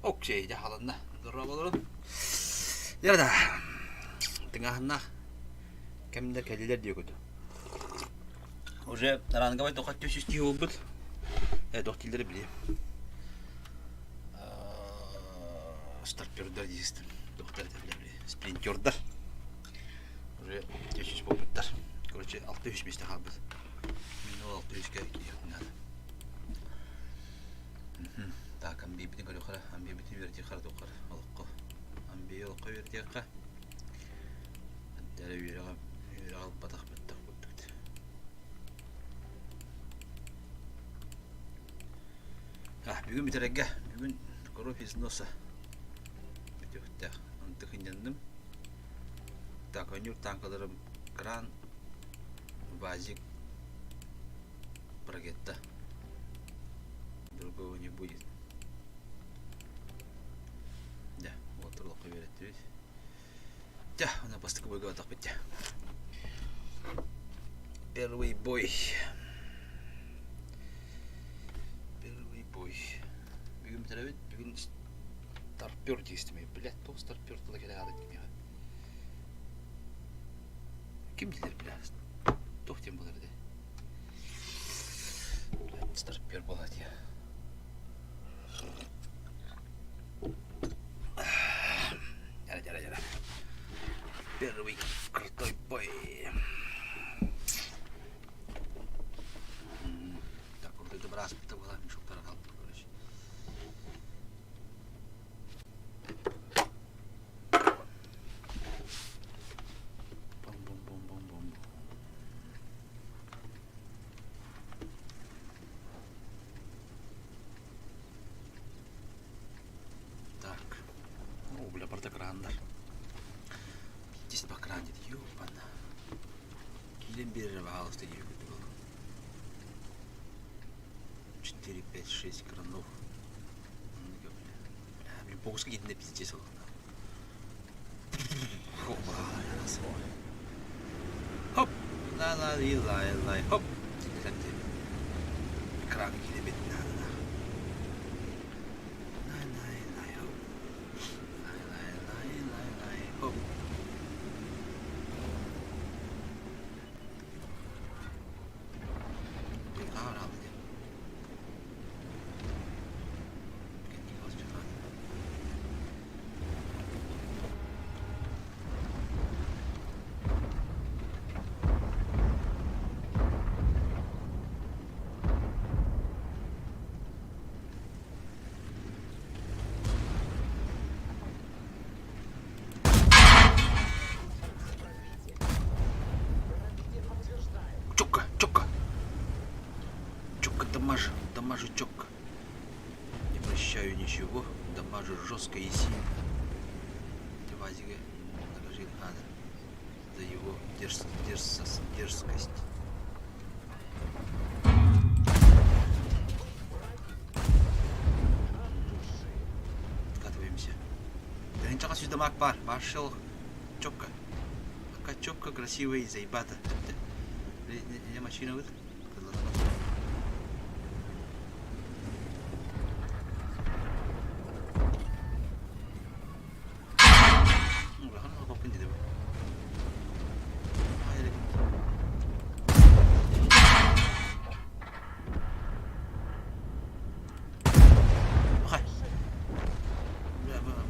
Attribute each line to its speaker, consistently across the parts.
Speaker 1: Окей, дьэ халанна. Дорооболорун. Дьэ да. Тыҥааһыннаах кэмнэр кэллилэр диye курдук. Уже ранговай тоқат 400 киһи буолбут. Э, туох дииллэрэ билиэм. Старпердар диистим. Туохтар этэллэр билиэм. Спринтердар. Уже 400 буолбуттар. Короче, 600 миэстэ хаалбыт. Мин ол 600-ка киириэхпин наада. Так, амбиебитин көрүөххэ, амбиебитин үөрэтиэххэ туохха олоххо. Амбии олоххо үөрэтиэххэ. Эрэ үөрэҕэ үөрэҕэ ылбатах бэттэх курдук. А, бүгүн бүтэрэргэ. Бүгүн кровь из носа. Бүтүөхтээх. Онтук инньэнним. Так, оонньуур тааҥкаларым кран, вазик, Прогетта. Другого не будет. Дьэ, уолаттар олоххо үөрэттибит. Дьэ, аны бастакы бойга атахпыт дьэ. Первый бой. Первый бой. Бүгүн бүтэрэбит. Бүгүн старпер диэстим. Блядь, туох старпер тыла кэлэ хаалыт кимиэхэ. Ким диилэр бля? Туох диэн буолар этэ? Старпер буолла дии. Дьара, дьара, дьара. Первый крутой бой. Так, крутой добрааспыта буолар, мешоктара хаалбыт, короче. Бум-бум-бум-бум-бум. Так. О, бля, барда крандар. Пиздец по кран деді, ёбана. Киирэн биэрэрэ баһаалыста диэбит курдук ол. 4, 5, 6 кранов. Бля, бля, бокска киирдэ пиздец ол. Хоп! Ла-ла-ли-лай-лай, хоп! Экран киирбит наада. Лай-лай-лай, хоп. Лай-лай-лай-лай-лай, хоп. Чётко, чётко. Чётко дамажу, дамажу чётко. Не прощаю ничего, дамажу жестко и сильно. Вазига накажи надо за его дерз, дерз, дерзкость. Откатываемся. Тыһыынчаҕа сүүс дамаг баар. Маршал четко. Пока четко, красиво и заебато. Не машина выт.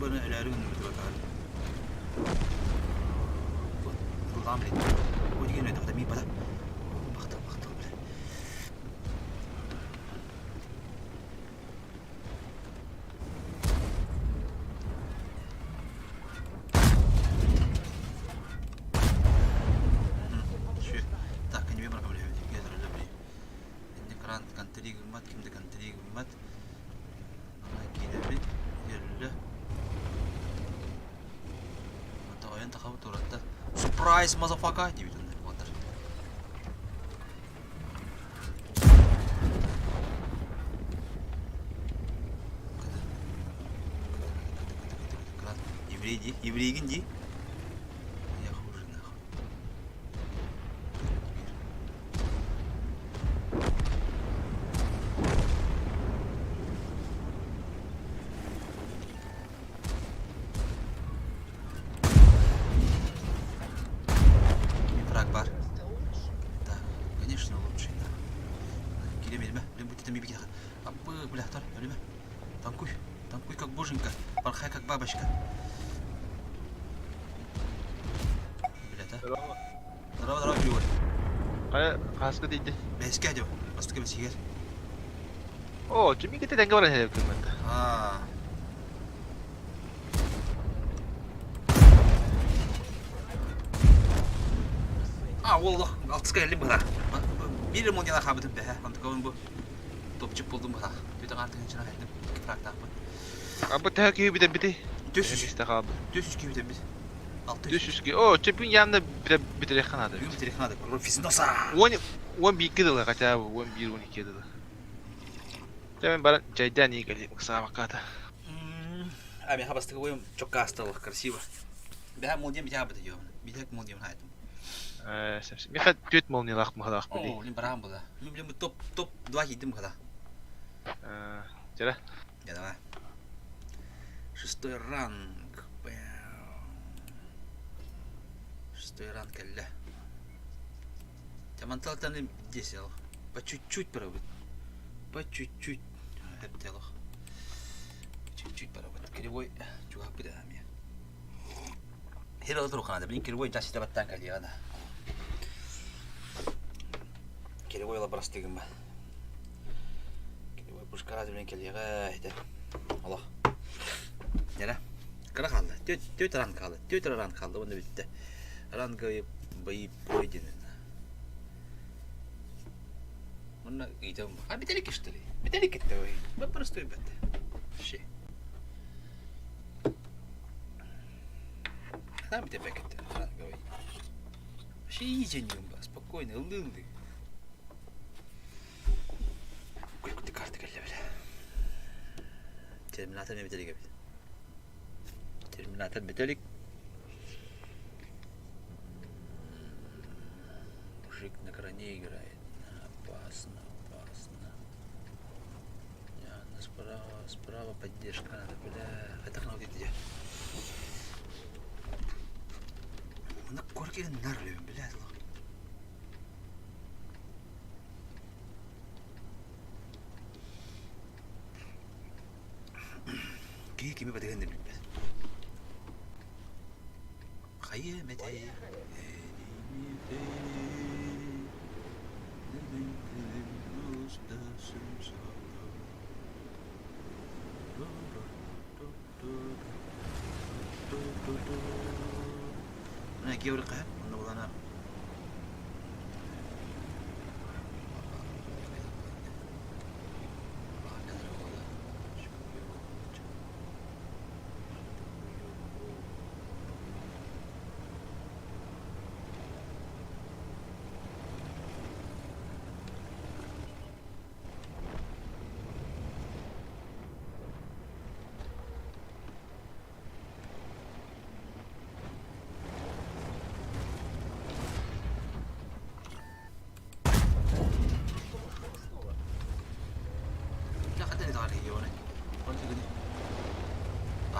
Speaker 1: Быны өлөөрү гынныбыт бакаары. Тыллаан билин. Бу деген өйдөҕө мии бата. Бахтал, бахтал, бля. Так, не выбор Экран контри гыммат, ким да контри гыммат. Киирэбит, үөрүллэ. Тоҕойон тахабыт туратта. Surprise, motherfucker! диэбит онно уолаттар. Еврей дии, еврейгин дии. Я хуже нахуй. Өлүмэ, блин, будь это мибики. Абы, бля, тар, өлүмэ. Танкуй, танкуй как боженька, порхай как бабочка. Бля, да?
Speaker 2: Здорово.
Speaker 1: Здорово, здорово, Юрий.
Speaker 2: Хайа, хаһыска тиийдэ?
Speaker 1: Бэһискэ дио, бастакы бэсигэр.
Speaker 2: Оо, Чимикити тэҥҥэ баран иһэр эбиккин
Speaker 1: Аа. А, ол алтыска кэллим быһа. Биир молнияла хаабытым бэһэ. Онтукабын бу топчук булдум быһа. Түтэ хаартыгын кэллим. Икки фрактаахпын.
Speaker 2: А бу төһө киһи бүтэрбитий?
Speaker 1: Түс үс.
Speaker 2: Миэстэ хаалбыт.
Speaker 1: 400 киһи бүтэрбит. 600.
Speaker 2: 400 киһи. Оо, чөпүн явно бүтэриэххэ наада
Speaker 1: Бүгүн
Speaker 2: эбит.
Speaker 1: бүтэриэххэ наада. Физноса!
Speaker 2: 10 11 дылы хотя бы 11-12 дылы. Дьэ мин баран чэйдээн ии кэлиим ыксаабакка
Speaker 1: А миэхэ бастакы бойум чоккаасталых красиво. Бэһэ молниям битэ быта диэбин. Битэ молниям хаайтым.
Speaker 2: Ээ, миэхэ түөрт молниялаах мыһалаах билии.
Speaker 1: Оо, мин бараан була. Мин билим топ топ 2 киирдим хата.
Speaker 2: Ээ, дьэ
Speaker 1: Я давай. Шестой ранг. Шестой ранг кэллэ. Манталтан здесь по чуть-чуть барабыт. По чуть-чуть. Эптелох. Чуть-чуть барабыт. Кривой чугаппыт эмиэ. Хер олору Блин, кривой жас баттан кэлиэҕэ Кривой лабрастыгым ба. Кривой пушкара блин кэлиэҕэ этэ. Олох. Нера. Кыра хаалла. Түөрт ранг хаалла. Түөрт ранг хаалла. Уонна бүттэ. Ранговый бои пройдены. Мунна ыйтам. А битэлик что ли? Битэлик это ой. Просто ребята. Вообще. Там битэ бэкет ранговый. Вообще изи спокойно, ыллы-ыллы. Куйкути карта кэллэ бile. Терминатор мен битэлик эбит. Терминатор битэлик. Мужик на кране играет. Опасно, опасно. Справа, справа поддержка надо, бля. Это надо где? На корке нарлю, бля. Киһи кими батыһын да билбэт. Хайа мэтэй Георгий онно булана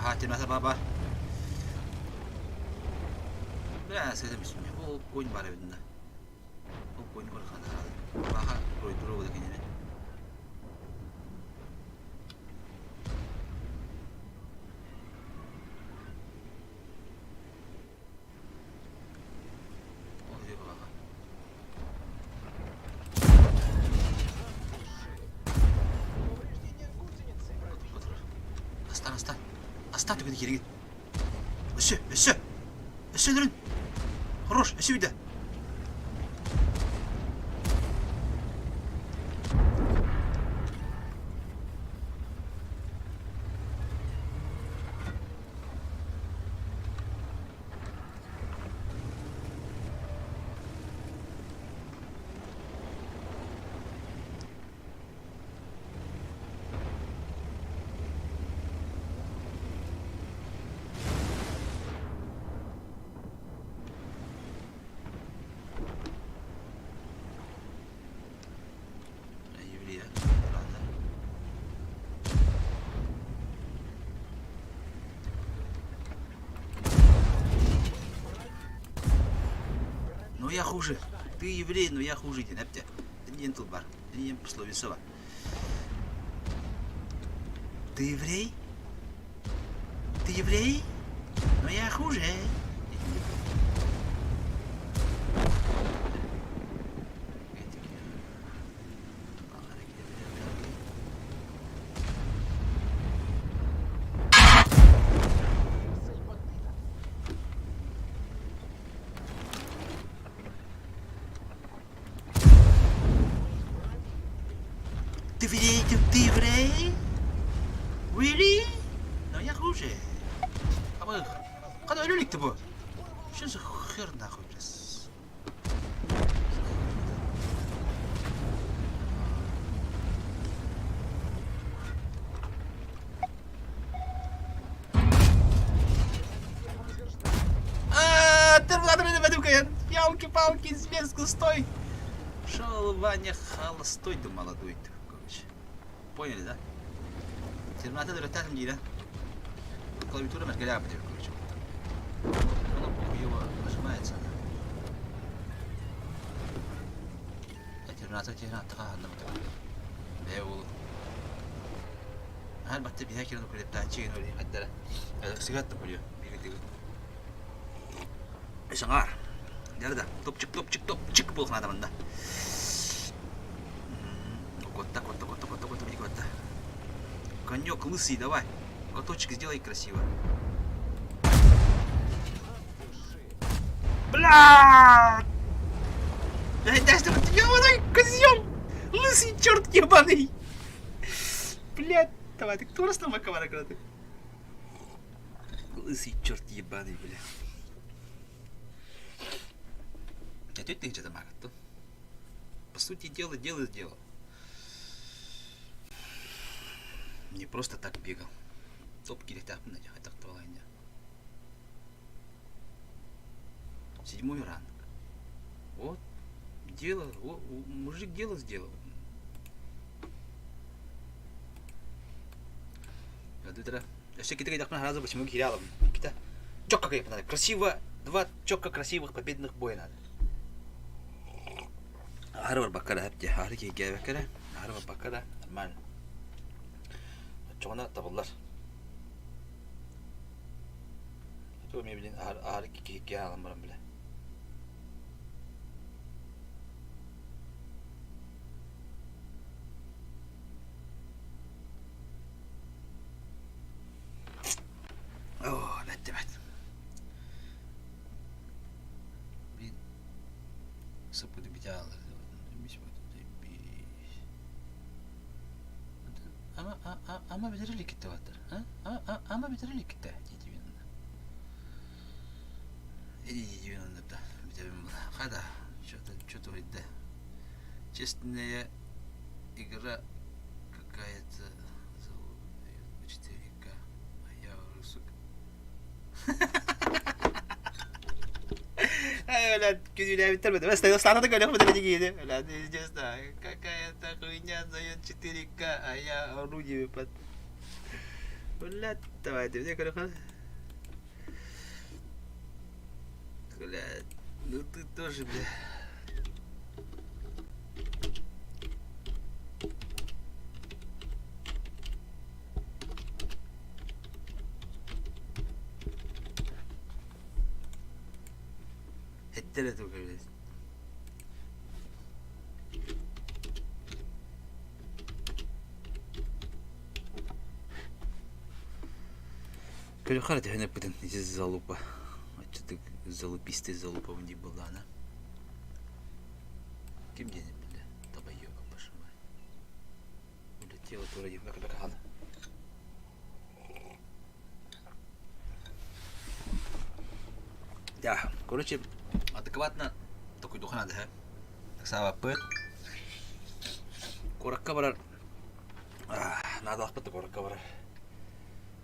Speaker 1: Аха, Бля, Ол конь бар эбитинэ. Ол конь Баха кинини. Ол баха. Астан, астан. Астан түгүнү кириҥит. Өссө, өссө. Өссө өлөрүн. Хорош, өссө үйдэ. Еврея, правда. Но я хуже. Ты еврей, но я хуже диэн эптэ. Диэн тыл бар. Диэн пословица бар. Ты еврей? Ты еврей? Но я хуже. Ты еврей, ты, ты еврей? Really? Но я хуже. А мы... Когда өлөлүк бу? Что за хер нахуй, блядь? Елки-палки, зверско, стой! Шел Ваня холостой да молодой ты, короче. Поняли, да? Терминатор өлөттәтим диирэ. Клавиатура мэргэлээх бит короче. Оно похуево нажимается. Терминатор терминатор ханна Бээ уолу. Аар батта биһэ кирэн укулептааччы гин өлү хаддара. Сыгат укулю. Саҥаар. Дьэ да, топчик, топчик, топчик буолуох наада манна. Котта, котта, котта, котта, котта, котта. Конек лысый, давай. Коточек сделай красиво. Бля! Ебаный козел! Лысый черт ебаный! Блядь, давай, ты кто раз там ты? Лысый черт ебаный, бля. Я тетя ты что По сути дела, дело сделал. Не просто так бегал. Топ килэхтээхпин Седьмой ранг. Вот дело, о, мужик дело сделал. Өссө китэ кайдахпына сразу почему киирэ алабын. Кита четко надо. Красиво, два четко красивых победных боя надо. Аһары барбакка да эпти, аһары киһиргээбэккэ да, аһары барбакка да нормально. Оччоҕуна табыллар. Тугу эмиэ билин аһары киһиргээн алан баран билэ. Оо, бэттэ бэт. Блин, саппыты битаалар. Ама ама бүтэр иликкитте баттар. Ама бүтэр иликкитте Хада, что-то что-то да. Честная игра какая-то 4К. А я говорю, сука. Ай, блядь, күнүүлээбиттэр бөтө. Саатата көрөх бөтө дигиини. Блядь, честно, какая-то хуйня дает 4К, а я орудие под... Блядь, давайте, мне көрөх. Блядь, ну ты тоже, бля. Эттэр эту блядь. Көрөхөр төһөн эппитин ити залупа. Оччотук залупистый залупа дии буоллаҕына. Ким диэн билэ табайыга пошивай. Улетела тура диэн бака Да, короче, адекватно такой духа надо, Саабаппыт. Куоракка барар наадалахпыт да куоракка барар.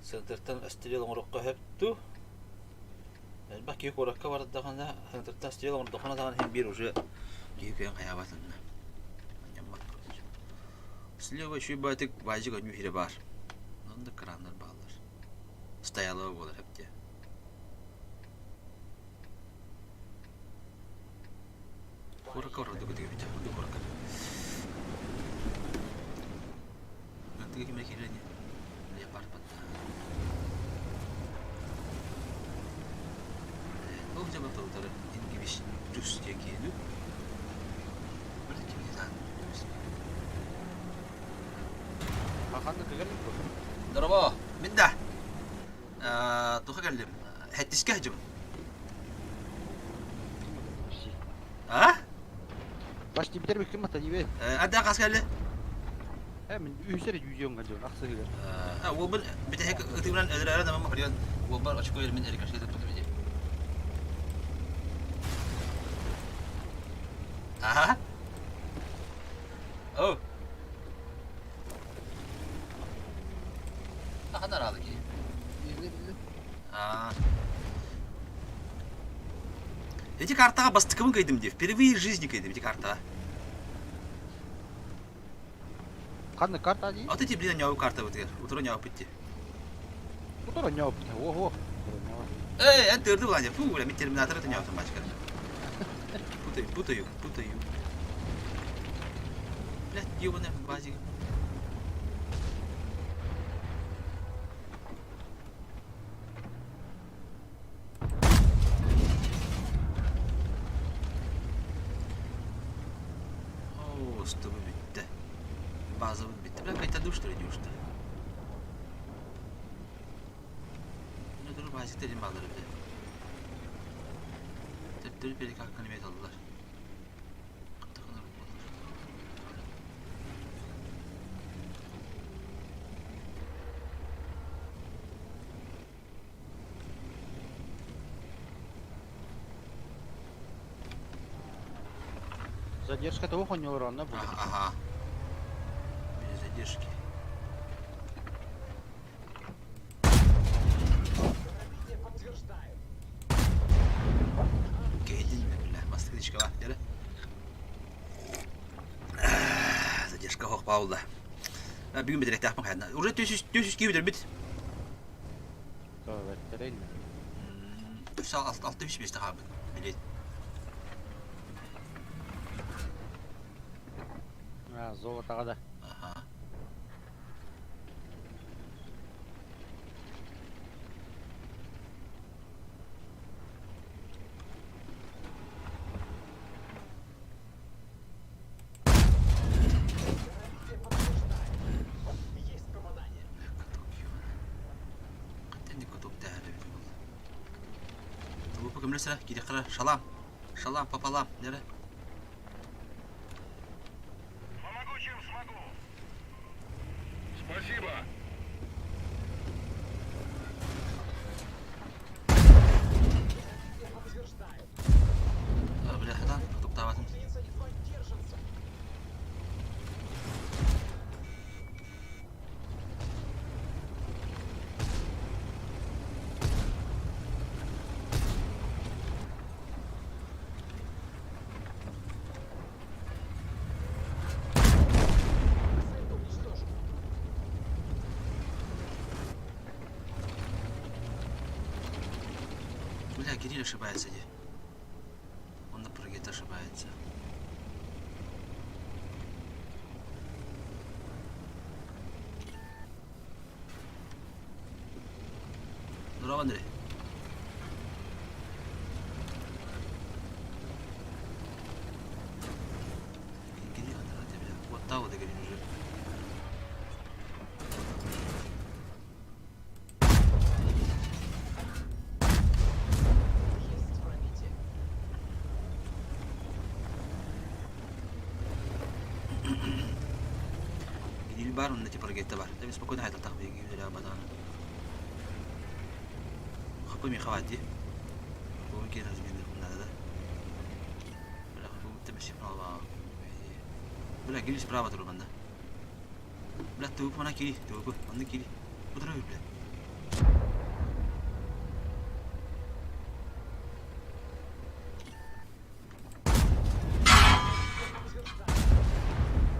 Speaker 1: Центртан өстүрүөл оҥоруохха сөп дуу? Элбэх киһи куоракка бардаҕына, центртан өстүрүөл оҥордоххуна даҕаны иһин биир уже киһи кыайан хайаабат онно. Анньаммат короче. Слева үчүгэй баайдык баайдьык өнүү иһирэ баар. Онно краннар бааллар. Стоялова буолар эбит дии. Куоракка барар дуу эбит, ордук куоракка. Аттыга ким эрэ киирэр ини. Леопард батта. Ол дьаба тылдары ингибиш дус диэн киһини. Бір кимини таан
Speaker 3: Ханна кэлэр
Speaker 1: Дорово, мин да. Туха кэллим. Хэттискэ сылдьыбын. А?
Speaker 3: Почти битер бүккүн мата диbe.
Speaker 1: Ада хас кэлли?
Speaker 3: Э мин үһүсэр дьүүдьүөн галдьон ахсыгыгар.
Speaker 1: Уолбун бүтэһик ытыыбынан өлөрөөрө да махарыйан уолбар очко мин эрикашка туппутум ити. Аха. О. Ахан араалы ки. А. Эти картаға бастыкыбын кыйдым деп. Впервые в жизни кыйдым эти картаға.
Speaker 3: Ханна карта дии?
Speaker 1: Вот эти, блин, ньоу карта бытыгар. Утро ньоу пытти.
Speaker 3: Утро ньоу пытти. Ого.
Speaker 1: Эй, эн тырды булан Фу, бля, мен терминатор это ньоу бачка. Путаю, путаю, путаю. Блядь, ёбаная базик. Оо, чтобы бүттэ. Базабыт бүттэ. Бля, кайтарды что ли, неужто? Ne dur базик dedim bağları bir de. Төттөрү перекакканы эмиэ таллар.
Speaker 3: Задержка того хоньолоронна будет.
Speaker 1: Ага. Без задержки. Кейдин, бля, бастыгычка бар, дәрі. Задержка хоқ бауылда. Бүгін бітірек тақпын қайдына. Уже 400 күйі бітір
Speaker 3: Бит.
Speaker 1: Алты үш бесте қабын. Билет.
Speaker 3: Золотаға да.
Speaker 1: Ага. Шалам, шалам пополам, нере?
Speaker 4: Помогу, чем смогу. Спасибо.
Speaker 1: Бля, хатан, туктаватын. Бля, Кирилл ошибается, где? Он на прыгет ошибается. Здорово, Андрей. Кирилл, Андрей, вот та вот, говорит, уже. Кирилл бар, он на типа ракета бар. Там спокойно хайта так беги, бля, бадан. Хапы ми хавади. Бу ки размер надо, да? Бля, хапы ты справа. Бля, Кирилл справа турбанда. Бля, ты мана кири, ты онны кири. Утыры, бля.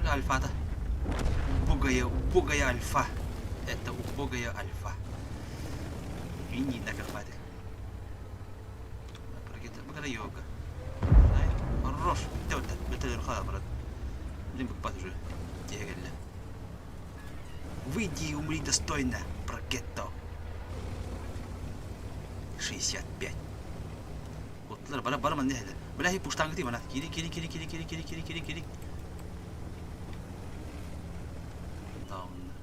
Speaker 1: Бля, альфа-то. Убогая, убогая альфа. Это убогая альфа. И не на хватит. Бакара йога. Хорош. Ты вот это, брат. Блин, покупать уже. Тегелли. Выйди и умри достойно, Бракетто. 65. Оттулар бара бара манна иһэлэр. Бля, хи пуштаҥгытый мана. Кири кири кири кири кири кири кири кири кири. Даунна.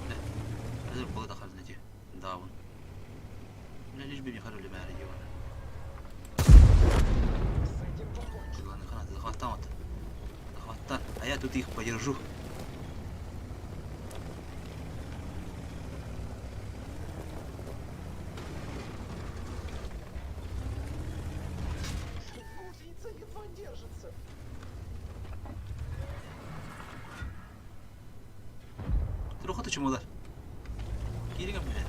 Speaker 1: Бля. Хазыр була да хазна ти. Даун. Бля, лишь бы не харали мэри дивана. Захваттан. А я тут их подержу.
Speaker 4: Гусеница едва держится.
Speaker 1: Трохота чумулар. Киириҥ бile.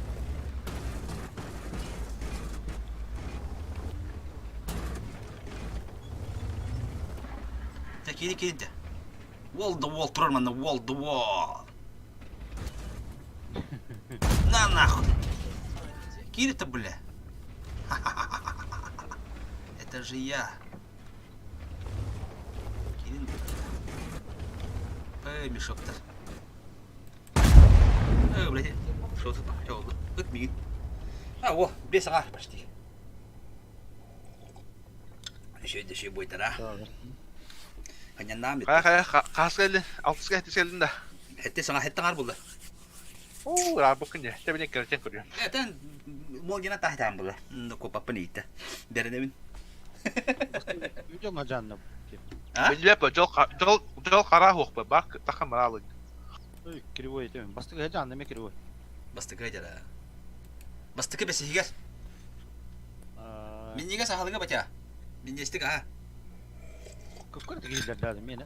Speaker 1: Тэ киири киирин тэ. Wall the wall турар манна wall the wall. На нахуй. Киири-то бля. Это же я. Киирин. Эй, мешоктар. Э, блядь, что тут oldu? Ыт мигин. А, о, бес аҕар почти. Еще да буйтара. Ханяннаам
Speaker 2: Хайа хайа хаас кэллин, алтыска хэтис кэллин да.
Speaker 1: Хэтте саҥа хэтте аҥар булла.
Speaker 2: Оо, ыраабыккын дьэ, тэбинэ кэрэтэн көрүөм.
Speaker 1: Этэн молгина таһтаан булла. Копаппын иитте. Дэрэнэбин.
Speaker 3: Дьоҥҥо дьаанна.
Speaker 1: А?
Speaker 2: Билбэппэ, дьол дьол дьол хара хуохпа, бак тахан мараалын.
Speaker 3: Кривой этим. Бастыгы дьаанна ме кривой.
Speaker 1: Бастыкы дьара. Бастыкы бэсиһигэр. Минньигэс аһылыга батя. Минньиэстик аһа.
Speaker 3: Кыккыр тигииллэрдээдим миэнэ.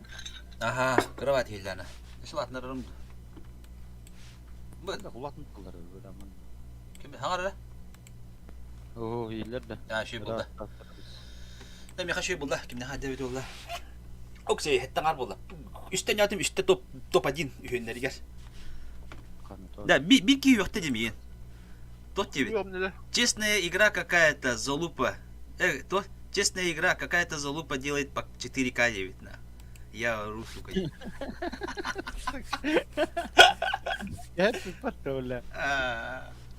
Speaker 1: Аха, кровать иһиллээнэ. Сылаатынарым. Бу
Speaker 3: Улатын тыллар өлбөтаммын.
Speaker 1: Ким хаҥар эрэ?
Speaker 3: Оо, иһиллэр да.
Speaker 1: Аа, шүй булда. Да миэхэ шүй булла. Кимнээх адэбит буолла? Оксей, хеттаҥар буолла. Үстэн ньаатым үстэ топ топ один үһүннэригэр. Да, би би ки үөхтэ димиин. Тот тебе. Честная игра какая-то залупа. То честная игра какая-то залупа делает по 4К 9 на. Я ору, сука.
Speaker 3: Я бля.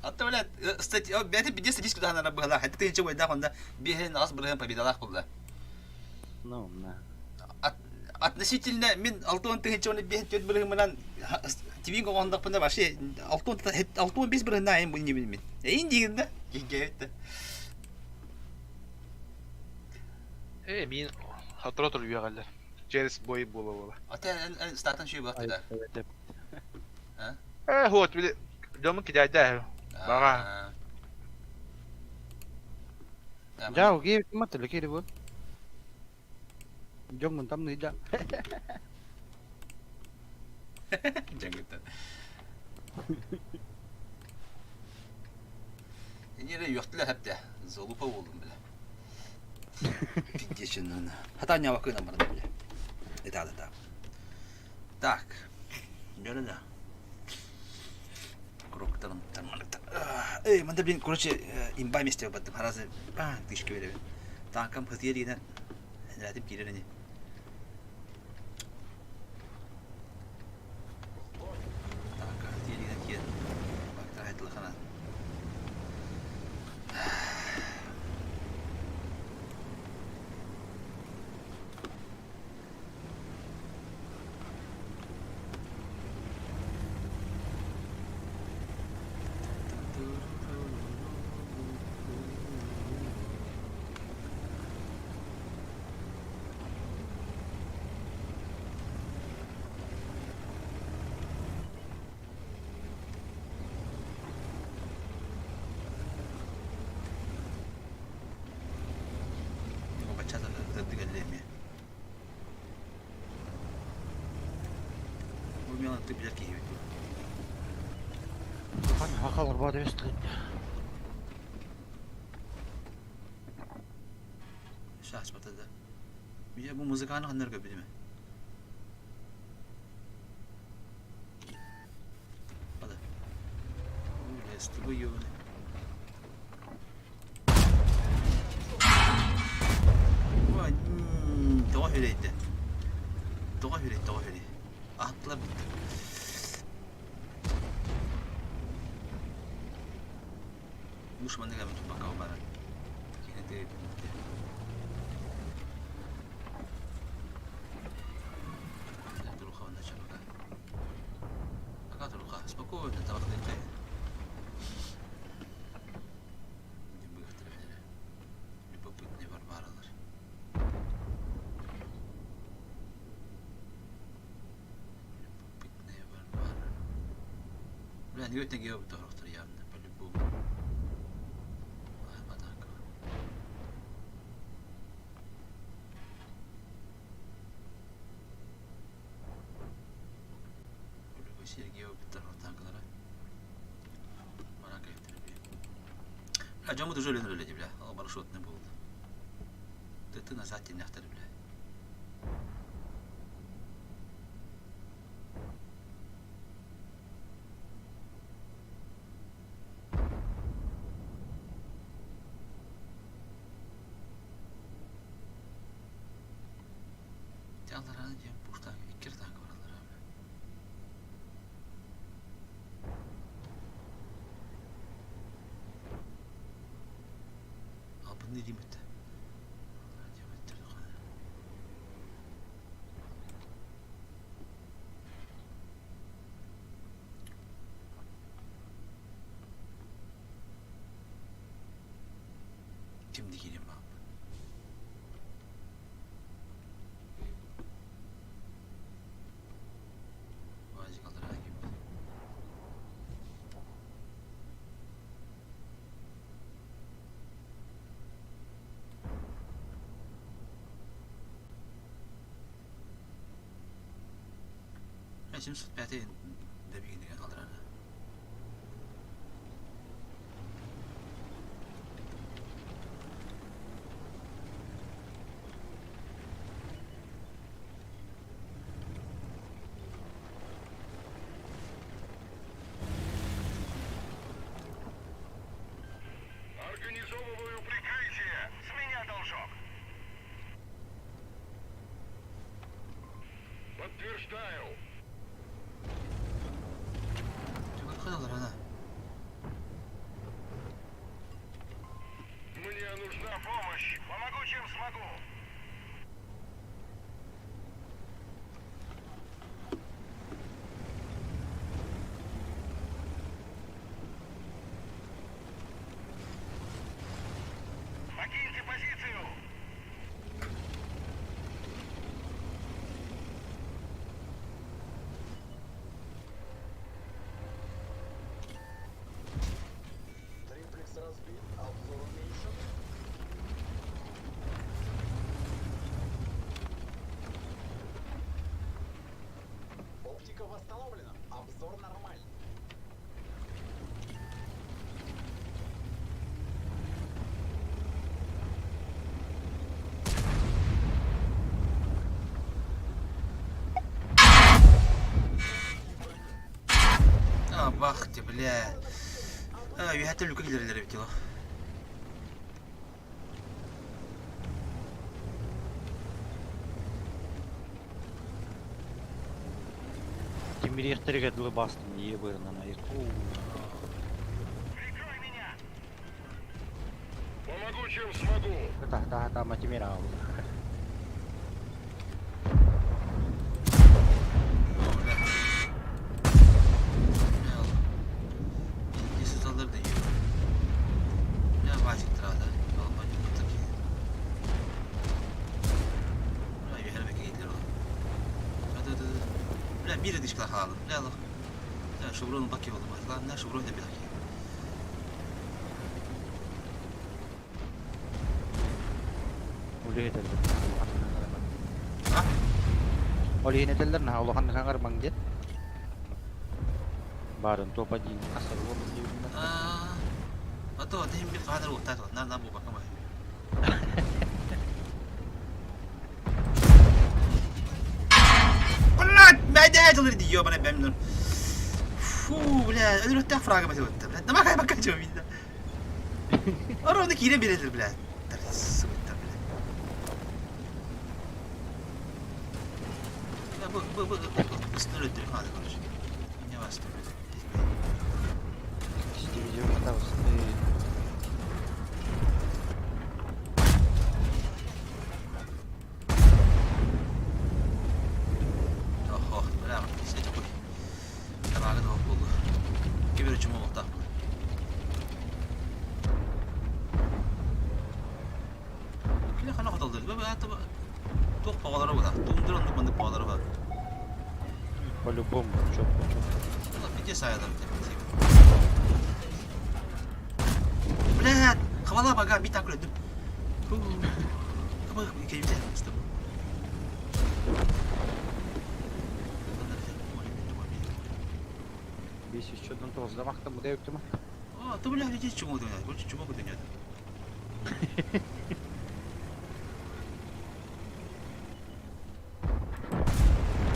Speaker 1: А то, блядь, кстати, бэйэтэ биир статистика даһанара быһалаах. Это тыһыынча буойдаах онда биэһин аҕыс бырыһын победалаах булла.
Speaker 3: Ну, на.
Speaker 1: Относительно мин 60 тыһыынча уонна биэһин түөрт бырыһыммынан тибиин оҕондохпуна вообще 65 бырыһына айын бу мин. Эйин диигин да? Киһигээбит да.
Speaker 2: Э, мин сотору үөҕэллэр. Через бой буола-буола.
Speaker 1: Ата эн стартан шүй буолар да.
Speaker 2: Э, вот, били, дьоммун кидайда. Баҕа.
Speaker 3: Дьаа, киһи маттыла кири буол. Дьоҥҥун тамныйда.
Speaker 1: Дьаҥыттан. Инere үөхтүлэр хэптэ. Залупа буолдум бile. Пиздечиннан. Хата ньавакына барда бile. Это да. Так. Дьөрөлө. Кругтарын тармалыкта. Эй, манда блин, короче, имба месте баттым. Харазы пан тышка беребин. Танкам хытыйар гинен нэлэтим киирэр ини. Танка хытыйар гинен киирэн бактар хайтылахана. Бачча ытырдык эмиэ. Бу мен ытты билэр киһибит.
Speaker 3: Хахалар бар эбит.
Speaker 1: Шашпата да. Бия бу музыканы ханнар көрбүтүм. Hadi. Resti bu yövüne. Тоҕо үлэйдэ? Тоҕо үһүрүй, тоҕо үһүрүй? Аһаттылар бүттэ. Муж маннык эбит туппакка барар. Кини тыый Пока, Труха, спокойно, табахтыаххай. Любопытные Варваралар. Любопытные Варвара. Бля, не өтен гео бутахрохтар явно, по-любому. Сергеева танкалара. Бля, дьоммут уже өлөн өлөдү, бля. Ол маршрутный буолла. Ты назад тиннэхтэр, бля. Аллараа диэн пуштаах икки танка бараллара бля. Албынныы диэбит. Ким дигиниэн баҕарбыт. Вазик аллараа киирбит. 705 добигин аллараа.
Speaker 5: Организовываю прикрытие. С меня должок. Подтверждаю. Мне нужна помощь. Помогу, чем смогу. Покиньте позицию.
Speaker 4: Триплекс разбит, обзор уменьшен. Оптика восстановлена, обзор нормальный.
Speaker 1: А, бах ты, бля. А, үөһэттэн люка киллэрэллэр эбит дии
Speaker 3: Тимириэхтэригэр дылы бастым ийэ быарынан айык.
Speaker 5: Прикрой меня. Помогу, чем смогу.
Speaker 3: Та-та-та, Тимир аал.
Speaker 1: Сыталлар да Бля, биир ыдышка хаалым. Бля, шеврон баки болом. На шеврон да баки.
Speaker 3: Ол иһин этэллэр
Speaker 1: А?
Speaker 3: Ол иһин этэллэр наһаа улахан хаҥармаҥ диэн. Баарын туопа диин хасар уолун диэбитинэн.
Speaker 1: А то ты им хадар уоттаат на на буолбакка ма. Блядь, мэдээ тылыр дии, ёбаный бэмнэр. Фу, бля, өлөрөттөөх фрага бэтэ блядь. Намакай бакка чё видно. Орону киирэн биэрэллэр, блядь. Сука, блядь. Бу бу бу ыстыр өттүрү хаада короче. Не басты.
Speaker 3: Иккис дивизион хатабысты.
Speaker 1: Охо, бля, сеть хуй. Табагы да буолу. Кибер чума буолтаахпын. Кини хана хотолдор. Бу туох баҕалара була. Тундур оннук маннык баҕалара бар.
Speaker 3: По-любому, четко, четко.
Speaker 1: Где сайадан Блядь, хвала богам, би так өлдүм. Кыбы, кейбите, стоп.
Speaker 3: Бес еще одну тоғыз дамақтан бұдай өтті ма?
Speaker 1: О, ты, бля, иди чуму дөнеді, больше чуму дөнеді.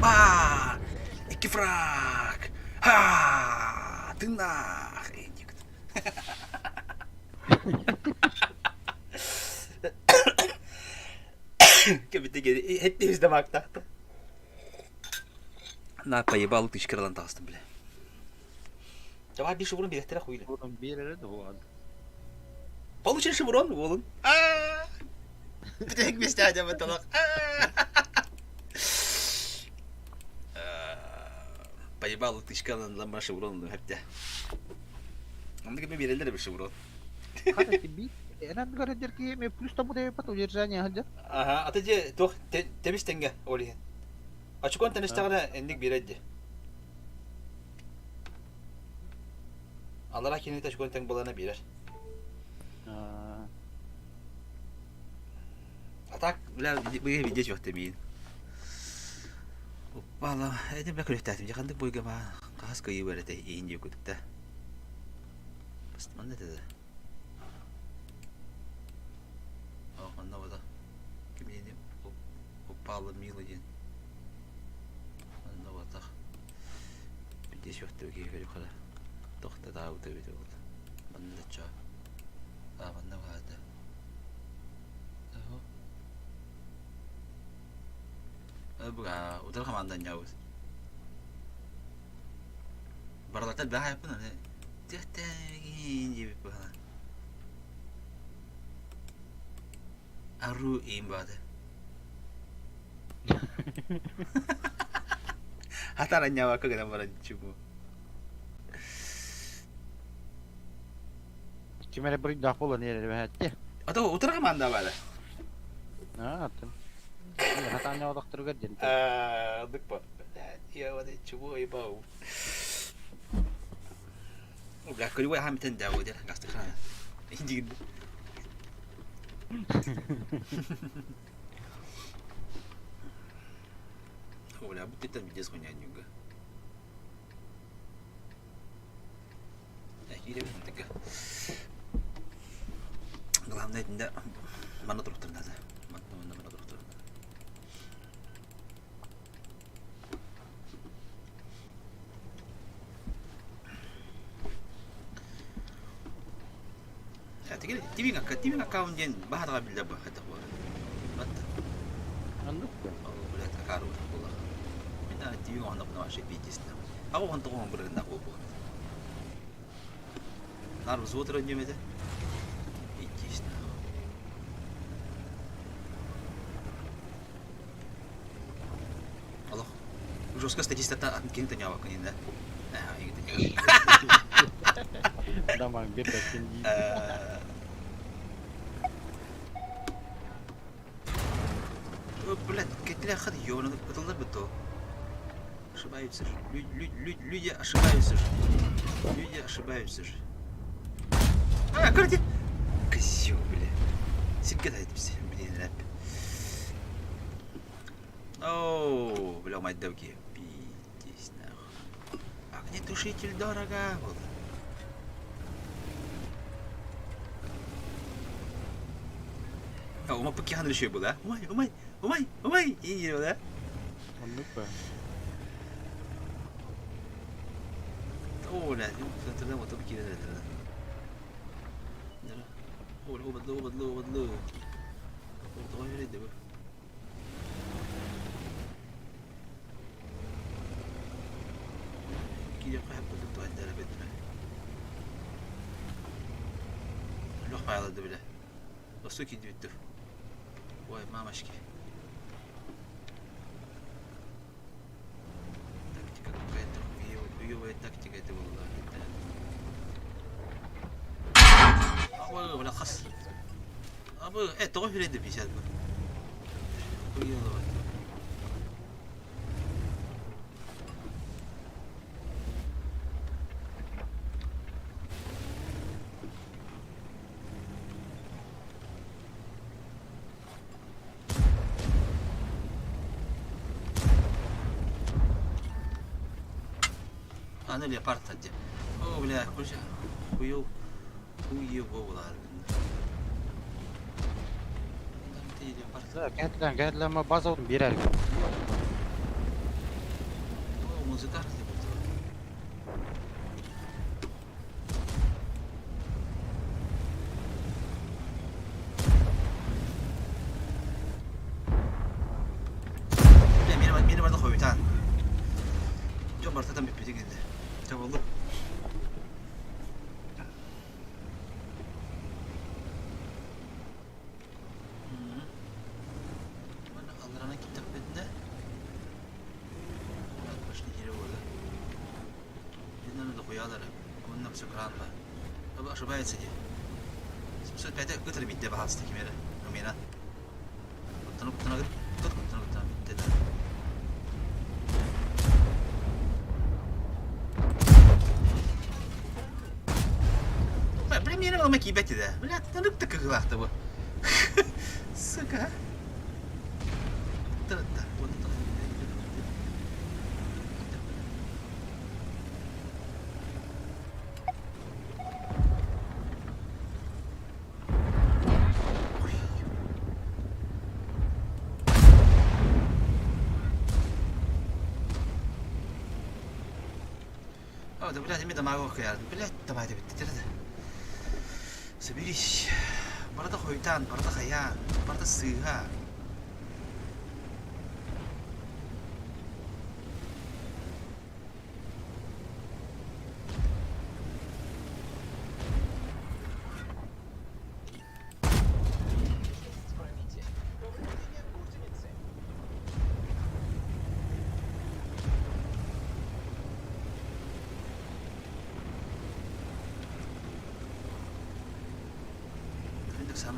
Speaker 1: Ба! Икки фраг! Ха! Тыыннаах! Индикт. Кэбитэ хеттибис да маактаахта. На поебал ты ишкыралан таҕыстым бile. Давай bir шеврон биэхтэрэ хуйла.
Speaker 3: Шеврон биэрэрэ да буолан.
Speaker 1: Получили шеврон уолун. Бүтэһик миэстэ дьабаталах. Поебал тычканан ламма шеврон хэпте. Онда кеме биэрэллэр эбит шеврон.
Speaker 3: Хата би энан көрөдөр ки ме плюс тому дебепат удержание хадя.
Speaker 1: Аха, ата же туох тебис тенге ол иһин. Очукон тэнистэҕинэ инник биэрэр Аллара кинини очукон тэҥ балана биэрэр. А так, бля, быйа видео чуохта миин. Уппала, эти бля күрүхтаатым. Жахандык бойга ма хас кыйы бар эте иин диye кутукта. Манна это да. О, манна вода. Кимини упала мило диэн. Манна ватах. Видео чуохта киһи көрү хара. Тохта таабыта бит ол. Манна да ча. А, манна баата. Утары хамаандан ньаабыт. Барыларта элбэх айаппын аны тиэхтээгин диэбит быһана. Аруу иин баата. Хатар анньаабакка гынан баран чугу.
Speaker 3: Ким эрэ буруйдаах буолан иһэр эбээт
Speaker 1: А то утары хамаанда баара.
Speaker 3: Аа, атын. Хатаан ньоҕодохторугар диэн.
Speaker 1: Аа, дык ба. Я вот чего ебал. Бля, кривой хамтен да вот гастыхана. Иди. Бля, будто там везде хуйня нюга. Главное, да, мана туруктар надо. Манна мана туруктар надо. Тивин аккаунт диэн баһараҕа биллэр бу хайдах буолар. Батта.
Speaker 3: Оннук да.
Speaker 1: Ол блядь акаары буоллах. Мин тивин оһоннохпуна вообще пиздец. Аҕа оһон тоҕо бырыгыннаах буолбуга. Наар взвод диэм этэ. Пиздец. Олох жестко статистата атын кини тоньообоккун иннэ.
Speaker 3: Дамаң бир бэккин дии.
Speaker 1: Блядь, кетле хат ёбаный ытыллар бытто. Ошибаются же. Люди ошибаются же. Люди ошибаются же. А, короче. Козёл, бля. Сиргэ да блин, рэп. Оу, бля, мать давки. Пиздец, нахуй. Огнетушитель дорого. Вот. А, ума пакихан еще был, да? Умай, умай, умай, умай. И да?
Speaker 3: Оннук ба.
Speaker 1: О, бля, центрда вот киирэр этэ. О, обадлы, обадлы, обадлы. Тоҕо үөрдэ бу. Диэххэ сөп курдук туһайдара бэттэрэ. Лөх хаалады бile. Осу киирдибит Ой, мамочки. Тактика какая-то хуёвая тактика это была. Ой, бля, хас. Абы, тоҕо хүрээдэ 50 бу. Хуёво. Аны леопард дии. О, бля, куча хуё хуево булар.
Speaker 3: Кэтлэн база биэрэр.
Speaker 1: О, музыка Мин барда хойутаан. Дьон бартатан бүппүтүн кэннэ. Табыллым. Алларана киирдэхпитинэ Ошибается дии. 705 ытыр биирдэ баһаалыста ким эрэ Амина. Куттана куттана кыт куттана куттана бүттэ да. Бля, миэнэ балама киирбэт да. Бля, тынык да кыһыылаахта бу. Сука. О, да, блядь, эмиэ дамааҕы кыйаардым. Блядь, давай да бүттэ да. Соберись. Барыта хойутаан, барыта хайаан, барыта сыыһа.
Speaker 4: Есть пробитие. Повреждение гусеницы.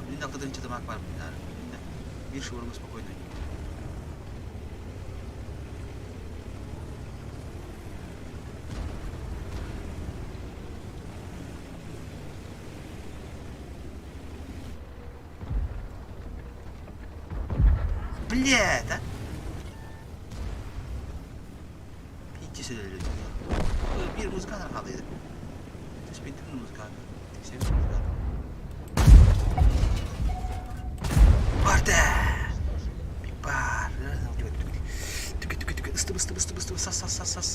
Speaker 1: Мин алтыдын чытымак бар Биир шуурум спокойно. Блядь, а? Иччи сөйлөлү. Биир музыкант хаалыйды. Түспүттүм музыкант. Сен музыкант. Барда! Бар. Түкө түкө түкө ыстып ыстып ыстып ыстып сас сас сас сас.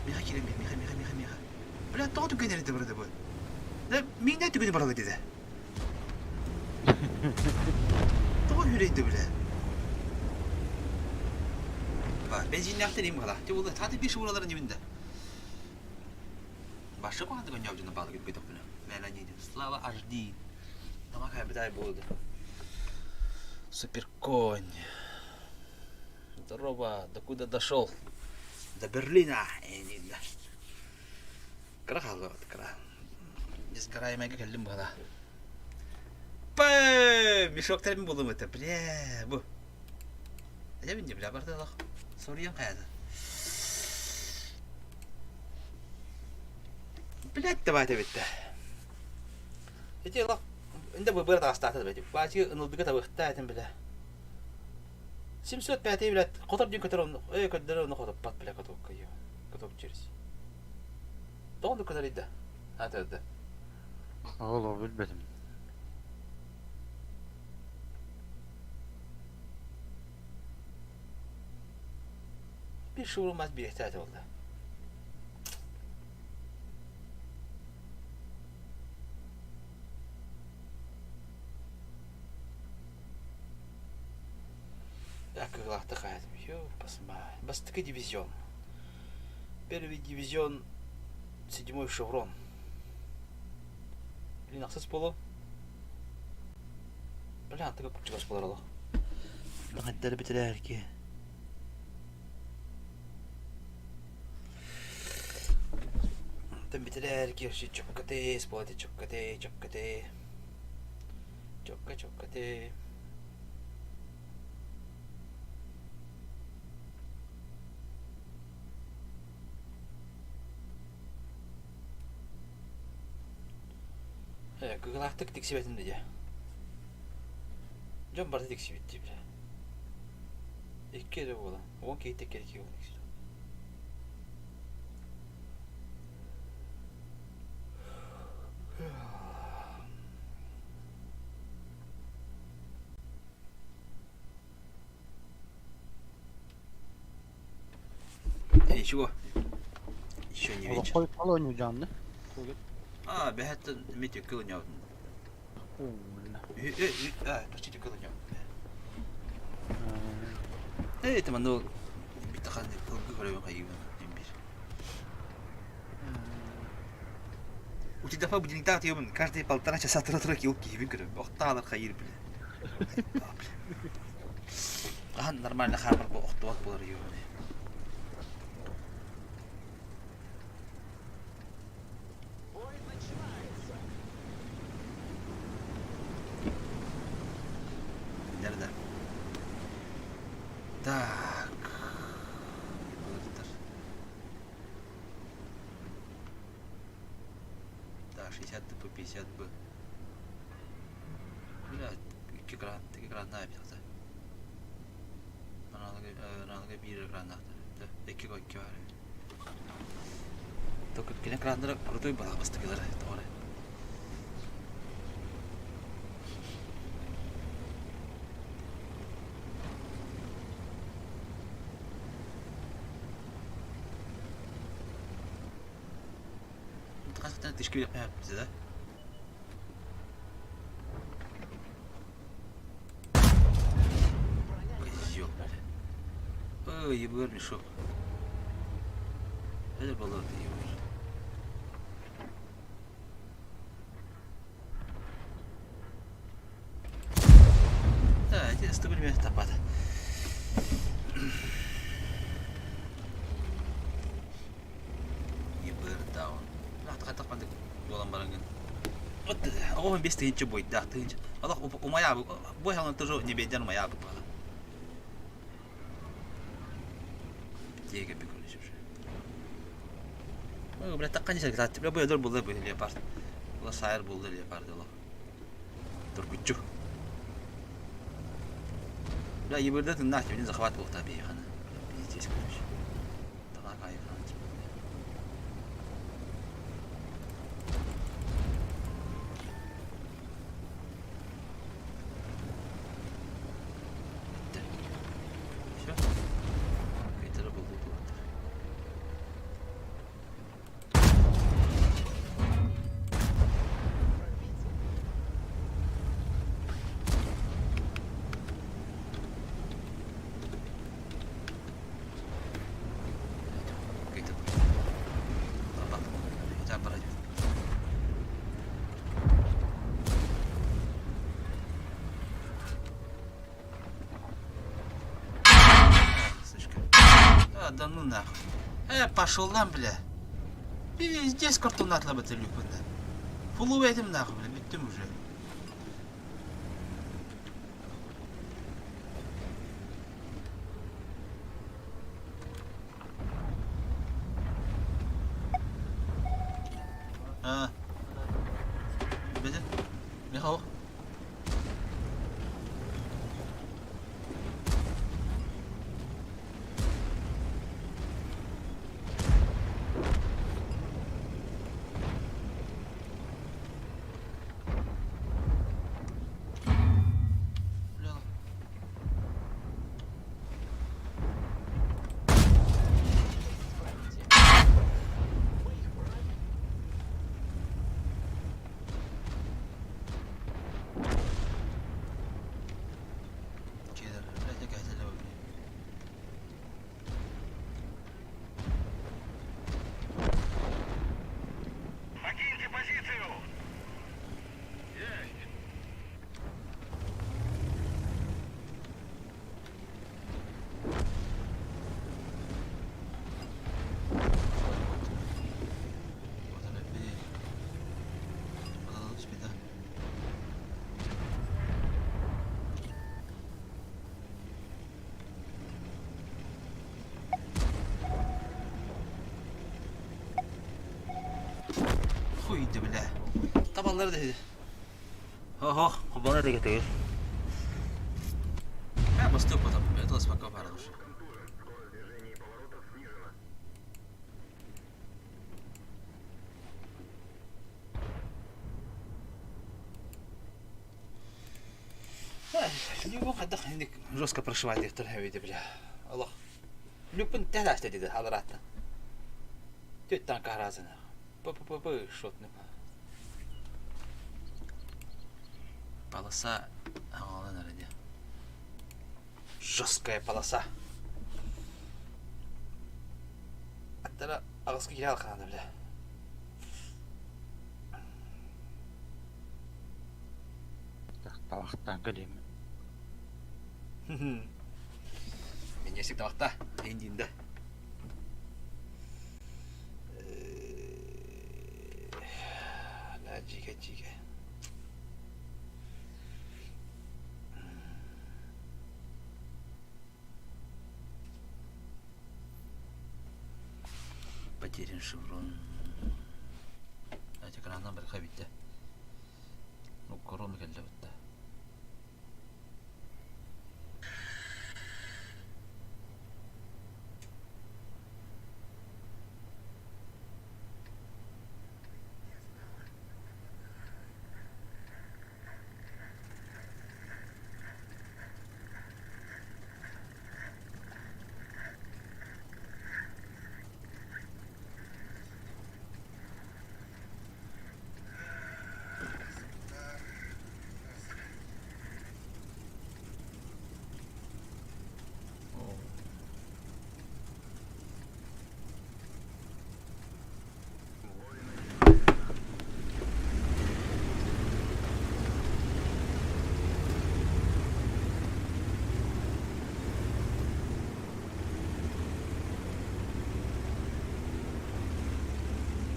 Speaker 1: Миха кирен миха миха миха миха. Бля, тоҕо түгэн эрдэ барда бу? Да миңнә түгүнү баралы диде. Тоҕо үрэйдэ бля? Бар, бензиннээхтэр им бала. Те ол таты bir шуралары неминде. Башы қуанды гонявдына балы кеп кетіп Мәләне Слава HD. Тамакай бітай болды. Суперконь. Здорово, до куда дошел? До Берлина. Кыра хааллыбат, кыра. Несгораемайга кэллим бала. Пэ, мешок мин булдум это, бля, бу. Я бин бля бардалах. Соруйан хайада. Блядь, давай битте. Ити лох инде бу быр таастаата бит. Бачы ынылдыга табыхта этим бля. 705 блядь, хотор дин көтөр он, э көтдөр оны хотоппат бля котокка ё. Коток через. Тоҕо көтөр идде. Ата
Speaker 3: Ол билбэтим.
Speaker 1: Bir шуурумас биэхтээте болду. Кыгылаахта хаятым. Ё, басма. Бастыкы дивизион. Первый дивизион, седьмой шеврон. Блин, ахсыс буолуо. Бля, антыга кучугас буолар олох. Даҕайдары бүтэрээрки. Онтон бүтэрээрки вообще чөккөтэ, буолати чөккөтэ, чөккөтэ. Чөккө чөккөтэ. Кыгылаахтык тиксибэтим да дьэ. Дьон барыта тиксибит дии бля. Икки эрэ буолан, 10 киһиттэн икки эрэ киһи буолан тиксибит. Ничего. Еще не вечер.
Speaker 3: Олоххой колонию дьаанны.
Speaker 1: А, бэһэттэн эмиэ түккү ылынньабытын. А, почти түккү ылынньабытын. Э, это манна битахан ылгы көрөбүн хайыыбын бир. У тебя будильниктаах тиийэбин каждые полтора часа тура-тура киһи киһибин көрөбүн. Охтаалар хайыыр билэ. Хаһан нормально хаамар охтубат буолар үһү.
Speaker 4: Бой начинается.
Speaker 1: Да. Так. Так, 60 по 50 Б. Бля, икки экран, икки экраннаах эбит Аналога биир экраннаахтар. Икки икки баар эбит. Только кини экраннара крутой была бастакылара тоҕо эрэ. Хас тишки да? Козел, бля. Ой, ебыр мешок. Это было ебыр. Да, эти с тобой тапат. Ебыр даун. Буолан бараҥҥын. Оҕо 5 тыһыынча буойдаах тыһыынча. Олох умайаабыт. Бу халан тоже не бэйдэн умайаабыт буола. Диэгэ бүкүлү уже. Ой, бля, такка не сагтаат. Бля, бу ядыр булла бу леопард. Була сайыр булла леопард олох. Тургуччу. Бля, ебырда тыннаах тебе захват буолта биһиэхэ. Пиздец, короче. Таға кайфан. Все. Кайтара булду булаттар. А, да ну нахуй. Пошел нам, бля. Пиздец, картон атлабыт люкунда. Фулу этим нахуй, бля, бүттүм уже. А. Беде. Михаил. Хуй да бля. Табаллар да Ого, хобона дегетегер. Я бастык потом, это спокойно пора уже. Люгу хайдах инник жестко прошивать диэхтэр эбити бля. Олох. Люкпун тэһэ диде аларааттан. Түт танка хараазына. П-п-п-п шотным. Полоса аҕалан эрэ диэ. Жесткая полоса. Аттара аҕыска киирэ алхаана бля.
Speaker 3: Талахтаан кэлиэм.
Speaker 1: Минньэсик табахта, индинда. Дьигэ, дьигэ. Потерян шеврон. Экранынан барха бүттэ. Корона кэллэ бытта.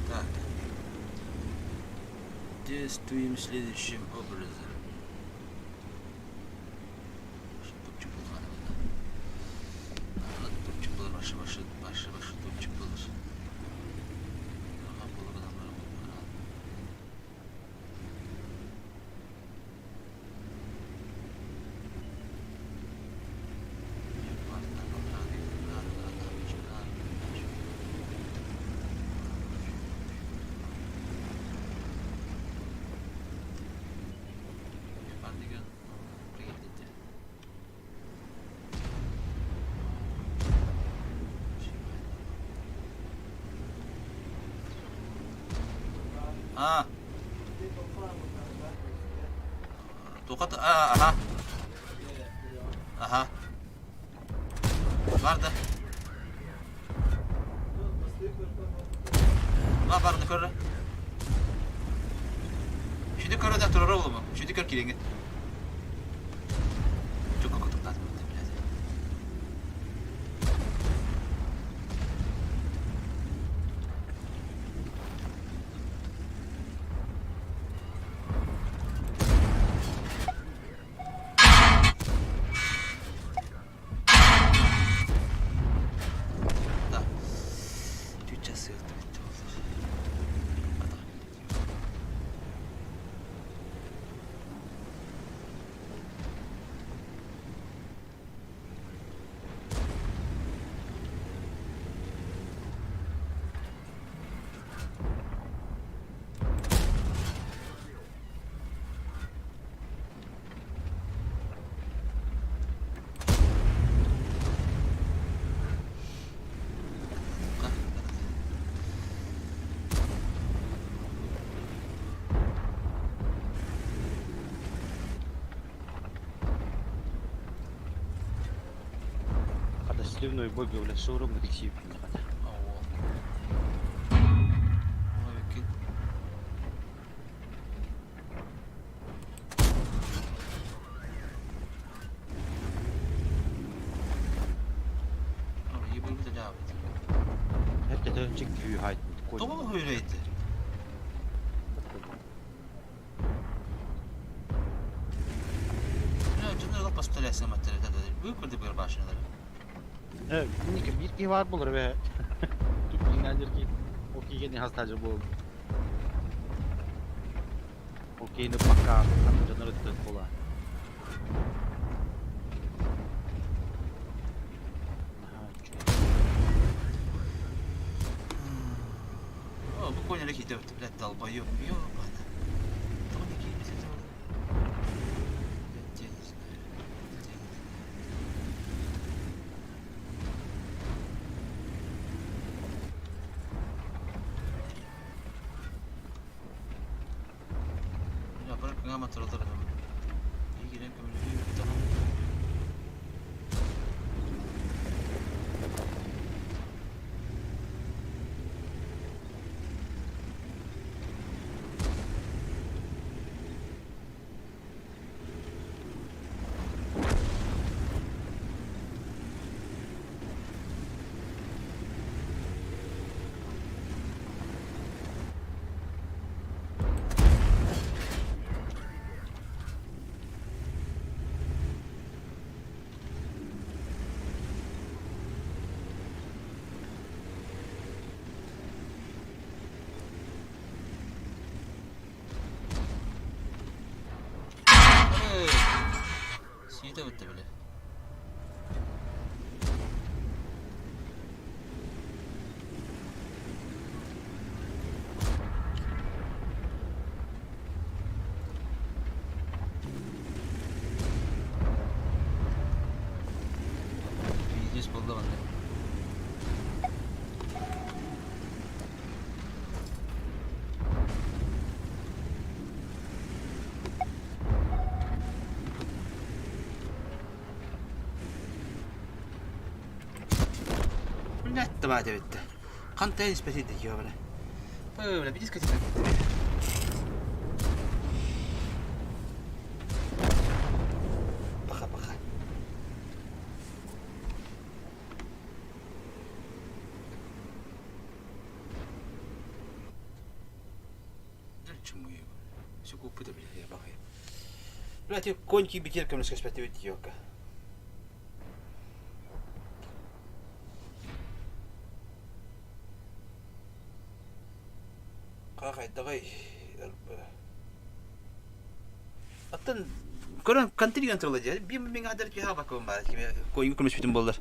Speaker 1: Так. Действуем следующим образом. Топчик Топчик был, ваши, ваши, ваши, топчик был. А. Тоқат, а, аха. Аха. Бар да. Ма барды көрө. Şimdi көрө да турар oğlum. Şimdi kör кириҥҥит. Чукка кутуктаат Да. Чуть
Speaker 3: Хата сливной бой бля шоурум тиксип.
Speaker 1: Тоҕо үрэйди?
Speaker 3: Ника бир киһи баар буолар эбэ. Туппиннан дьэр ки ол киһи хастаажа буол. Окей, ну пока. Атын дьоннор ыттык була. Наһаа үчүгэй.
Speaker 1: О, бу коня киирдэ, блядь, долбоёб, ёбана. Тоҕо не киирбит этэ ол? Блядь, я не знаю. Блядь, я не знаю. Сиэтэ бытта бile. Пиздец буолла манна. Блядь, табаа диэбиттэ. Хантан испэтий да бля. Бля, видишь, как Пока, пока. Блядь, конь кибетер көмүскэспэтибит ёка. Хайдаҕай Аттан көрөн континент турла дии. Биир миҥ адар киһи бакыбын баар. Койгу көмүспүтүм буоллар.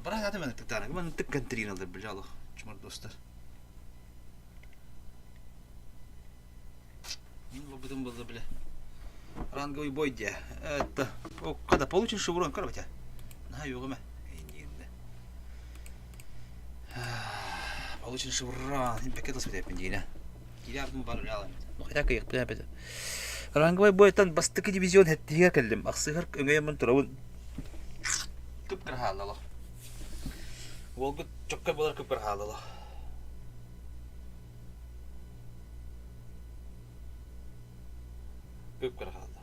Speaker 1: Бара аты мен тыктаана. Мен тык континент алдар биле алох. Чумар достар. Мин буолбутум буолла биле. Ранговый бой дии. Это когда получишь шеврон, короче. На югуме. Получен шеврон. Бэкэ тас битэ диинэ. Киирэ бар үлэ Ну хотя кыйыктыы эбит. Ранговый бойтан бастакы дивизион хэттиһигэр кэллим. Ахсыһар өҥөйөммүн турабын. Кып-кыра хаалла Уолгут чоккой буолар кып-кыра хаалла Кып-кыра хаалла.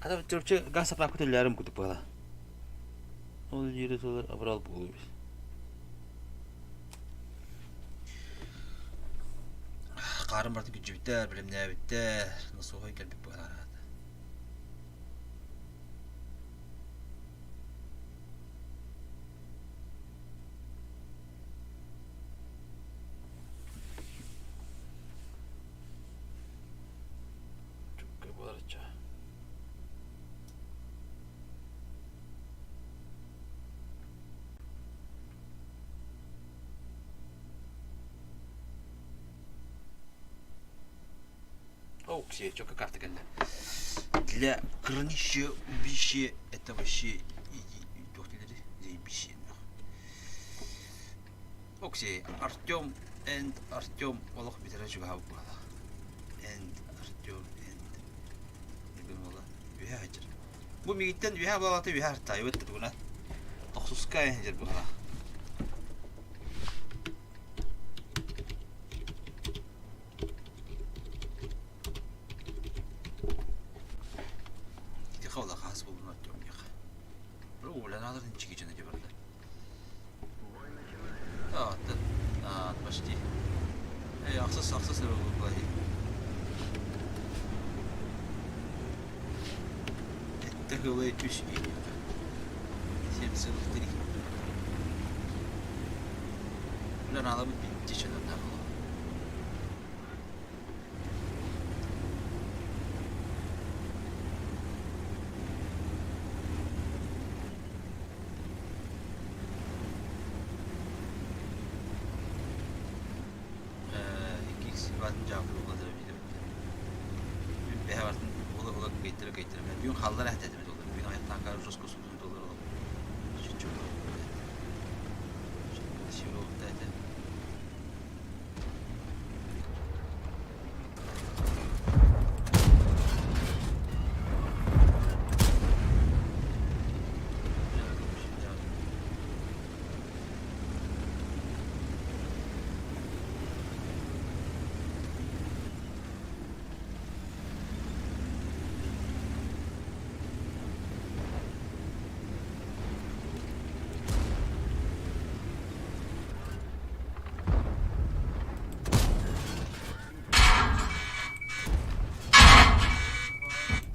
Speaker 1: Хата чурчу газ сапаакка төллөөрүм курдук буола. Ол диэри тылар абырал буолуо эбит. Хаарым барыта күддьүбүттэр, бэлэмнээбиттэр, носуоһай кэлбит быһаарата. Оксия, чё карта кэллэ. Для хранища убище это вообще заебище. Оксия, Артем and Артем олох бүтэрэ чугаһаабыт буолла. And Артем and бүгүн буолла үһэ сылдьар. Бу мигиттэн үһэ буолаата үһэ артаайбыт тугуна. Тохсуска сылдьар буолла. Ити хавла хаас буолун Артем диэхэ. Уланааларын чики дьоно дьэ барда. А, а, почти. Эй, ахсыс, ахсыс эрэ буолла. Кыылай үс 7,3. Бля, аналабыт битти чанардаах олох. Иккис баатын дьаабыл улатара Бэһэ бартын ула-ула кыйтара-кыйтара. Бүгүн халлар эһэтэтибит олор. Бүгүн айаттаан жестко сутун доллар олох. Чуть-чуть. Красиво это.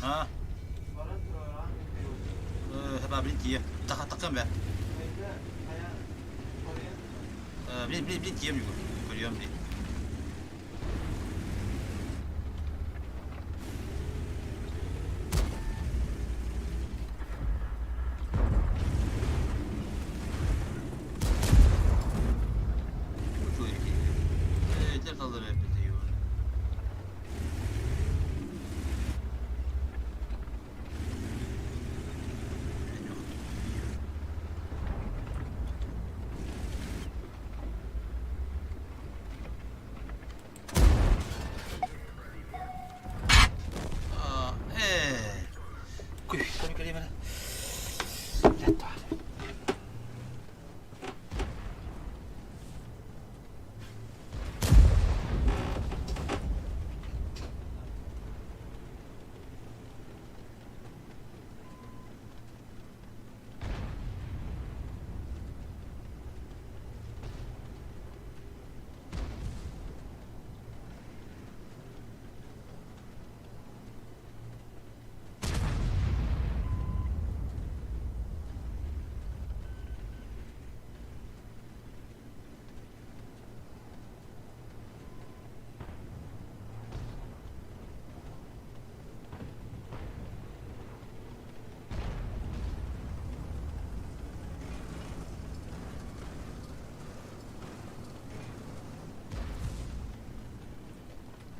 Speaker 1: А? Блин, тиийэ. Тахтаххын бэ. Блин, блин, блин, тиийэм Көрүөм дии.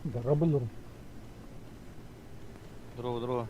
Speaker 6: Дорооболорун.
Speaker 3: Здорово, здорово.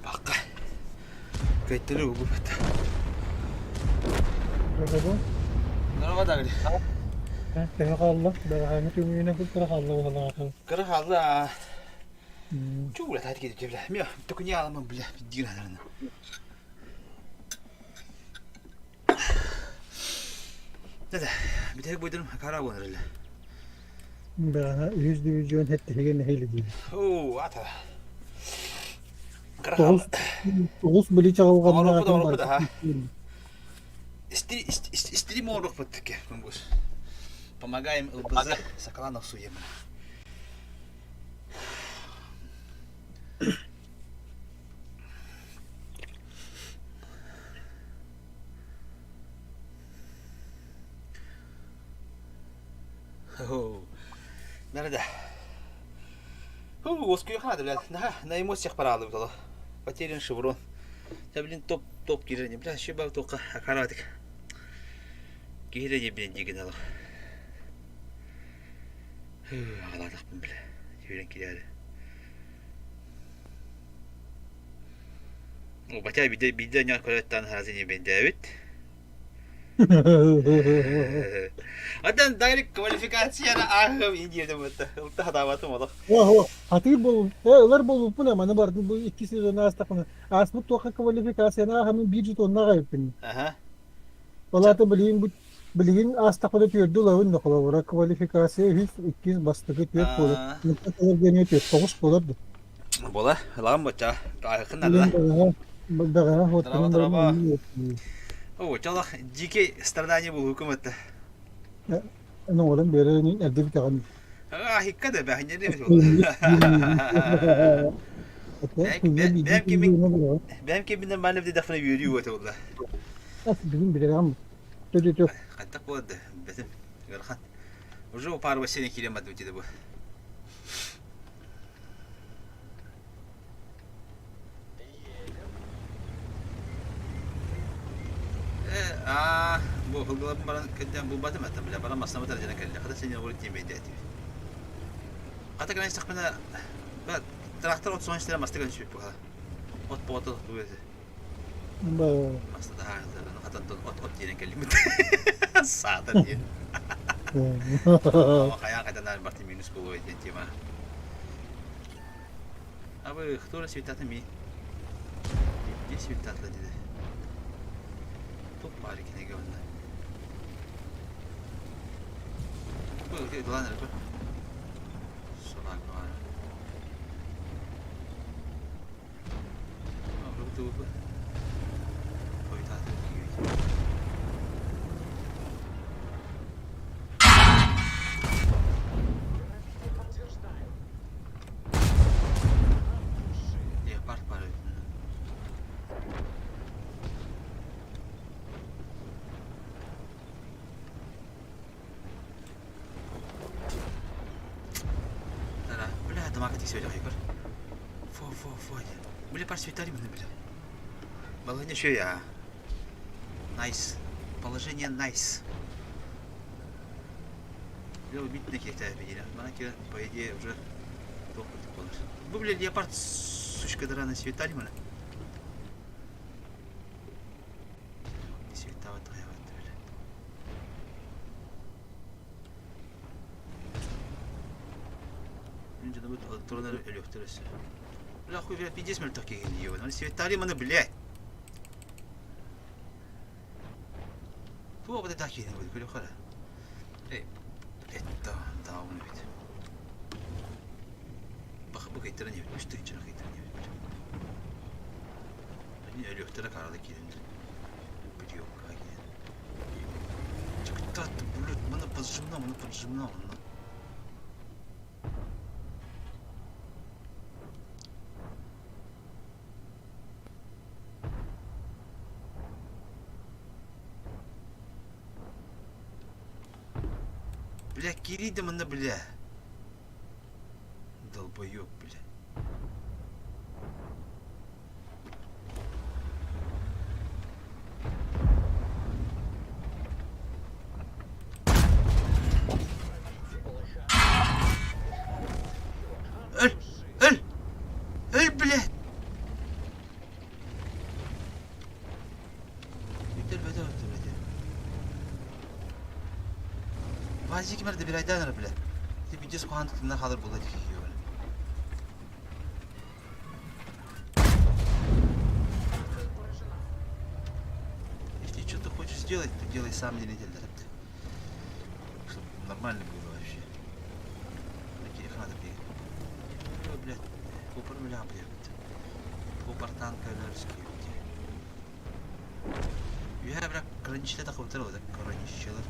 Speaker 1: Бакка. Кыйтыры угубат.
Speaker 6: Дорообо.
Speaker 1: Дорообо дагы.
Speaker 6: Төһө хаалла? Бэҕэһээҥҥи түҥүүнэн кыра хаалла буоллаҕа.
Speaker 1: Кыра хаалла. Чуула таат киирдэ бля. Мио, токуни аламан бля, дигин адарына. Да-да, бүтэһик бойдурум хара буолар эле.
Speaker 6: Бэҕэһээ үһүс дивизион сэттиһигэ нэһиилэ диибит.
Speaker 1: Оо, ата. Кыра
Speaker 6: Тоҕус тоҕус били чаҕылҕаннаах
Speaker 1: Оҥоруохпут, оҥоруохпут,
Speaker 6: барыта
Speaker 1: аха. Исти исти исти моруохпут тикке бус. Помогаем ЛБЗ Соколанов суем. Nerede? Уоскуйа бля, на, на эмоциях параалыбыт оло. Потерян шеврон. Да, блин, топ, топ киирэн, бля, еще бар тоққа акаратик. Киһи да диэбинэн диигин олох. Аҕалаатахпын бля, сүүрэн киирээри. Батя биирдэ биирдэ ньон көрөттөн харазы диэбэйдээбит. Оттон дагри квалификацияны ааһыам индиэдэ бутта. Ылта хатаабатым олох.
Speaker 6: Оо, хатыыр буолу, э, ылар буолбуппун маны бардым бу икки сезон аастахпына. Ааспыт туохха квалификацияны ааһамын биир жетонна аҕайыппын.
Speaker 1: Аха.
Speaker 6: Ол аата билигин бу билигин аастахпына түөрдү ылабын да холобура квалификация үһүс, иккис, бастакы түөрт буолар. Мантан ылар диэни түөрт тоҕус буолар да.
Speaker 1: Буола, ылаҕын бочча. Ааһыккын наада.
Speaker 6: Билин бэҕэһээ
Speaker 1: Здорово,
Speaker 6: хуоттанан баран
Speaker 1: здорово.
Speaker 6: ойуу
Speaker 1: О, чалах дикий страдание булуукум этэ.
Speaker 6: Оҥорон биэрэн эрдэ бүтэҕин.
Speaker 1: Аһикка да бэһинньэри Бэм кимин бэм киминен манып дедахфына үөрүү уота буолла.
Speaker 6: Бүгүн билэҕим. Төдүтү.
Speaker 1: Хаттак буолды бэтим. Ыарахан. Уже пару бассейн киирэн бардым диде бу. Э, бу хылгылабын баран кэлдэн булбатым этэ, бля, баран массамы таржана кэллэ. Хата сен оҕурук тиэмэйдээтибит. Хата кэлэн истэхпинэ, бля, трактор от суон истэрэ маста кэлэн сүппүт буһа. От боҕото тохтуу этэ. Маста таһаарылларын хатантан от от диэн кэллимит. Саатар диэн. Хайаан хайданаар барты минус буолуо диэн тема. А вы кто расцветата ми? Где цветата диде? Туох баар кинигэ онно? Бу ылан эрэ Собака баар. Леопард баар эбит. Бля, домака тиксибэтэх көр. Фу, фу, фу. Бля, пар свитари маны, бля. Балаһыня үчүгэй аа. Найс. Положение найс. Бля, убить на киһитэ бигире. Мана киһи, по идее, уже туох курдук буолар. Бу, бля, леопард сучка драная свитари маны. Свитава тайват, бля. Мин дьонобут туран өлүөхтэр өссө. Бля, хуй, бля, пиздец мөлтөх киһи диэбин. Аны Светали маны, блядь. Туох бата киһини будет, көрө хара. Эй, блядь, да, даун ведь. Бах, бу кыйтара не үс тыынчара кыйтара не бит. Мин өлүөхтэрэ карада киирэн. Блёк, Чыкта, блядь, маны поджимна, маны поджимна, маны. Бля, кири да маны, бля. Долбоёб, бля. Өл! Өл! Өл, блядь! Бүтэр бөтө бөтө бөтө. Вазик мэрде bir aydan бля. Ти видео кухан тутунна халыр була дики киһи Если что-то хочешь сделать, то делай сам, не неделя. Чтобы нормально было вообще. Такие надо бегать. Ой, блядь, купор бля, блядь. Купор танка өлөрский. Үһэ бля, краничте да хобутар вот краничелер.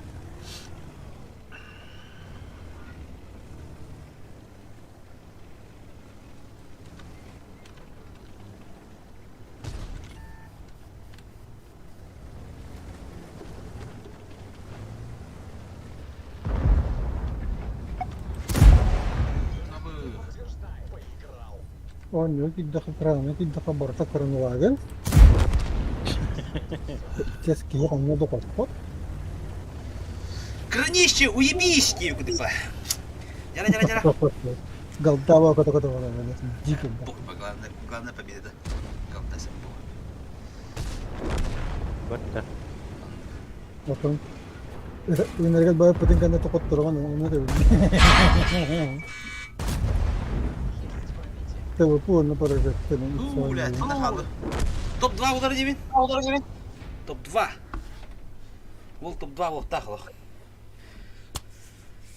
Speaker 6: Оонньууга киирдэххэ, кыраанынан киирдэххэ барыта кыранылагын. Чэс киһи онно да хоппот.
Speaker 1: Кранище, уебись диэбит кудыпа. Яра, яра, яра.
Speaker 6: Голдава кото-кото дикий.
Speaker 1: Похуй, главное, главная победа. Голда сам
Speaker 3: Батта.
Speaker 6: Отон Энергет баар пытын кэннэ тохоттороҕун ону тэбин. ТВП уонна прожектор.
Speaker 1: Бля, ты нахалы. Топ-2 удары дебин? Топ-2. Ол топ-2 буолтаах олох.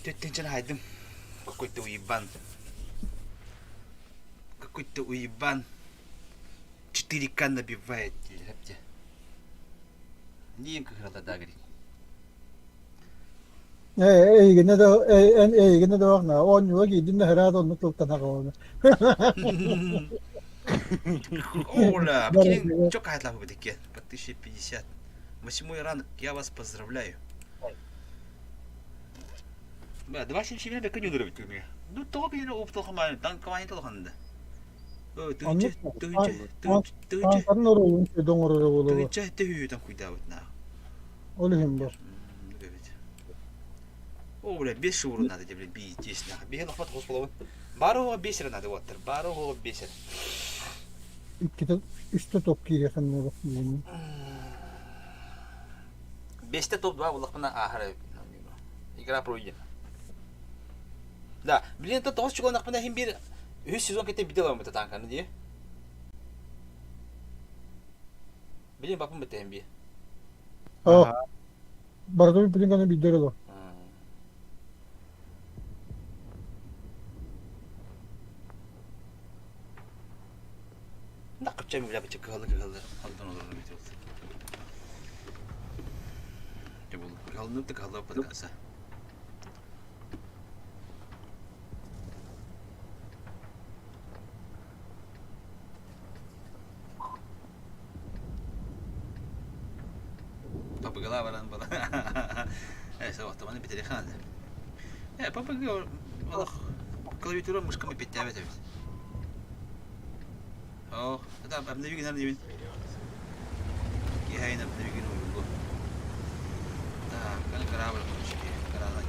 Speaker 1: Төттүнчэн хайдым. Какой-то уебан. Какой-то уебан. 4К набивает. Диэн кыһыралла да говорит.
Speaker 6: Эйигинэ да эн эйигинэ да баҕна оонньууга киирдин да ыраат оннук тылтан аҕалана.
Speaker 1: Оля, прикинь, чё кайтлап бу по 1050. Восьмой ранг, я вас поздравляю. Бля, 277 бэкэ ньудырыбыт күҥҥэ. Ну, тоҕо кинини упталхамаан, танкование толханды.
Speaker 6: Оннук Таанкарын оруолун сөдө оҥороро буолуо.
Speaker 1: Тыһыынча төһүүтэн куйдаабыт наа.
Speaker 6: Ол иһин бу.
Speaker 1: О, бля, бес шоуру надо тебе, бля, здесь нахуй. Беге лохмат хос болобун. Бары оҕо бесер надо уоттар. Бары оҕо бесер.
Speaker 6: Иккитэ, үстэ топ киириэхин буолуох
Speaker 1: Бесте топ-2 буллахпына ааһар Игра пройдена. Да, блин, это тоҕус чугуннахпына иһин биир үһүс сезон кытта биде ламмыта танканы дии. Блин, бапым битэ иһин биир.
Speaker 6: Оо, барытын бүтүн гына биирдэр олор.
Speaker 1: Да, кыпча бля, быча кыһаллы кыһаллы алдан олорор бит ол. Дьэ бул кыһаллынып да кыһаллы до конца. Папыгала баран бала. Э, соҕохтоманы битэри хаалла. Э, папыга олох клавиатура мышками петтээбэт эбит. Оо, это обнови гынар диибин. Киһайын обнови гын уйуллу. Так, аны корабль короче, корабль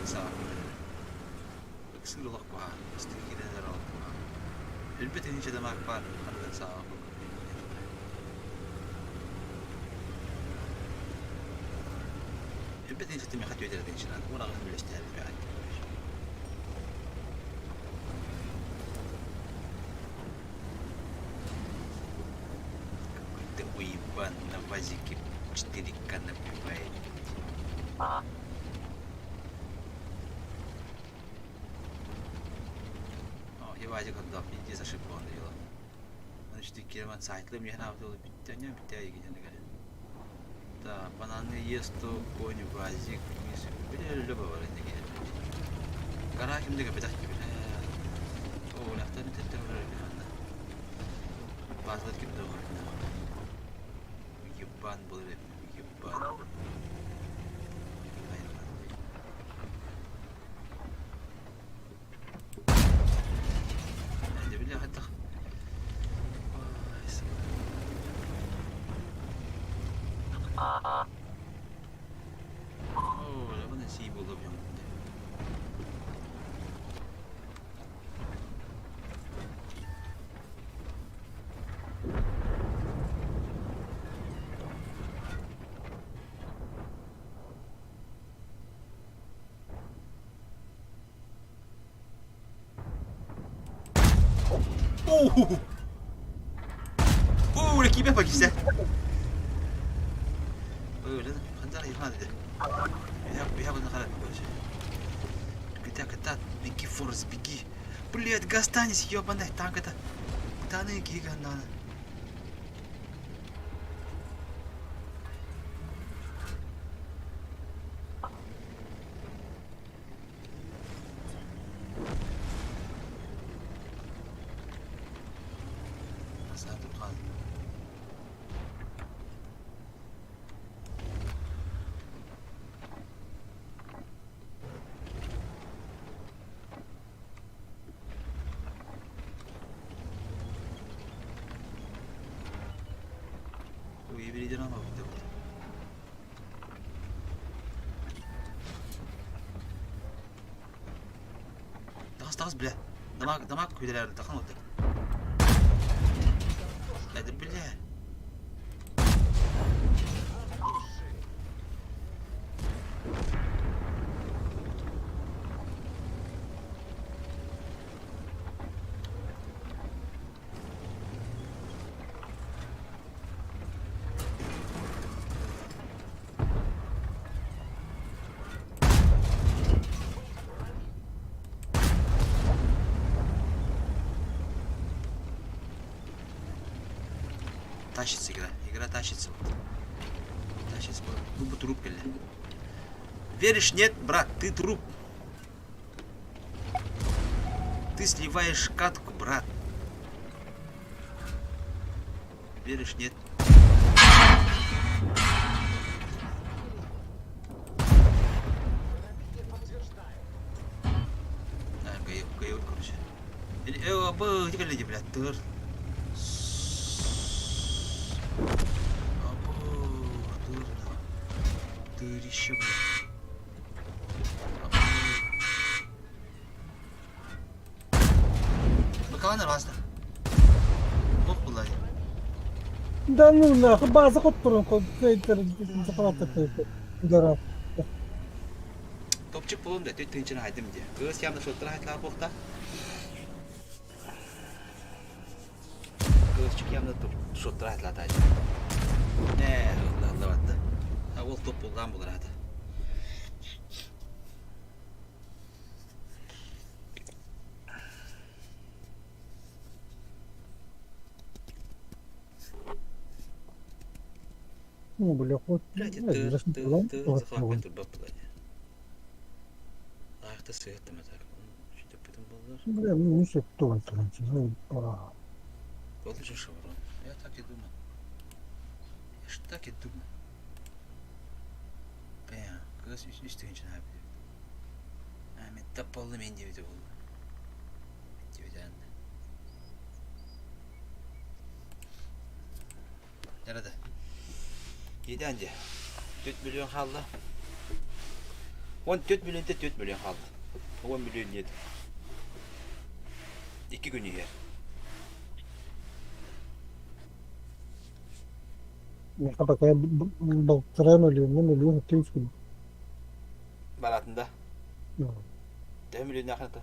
Speaker 1: саҕа Ыксыыр олох куһаҕан, ыстык киирэн эрэр олох куһаҕан. Өлбөт иничэ да маак баар, ардыгар сааҕа курдук Өлбөт иничэ миэхэ түөтэрэ тинчинан, ураҕаһын үлэстэһэр бэҕэт. Какой-то уебан на вазике 4К набивает. О, я вазик отдал, пиздец ошибка он делал. Значит, керман сайтлым я на бүттэ, бүттэ егенеге. Так, бананы ест, конь, вазик, мисс, бля, любого бар Гара кимдеге бетах бля. О, лахтан теттер Базар кимде Ебан был ебан. Бля, хайдах. О, лабана сии буолла Оо! Оо, киибэ пакисе. Беги, Форест, беги. Блядь, останься, ёбаный танк это. Куда гига надо? Уйбириден алабыт. Тахас тахас бля. Дамаг дамаг күйдерер тахан oldu. Hadi бля. Тащится игра. Игра тащится. Вот. Тащится. Бу труп кэллэ. Веришь, нет, брат, ты труп. Ты сливаешь катку, брат. Веришь, нет? Короче. Блядь, тыр. Тыр, тырище, блядь. Бакаланар баста. Бок булай.
Speaker 6: Да ну нахуй, база хотторун захватыр.
Speaker 1: Топчик булум да төт тынчын хайдым де. Кыз ямда шоттара хайтлар бохта. Кызчык ямда шоттара хайтлар тайды. Не, Allah Allah. Ha ол топ булган булар хата.
Speaker 6: Ну, бля, вот.
Speaker 1: Блядь, тыр, тыр, тыр, захват турбап булай. Ах, ты свет так. Что-то булар.
Speaker 6: Бля, ну не кто Ну,
Speaker 1: Получишь шеврон. Я так и думал. Я ж так и думал. Бля, кыз үс тыгынчы abi. Ahmet tapallı men debiti oldu. Debiti Nerede? Yedi 4 milyon kaldı. 14 milyon de 4 milyon kaldı. 10 milyon yedi. 2 gün yer.
Speaker 6: Пока полтора миллиона, миллион тысяч.
Speaker 1: Баратында. 4 миллион ақыры.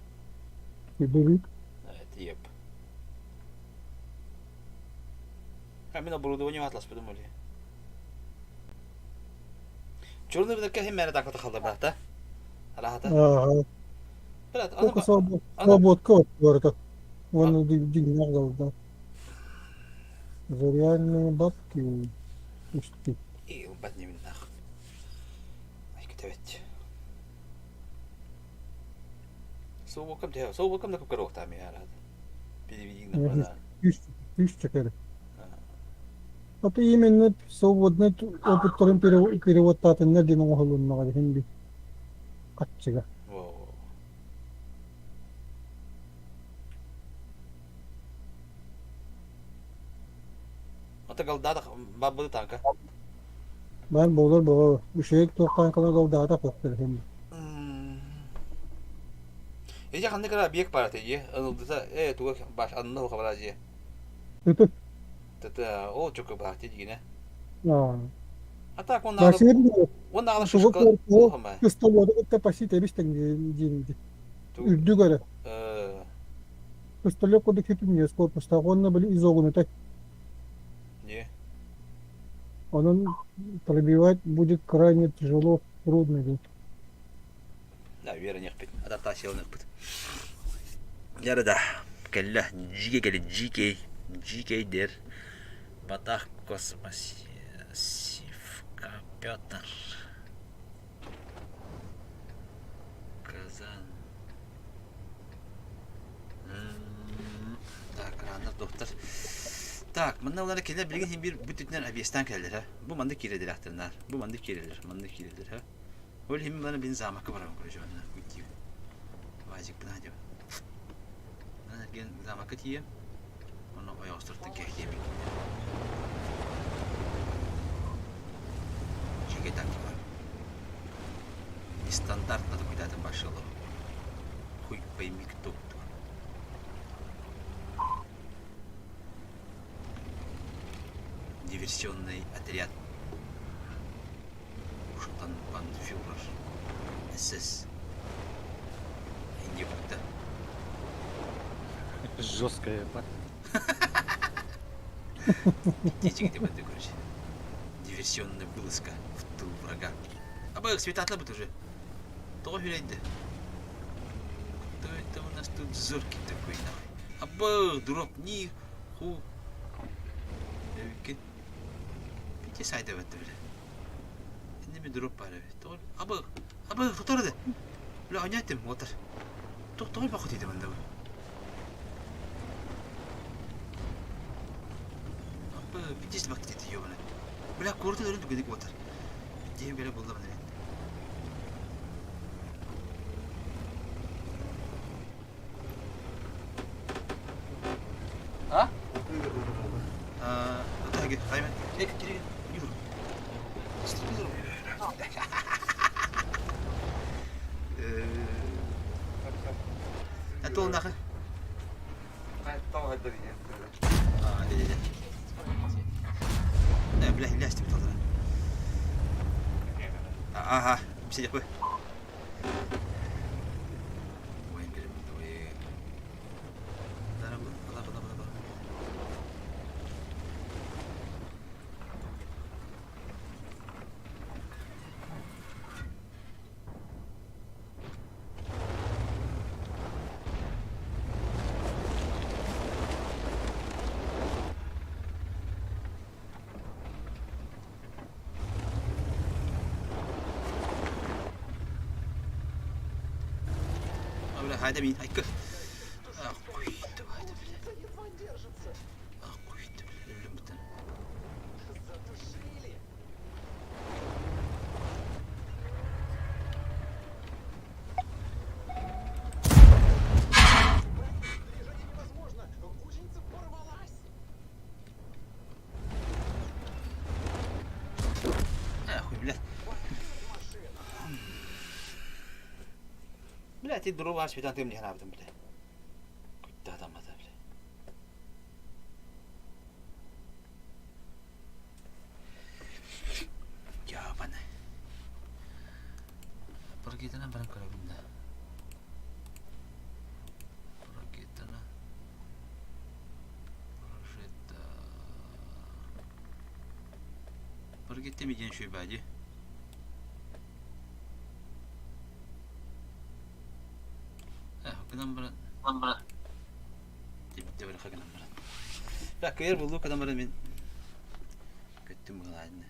Speaker 6: Бери.
Speaker 1: Evet, yep. Ha, мен оборудование атлас придумали. Черный рынокка хем мәре такта қалды, брат, да? Рахата.
Speaker 6: Ага.
Speaker 1: Брат,
Speaker 6: Только свободка вот, говорит. Вон деньги да. За реальные бабки. Пусти.
Speaker 1: И, бат не нах. Ай, кетебет. Сообокам те, сообокам да көпкөр октами арады. Биди на
Speaker 6: Тысяча кere. А то именно свободный опыт перевод татын дин оңолуннага хинди. Катчыга.
Speaker 1: Ата галдада бабы танка.
Speaker 6: Бар болор бо ушек токтан кала галдада коктыр хинди.
Speaker 1: Эже ханны кара объект бар теже. Анылдыса э туга баш анны хабара же.
Speaker 6: Тыты.
Speaker 1: Тата о чөкө бар дигине.
Speaker 6: А.
Speaker 1: А так он
Speaker 6: Башны
Speaker 1: он нагы
Speaker 6: Тугу
Speaker 1: шишка.
Speaker 6: Кыстолоду кытта паси тебиш теңге Үрдү көрө.
Speaker 1: Э.
Speaker 6: Пистолет кодук хипим корпуста онна били изогнута.
Speaker 1: Не.
Speaker 6: Onun пробивать будет крайне тяжело, трудно.
Speaker 1: Да, вера не хпит. Адаптация не хпит. Яра да. Кэллэ жиге кэлэ GK GK дер. Батах космос Сивка Петр. Казан. Так, раннар доктор. Так, мында улар келер билген хим бир бүтүннен объестан келер, ha. Бу манды кирелер ахтырнар. Бу манды кирелер, манды кирелер, ha. Ол хим бана бин замакка барам короче, ана кутти. Вазик бина деп. Мына ген замакка тие. Оны ойостыртын кехтеби. Нестандартно такой пошел. Хуй пойми кто кто. Диверсионный отряд. Штанбанфюрер. СС. Индикта.
Speaker 7: Жесткая ебать.
Speaker 1: Птичек деп это, короче. Диверсионная вылазка в тыл врага. А бы светатлы уже. Тоҕо хүлэйдэ? Кто это у нас тут зоркий такой нахуй? Абы, дроп, ни ху. Эвикин. Пите сайда бетті біле. Инде ми дроп бар эбит. Тоҕо абы, абы, тутар Бля, оняйтым, отыр. Тоҕо бақыт еді мында. Абы, пите бақыт еді ёбана. Бля, көрді өрін түгедік отыр. Дейін бері болды мына. А? А, так, хаймен. Эк, кире, юр. Это нахуй. А, не, не, не. Бля, бля, что это? Ага, сидя, ой. Ой, ой. Бля, хайда мин, айкы. Охуеть, хайда, бля. Охуеть, бля, өлім бітін. Охуй, бля. Бля, ты дрова светан ты мне набдым, бля. Куда там это, бля. Ябаны. Паргетана баран карабинда. Паргетана. Прожета. Паргетте меден шөйбәди. Гынан баран. Типте бір хагынан баран. Бля, көр булду кадан баран мен. Көттүм гылайны.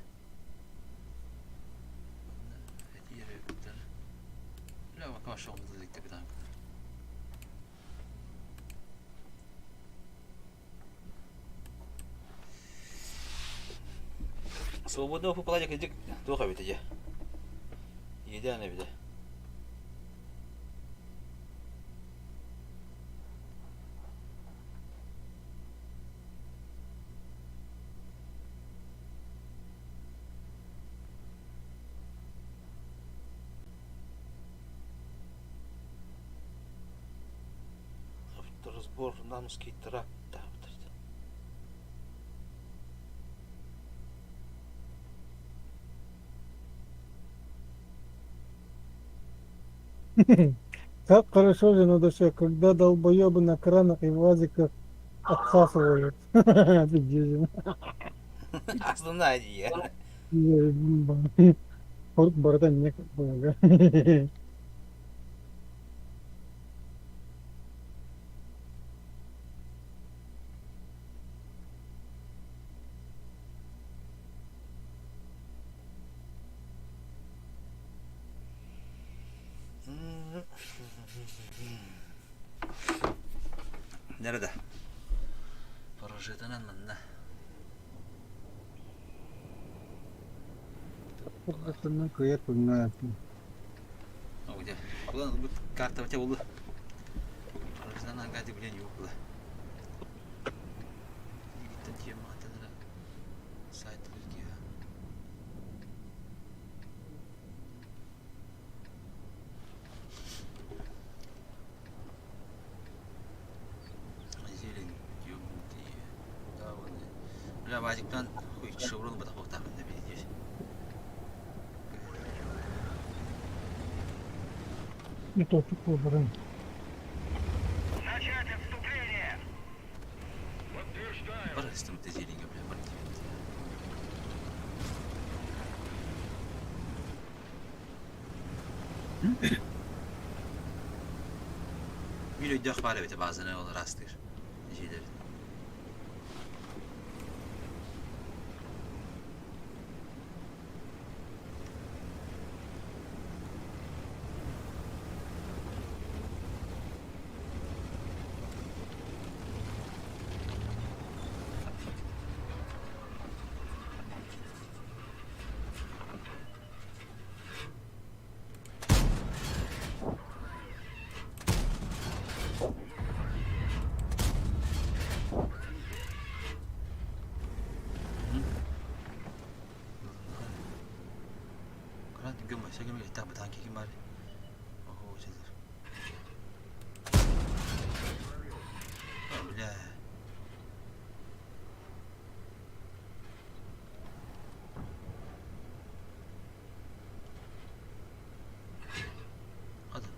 Speaker 1: Бля, бака шоғымды дикте битан. Свободно попаладя кедик туха бит же. Еде бит. Авторазбор Намский тракт.
Speaker 6: Как хорошо же на душе, когда долбоебы на кранах и вазиках отсасывают. Офигеть.
Speaker 1: Основная идея.
Speaker 6: Вот борода не много.
Speaker 1: Nerede? Projeden manna. О, где? Ulan bu карта у тебя была. Projeden ангады блин yok была. Тема сайт Бля, Вадиктан хуй шеврон батахуохтаахпын да билиир.
Speaker 6: Не топчук буоларын.
Speaker 5: Начать отступление! Подтверждаю!
Speaker 1: Бар истим тезелиге, бля, бар диэбит. Биир өйдөөх баар эбитэ баазаны ол ыраастыыр дьиэлэрин. Кыран түгэн басса кэм бытаан киһи баар. Оһо сылдьар. Бля. Hadi.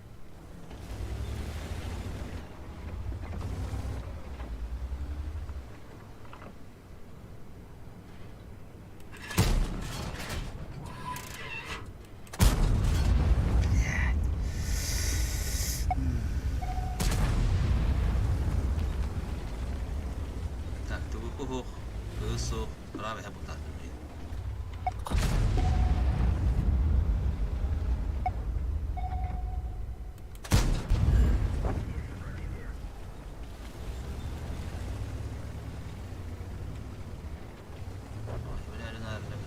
Speaker 1: Так, тугу суох, кыыс суох, ыраах эһэ бултаатым дии. Ой, бля, наверное,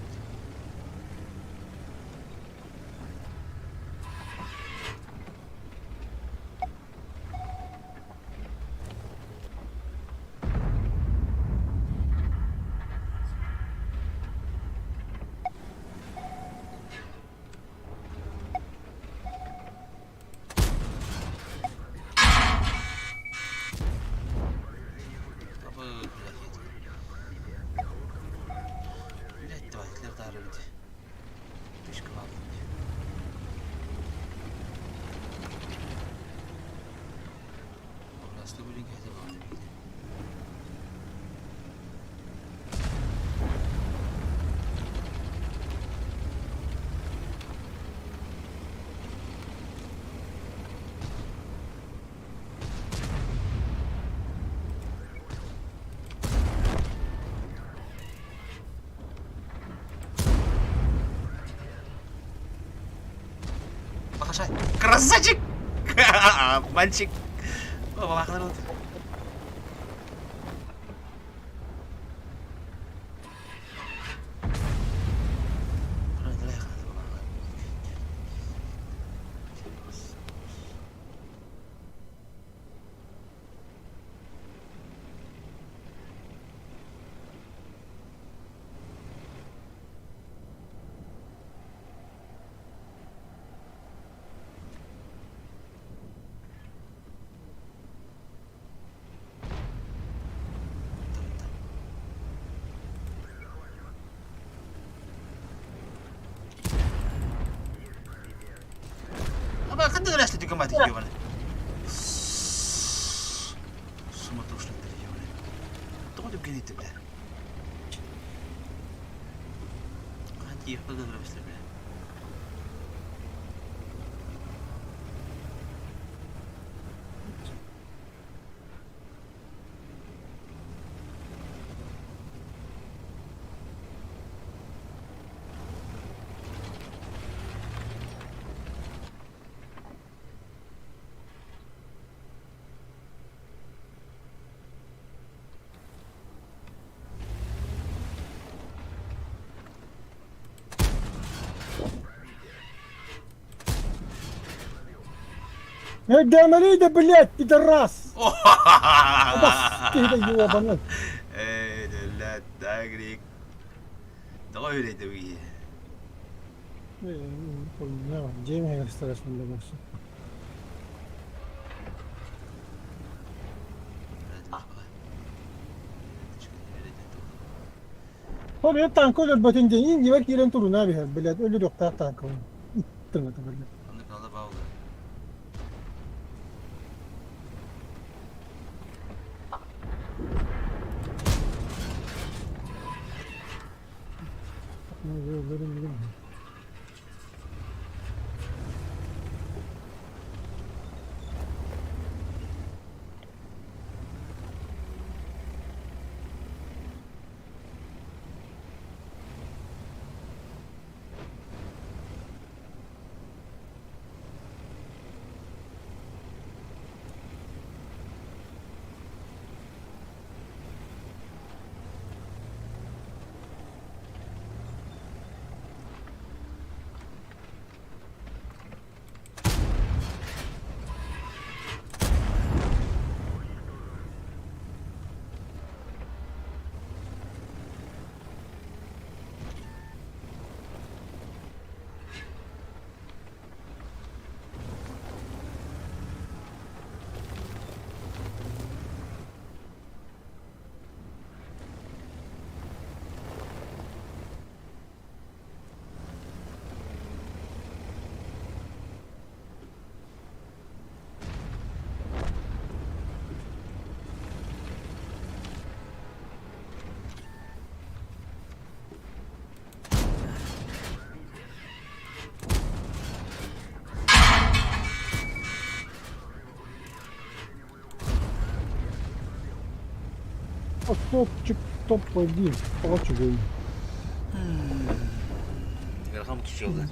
Speaker 1: Абы, блядь. Блядь, давай, тары Тышка ладно. Областы блин, это было Покажай. Красавчик! Мальчик! О, бабахлар oldu. Аба ханна ырааста түгэн ёбана. Суматошный ёбана. Тоҕо түгэн ити бля. Ханти хада бля.
Speaker 6: Гамалида, блядь, пидорас! Ты ёбаный.
Speaker 1: Эй, блядь, да, грек. Давай öyle de
Speaker 6: Дьиэм страшно для вас. Ол танка өлөрбөтүн диэн иннибэр киирэн турунаа биһэр, блядь, өлөрүөхтээх танкабын. Иттим это, блядь.
Speaker 1: Оннук ала баулы.
Speaker 6: Топчик топ-1, тоҕо үчүгэй.
Speaker 1: Ыарахан тусуоллар.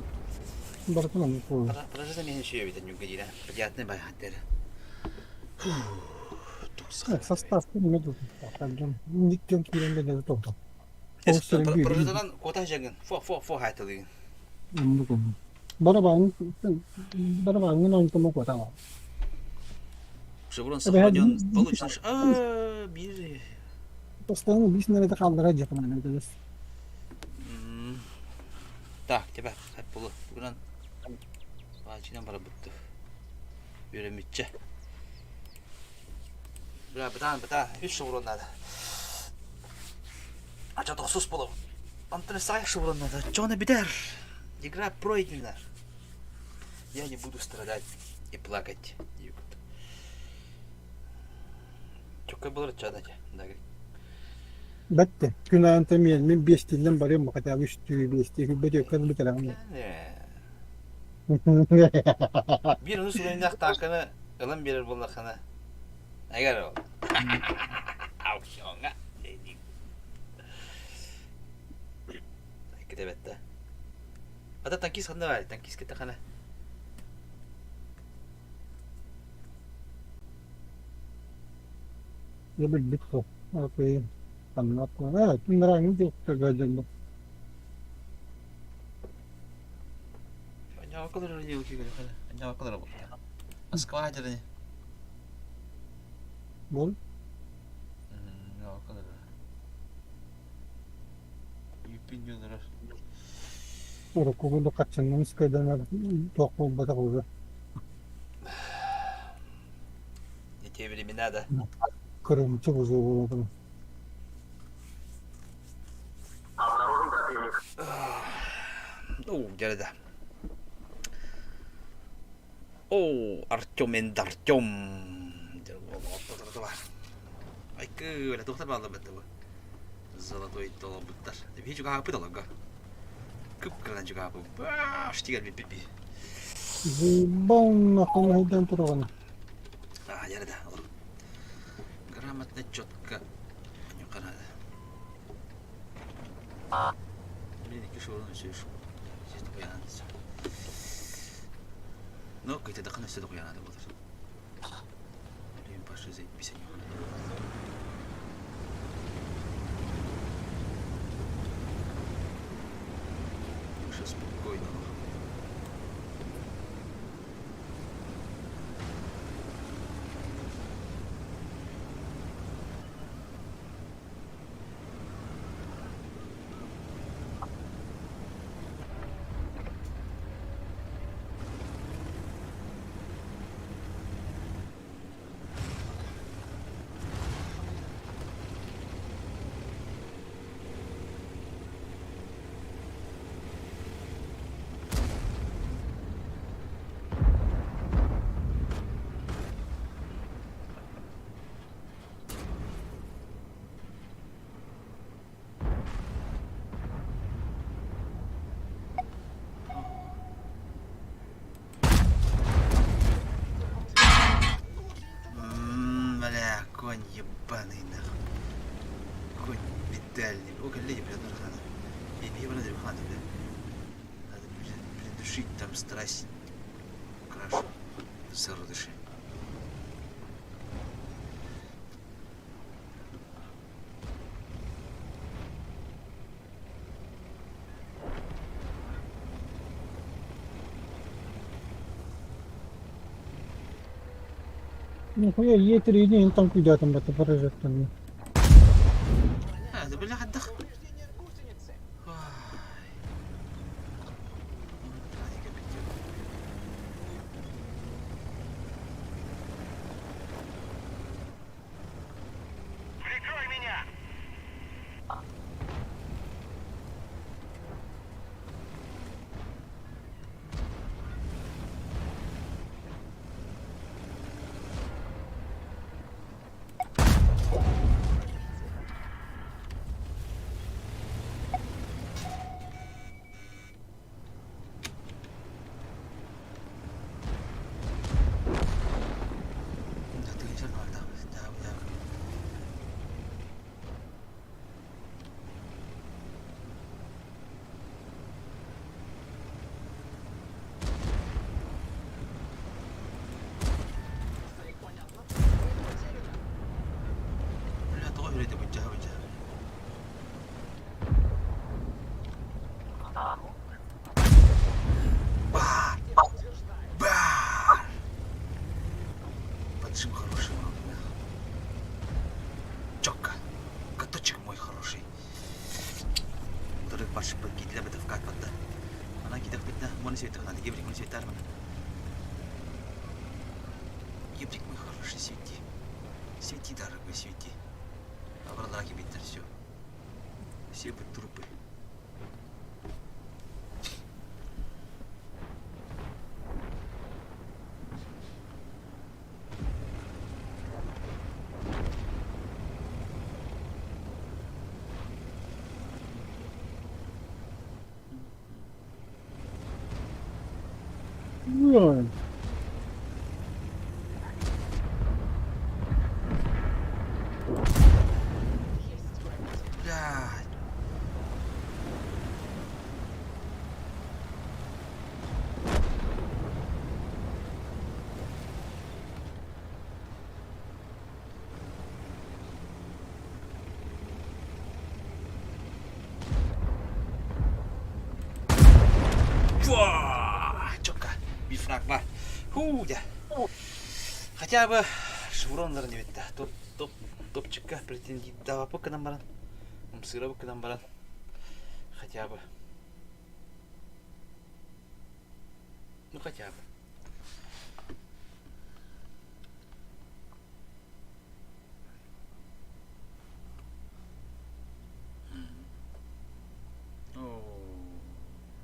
Speaker 6: Барытын оннук буолар.
Speaker 1: Прожита миһин сүөбүтэн нүггедиирэ. Приятный байхаттер.
Speaker 6: Состав неме дьон. Никкен киирэн бэнэ тобдом.
Speaker 1: Прожитанан кота жагын. Фо фо фо хайтылыгын.
Speaker 6: Оннук оннук. Барабан барабаҥҥын онтума куотаҕа.
Speaker 1: Шеврон сохранен получен. А, бир.
Speaker 6: Постоянно бис нэрэтэ хааллара дьакаман эбэтэр.
Speaker 1: Так, тебя хат болу. Бүгүнэн баачынан барабытты. Үөрэммитчэ. Бля, бытаан, бытаан. Үс шеврон надо. Ача тохсус болобут. Антон сай шеврон надо. Чоны битер. Игра пройдена. Я не буду страдать и плакать. Чөккө булар чаадача.
Speaker 6: Бэтте. Күн аайы мин биэстиинэн барыам хотя бы үстүү биэстии күлбэт өккөн бүтэрэҕин.
Speaker 1: Биир ону суруйуннаах тааҥканы ылан биэрэр буоллаххына эгэр ол аукционҥа Китэбэтте. Ата танкист ханна баар? Танкист кытта хана?
Speaker 6: Я билбит суох. Окей. Ханна э, түннэрээҥҥин диэхтэргэ дьонно.
Speaker 1: Москва дьэрэ.
Speaker 6: Бол. Урукку курдук хаччыннан ыскайданар туох буолбатах уже.
Speaker 1: Не те времена, да?
Speaker 6: Кырымчык уже буолатын.
Speaker 1: Ну, дьэрэ да. О, Артем энд Артем. Айкы, туохтар бааллар бэтэ бу. Золотой толобуттар. Биһи чугаһааппыт олорго. Кып-кыран чугаһааппыт. Штигер биппи.
Speaker 6: Заебал нахуй хайдан турагана.
Speaker 1: А, ярда. Грамотно, четко. Нюханада. Блин, икки шоурун өссө Ну, кыйтадаххына өссө да куйанаата буолар. Блин, Паша заебись Уже спокойно. Конь ебаный нахуй. Конь медальный. О, коллеги, бля, тоже надо. Я не надо, надо, бля. Надо придушить там страсть. Крашу. Зародыши.
Speaker 6: Нихуя Е3 не там куда там это прожектор.
Speaker 1: هذا بالله حد
Speaker 4: Повреждение гусеницы.
Speaker 5: Прикрой меня!
Speaker 4: Старик, понятно. Цель потеряна.
Speaker 1: Бля, тоҕо үрэтэ быдьаһа быдьаһа. Бар!
Speaker 4: Подтверждаю.
Speaker 1: Бар! Поджим хороший был. Чётко. Каточек мой хороший. Дорог баршы китле бит вкат батта. Она кидах битна, мон светах надо, гибрик мон светар мана. Гибрик мой хороший, свети. Свети, дорогой, свети. Абралаки биттер все. Все бы трупы.
Speaker 6: Ну,
Speaker 4: Есть пробитие.
Speaker 1: Блядь. Четко. Бифраг бар. Ху, дя. Хотя бы шевроннар не битте. Топ, топ, топчикка претендит дава гынан баран. Сыра гынан баран. Хотя бы. Ну хотя бы. О,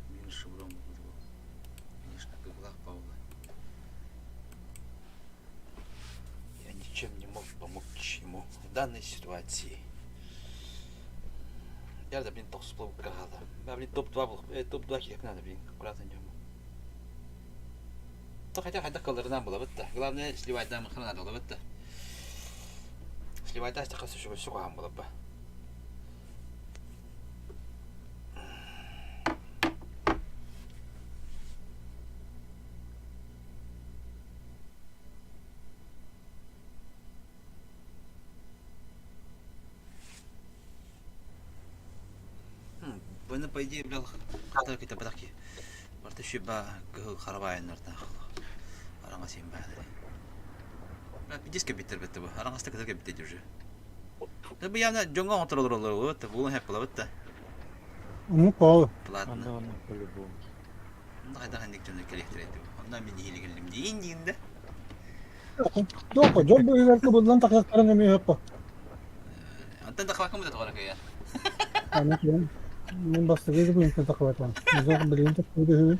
Speaker 1: минус шеврон был. Конечно, как Паула. Я ничем не мог помочь ему в данной ситуации. Я да, блин, топ гада. Да, блин, топ-2 был. Топ-2 килек надо, блин, аккуратно идем. То хотя хотя колорынан было бытта. Главное, сливать да махрана надо было бытта. Сливать да, стакасы шуга суга было бы. Бұны, по идее, бля, қатар кете бадаки. Барта шиба кыл харабайнарда. Аранга сен бәді. Бля, пидеске биттер битти бу. Арангаста кытар битти уже. Да бу явно жоңга контроллер олар бу. Булун хеп була битти.
Speaker 6: Ну, пал.
Speaker 1: Платно.
Speaker 3: Анда аны по-любому.
Speaker 1: Онда кайда хандик жөнө келектир эди. Онда мен хилигилим дейин дейин да.
Speaker 6: Доко, жон бу үйгәркө булдан таксаттарын эме хөппө.
Speaker 1: Антан да хвакым да тогара кая.
Speaker 6: Аны мен мен бастыгы бу интен такыбатан. Үзөк билген тепкүдө.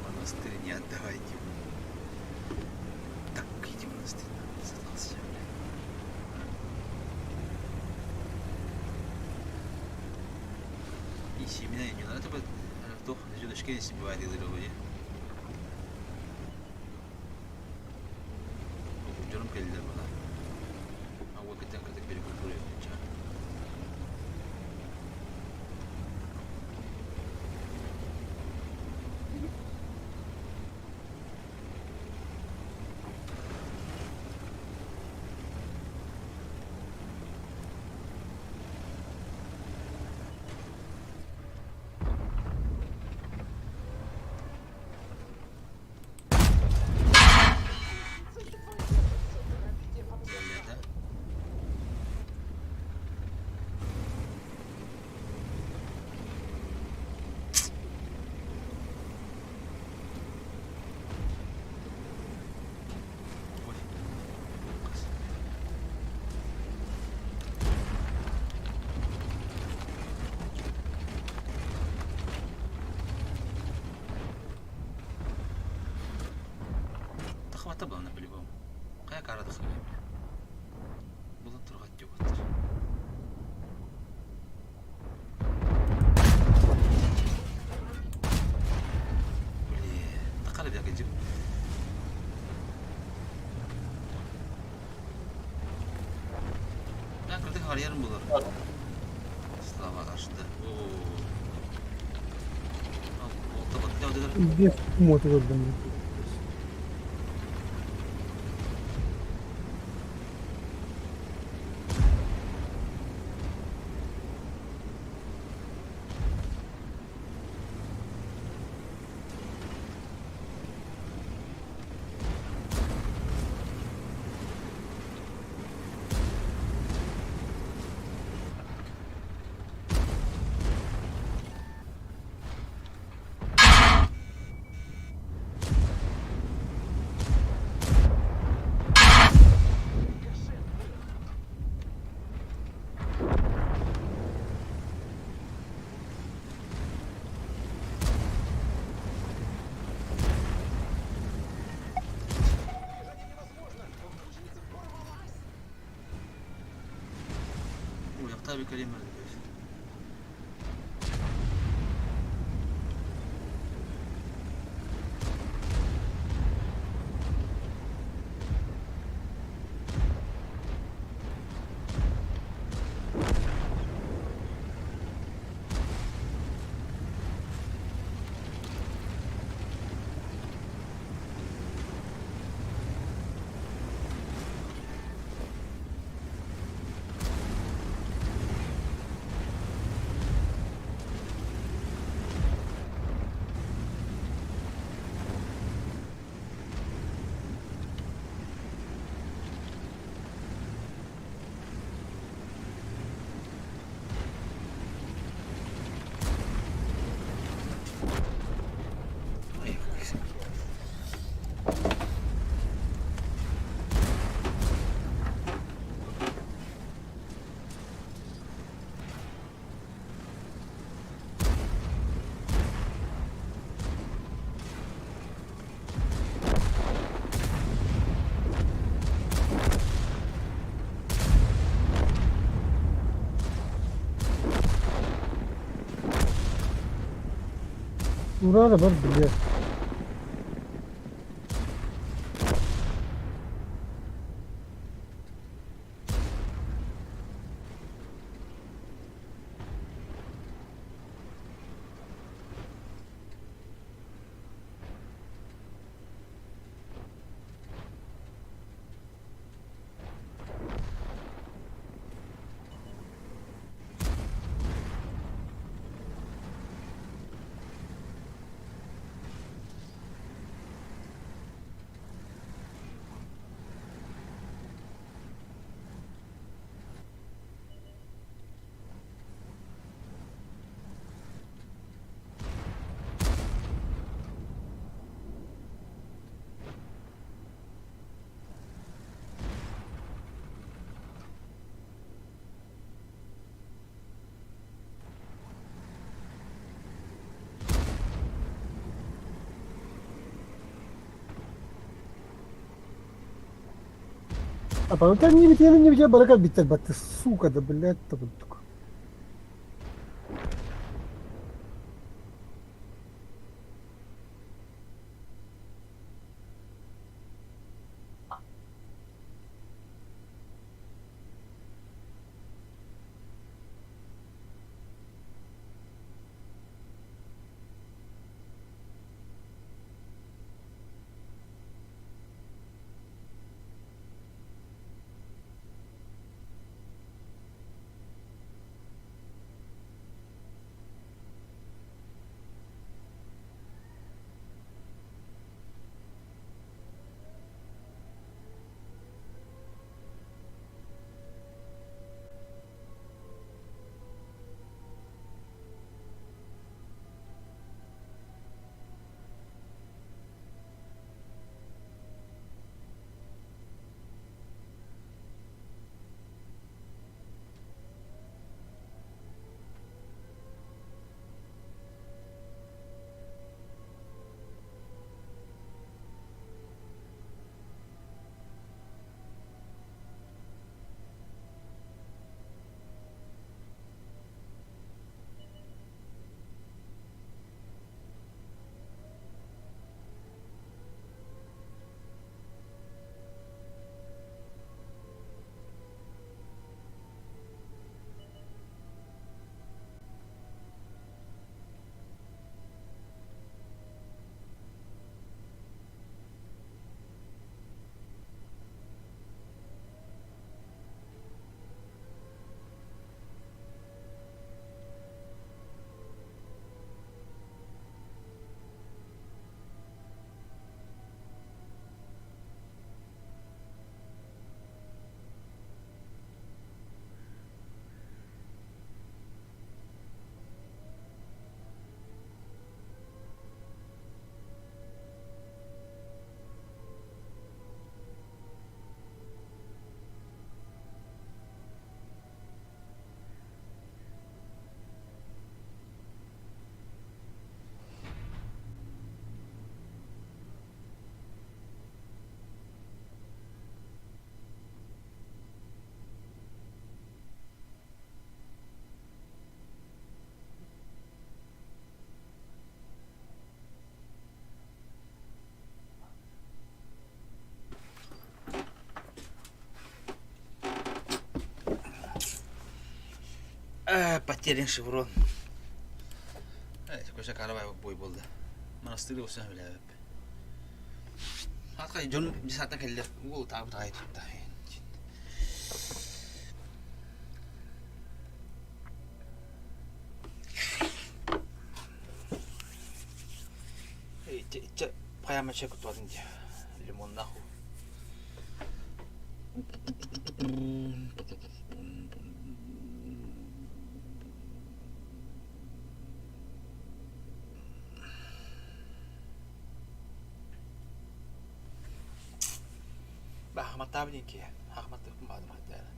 Speaker 1: Монастырь не отдавайте. Так, иди монастырь нам задался, бля. Семена не надо бы туох звездочки не бывает или Дьонум кэллилэр була. Ауа кытан кытык перекультура Тахвата была по-любому. Хайа кара тахвата. Булан тургат диэбиттэр. Блин, тахара бяка дьип. Ben kırdık harayarım bulur. Слава ашты.
Speaker 6: Пиздец, мот көрдүм.
Speaker 1: Уяхта bir kalem
Speaker 6: Ура да бар, блядь. А потом не бители, не бители, барака битер, бат, сука, да, блядь, так.
Speaker 1: Потерян шеврон. Көсө карабай бой буолла. Монастырь уса билээбэп. Хатка дьон десантан кэллэр. Уол таабыт аҕай тутта. Иччэ хайаама чэ кутуатын дии. Лимоннаах уу. Баахматтаабын икки. Ахматтыахпын баҕардым хаттаара.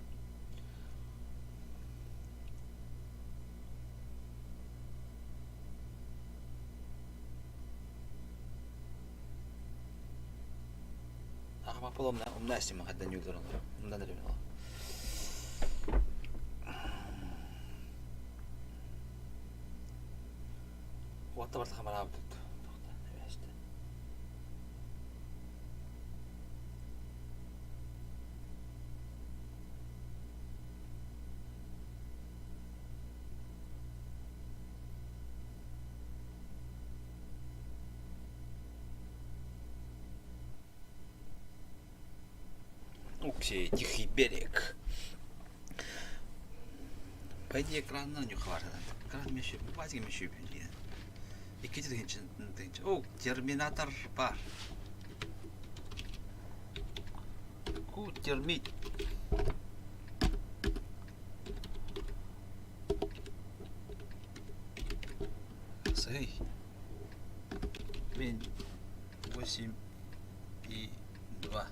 Speaker 1: Ахмаппыл умна умна эстим хаддан юлдыр олор. Умнан эребин ол. Уотта барта хамараабыт тохта эбээсте. Окей, Тихий берег. По идее, экранынан нюхалар. Экран меши, базги меши диэн. Икки тыһыынча тыһыынча. О, Терминатор бар. Ку термит. Сый. Мин 8 и 2.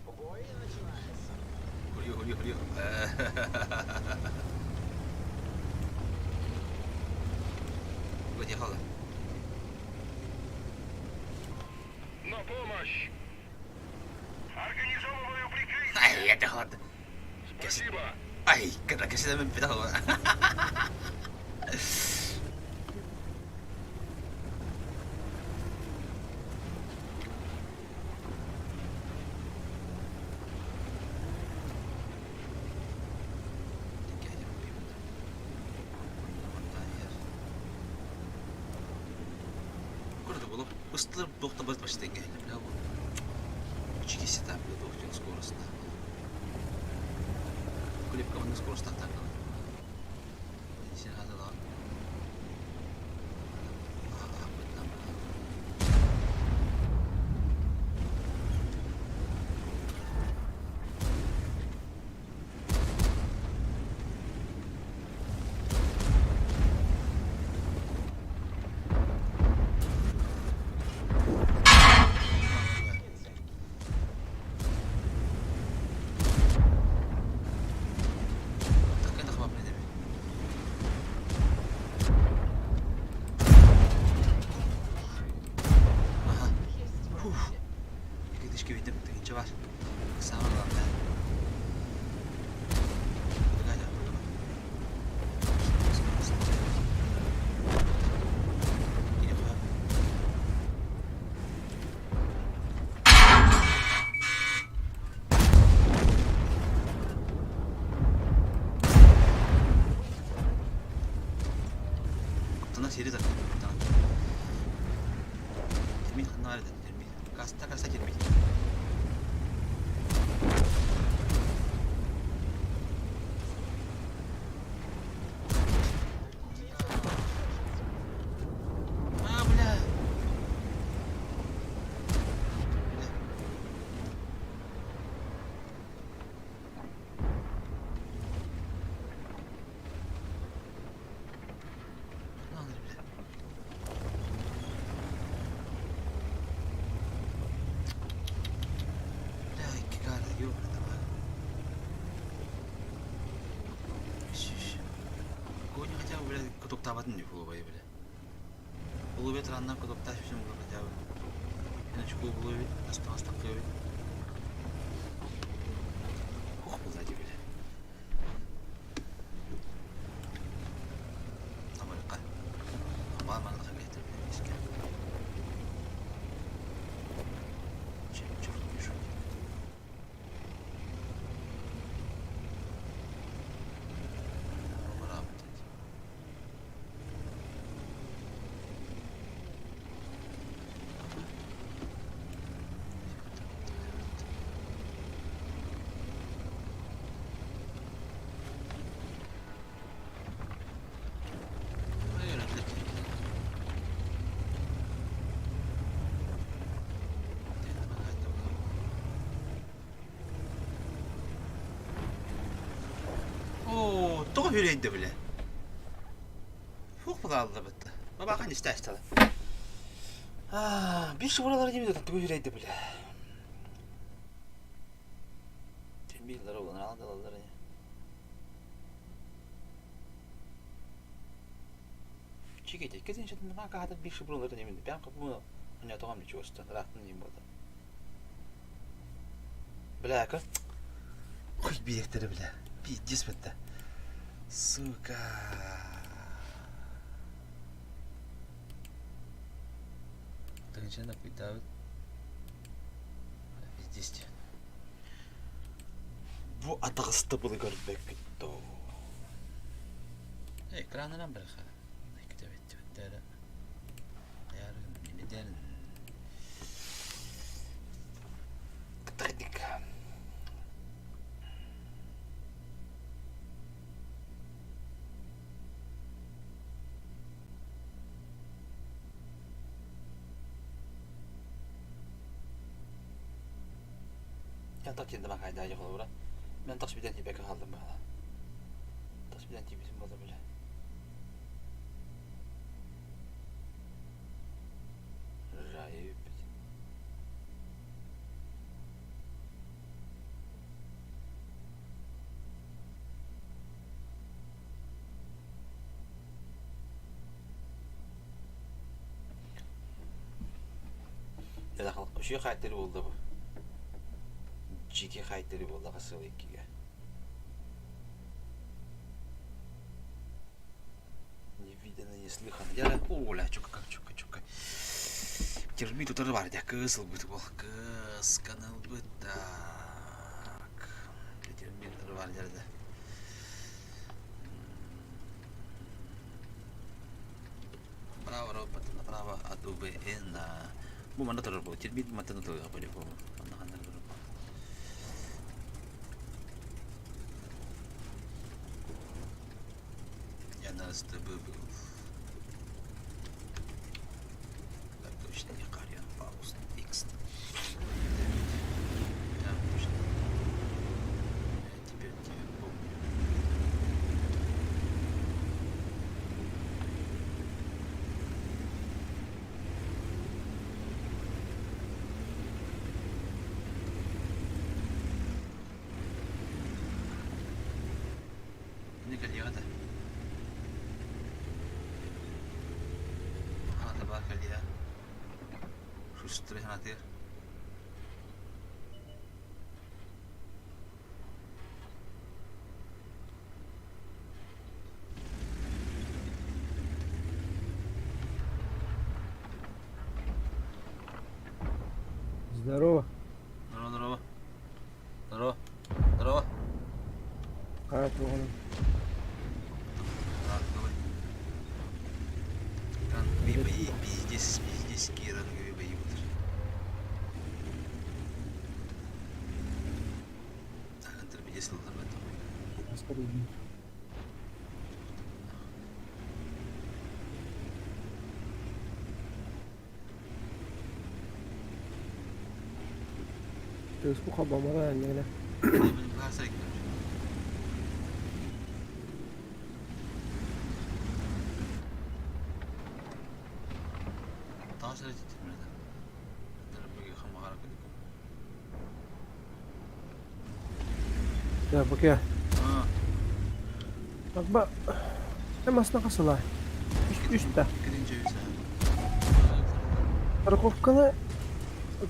Speaker 4: Бой начинается.
Speaker 1: Хурьё, хурьё, хурьё. Поехала.
Speaker 5: На помощь! Организовываю прикрытие!
Speaker 1: Ай, это хватит.
Speaker 5: Спасибо!
Speaker 1: Ай, когда кэсэдэмин питала. Ыстылар туох да бас тэҥҥэ Үчүгэй сетап туох скоростна. Клепка манна скоростаах тардылар. Син хатылаҕын. Икки бар. Саамай главное. Куттана сири тарта куттана. Термит ханна бар этэ термит. Каста каста термит. А, бля. Бля. Ханна бля. Бля, икки каада ёбаный табак. Кони хотя бы, бля, кутуктаабатын дии кулубай, бля. Кулубай тураннар кутуктаах сүсүн була хотя бы. Эн очкуу булуй эбит, астаҕас таххыа эбит. Ух, була дии, бля. Амырыкка. Амбаа манныха билеттер бля, искэ. Чем черт не шутит. Тоҕо үрэйдэ бile? Фух булааллыбыт. Бабахан истээстала. Бир шыбыралары дебит тугу үрэйдэ бile. Тимбийлер olan aldılar. Чикете, кетен шатын ма кахата бир шыбыралары дебит. Бян капуна. Аня тоғам ничего Рахтын дейм болды. Бля, ка. Хуй биэктери бля. Пиздец бітті. Сука. Тыгынчана куйтабыт. Пиздец. Бу атаҕыстыбылы көрбөккүт доо. Экранынан бір Кытырдык. Я так енді маған айда холобура. Мен тас биден тибек қалдым бала. Тас биден тибисим болды біле. Жайып. Үші қайтыры болды бұл. Жеке қайтыры болды қасыл екіге. Невиданно, неслыханно. Я оля, чука, как чука, чука. Термит тут бар, дя кысыл быт бол. Кыс канал быт так. Термит бар жерде. Право, направо от УБН. Бу манна турар бу. Термит маттан турар по-любому. Манна ханнар турар. Я на СТБ был. Так точно, не Карьян Фауст Икс. Да, точно. Я теперь тебя помню. Не кальяда. А, бар калья. Шустрый ханатыр.
Speaker 6: Здорово.
Speaker 1: Здорово, здорово. Здорово. Здорово.
Speaker 6: Как он?
Speaker 1: Ранговый. Ранговый бои, пиздец, пиздец, ранговые бои будут. Антер пиздец лылар бет.
Speaker 6: Телескоп хабамара не Да, пока. Bak Hemen kasıla. Üst üstte. Страховканы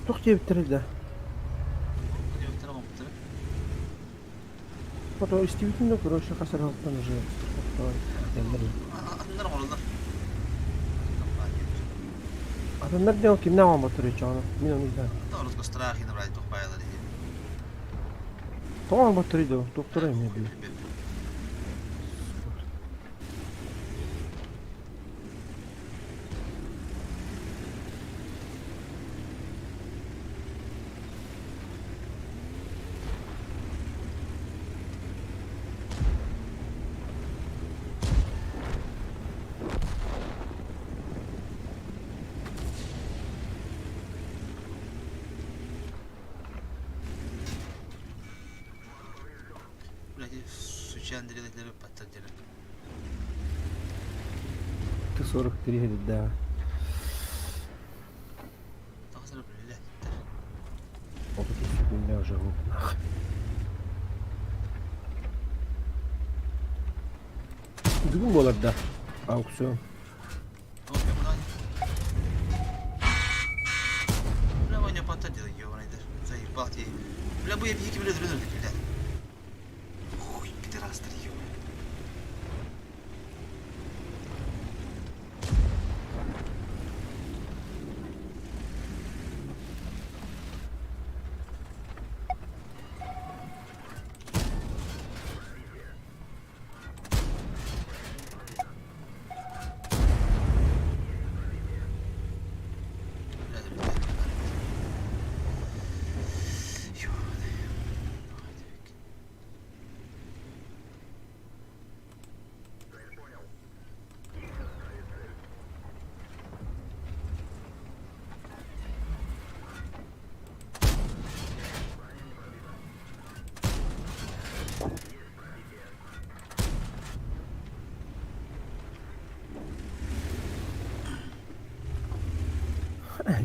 Speaker 6: тух тебиттирилди. Потом истибитин короче касаралыктан уже страховка. Адамдар дел кимден алып отур чону. Мен оны знаю.
Speaker 1: Страхи набрать тухпайлар иди.
Speaker 6: Тоң алып отур иди, доктор эми бил.
Speaker 1: Блядь, Андрей паттар дьарык.
Speaker 7: Т-43 да.
Speaker 1: Тоҕо билэ.
Speaker 7: 33 секунда уже нах. Бүгүн буолар да аукцион.
Speaker 1: Бля, Ваня паттар делай, ёбаный Заебал тебе. Бля, бу я бихики бля, бля, бля. Хуй, пидорастер, ёбаный.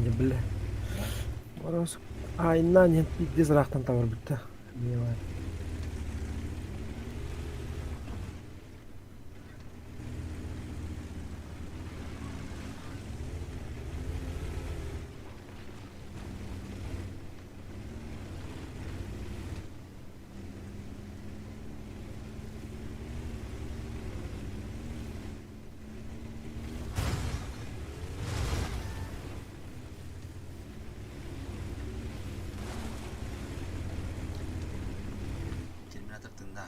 Speaker 7: Не бля. Мороз. Айна нет пиздец рахтан тавар бітті. Не бар.
Speaker 1: Терминатор тында.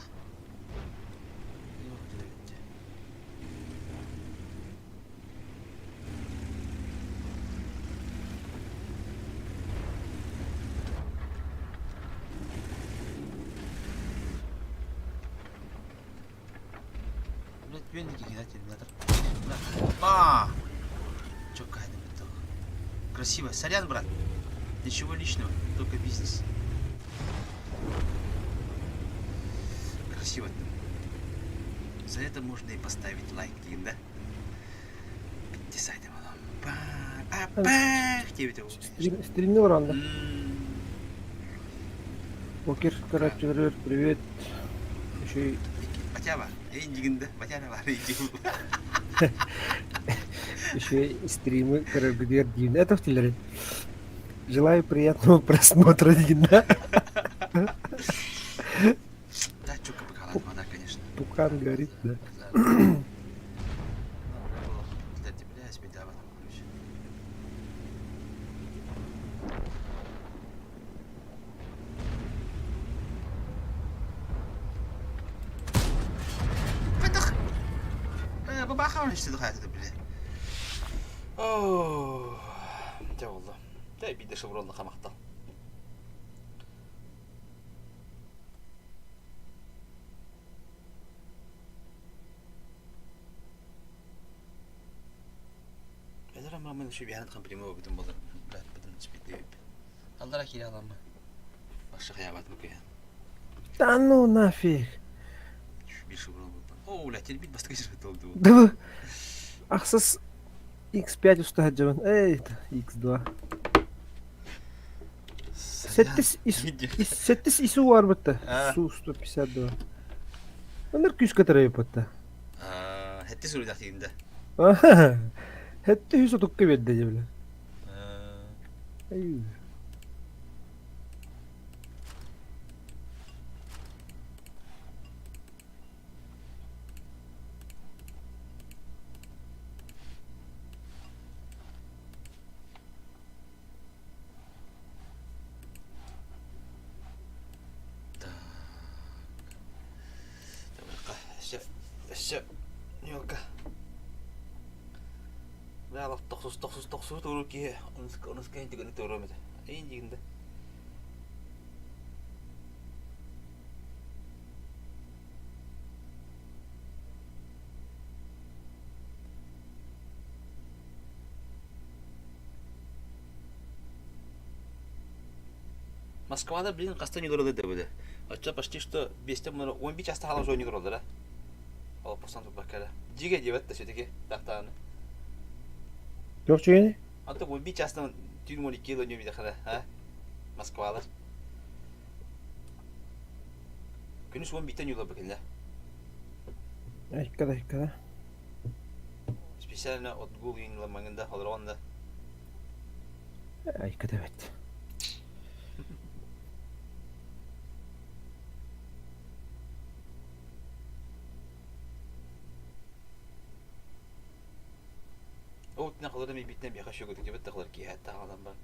Speaker 1: Блять, веники кидать терминатор. Ба! Чё Красиво. Сорян, брат. Ничего личного, только бизнес. Красиво. За это можно и поставить лайк, дейін да? Десайдем А, бах! Тебе
Speaker 7: Стримни баранда. Покер карачылар, привет. Еще и
Speaker 1: Батя бар. Эй, дигинде, батя бар.
Speaker 7: Еще и стримы карабидер дин. Это в телере. Желаю приятного просмотра, дин, да?
Speaker 1: Да, чука пока вода, конечно.
Speaker 7: Пукан горит, да.
Speaker 1: Дьэ буолла. Дьэ биирдэ шевронна хамахтал. Эдэр аммамын шибиһэн прямой бүтүн болар. Блядь, бүтүн спиддеп. Аллара кире аламы. Башы хаябатым күйен.
Speaker 7: Да ну нафиг.
Speaker 1: Бир шеврон был. О, блядь, телбит бастык жыры
Speaker 7: Да вы... Ахсас X5 устаһаджабан. Эй, X2. Сеттис ис сеттис ису бар битта. Су 152. Ондар күс катарай битта.
Speaker 1: Хетти суруйдах дигинде.
Speaker 7: Хетти хүс отукка берди дебиле. Эй.
Speaker 1: Өссө ньюка. Бля, тохсус тохсус тохсус туру киһи онус кэһин тигини туруом этэ. Эйин дигинде. Москвада, блин, хаста ньюлары да бөдө. Оччо почти что биэстэн муна 11 часта хаалан ойнуу тураллара. Ол постан турбакка эрэ. Дьигэ диэбэт да все-таки тахтааны.
Speaker 7: Туох чуганы?
Speaker 1: Антон 11 частан түүн 12 ыл ойнуу битэхэ а? Москвалар. Күнүс 11-тен юла бакылла.
Speaker 7: Айкада, айкада.
Speaker 1: Специально отгул иҥла олорон да.
Speaker 7: Айкада эбит.
Speaker 1: Ол тина халары мейбитинен биэхэ шөгөтүк дебет тахлар киэһэ таҕалан бар.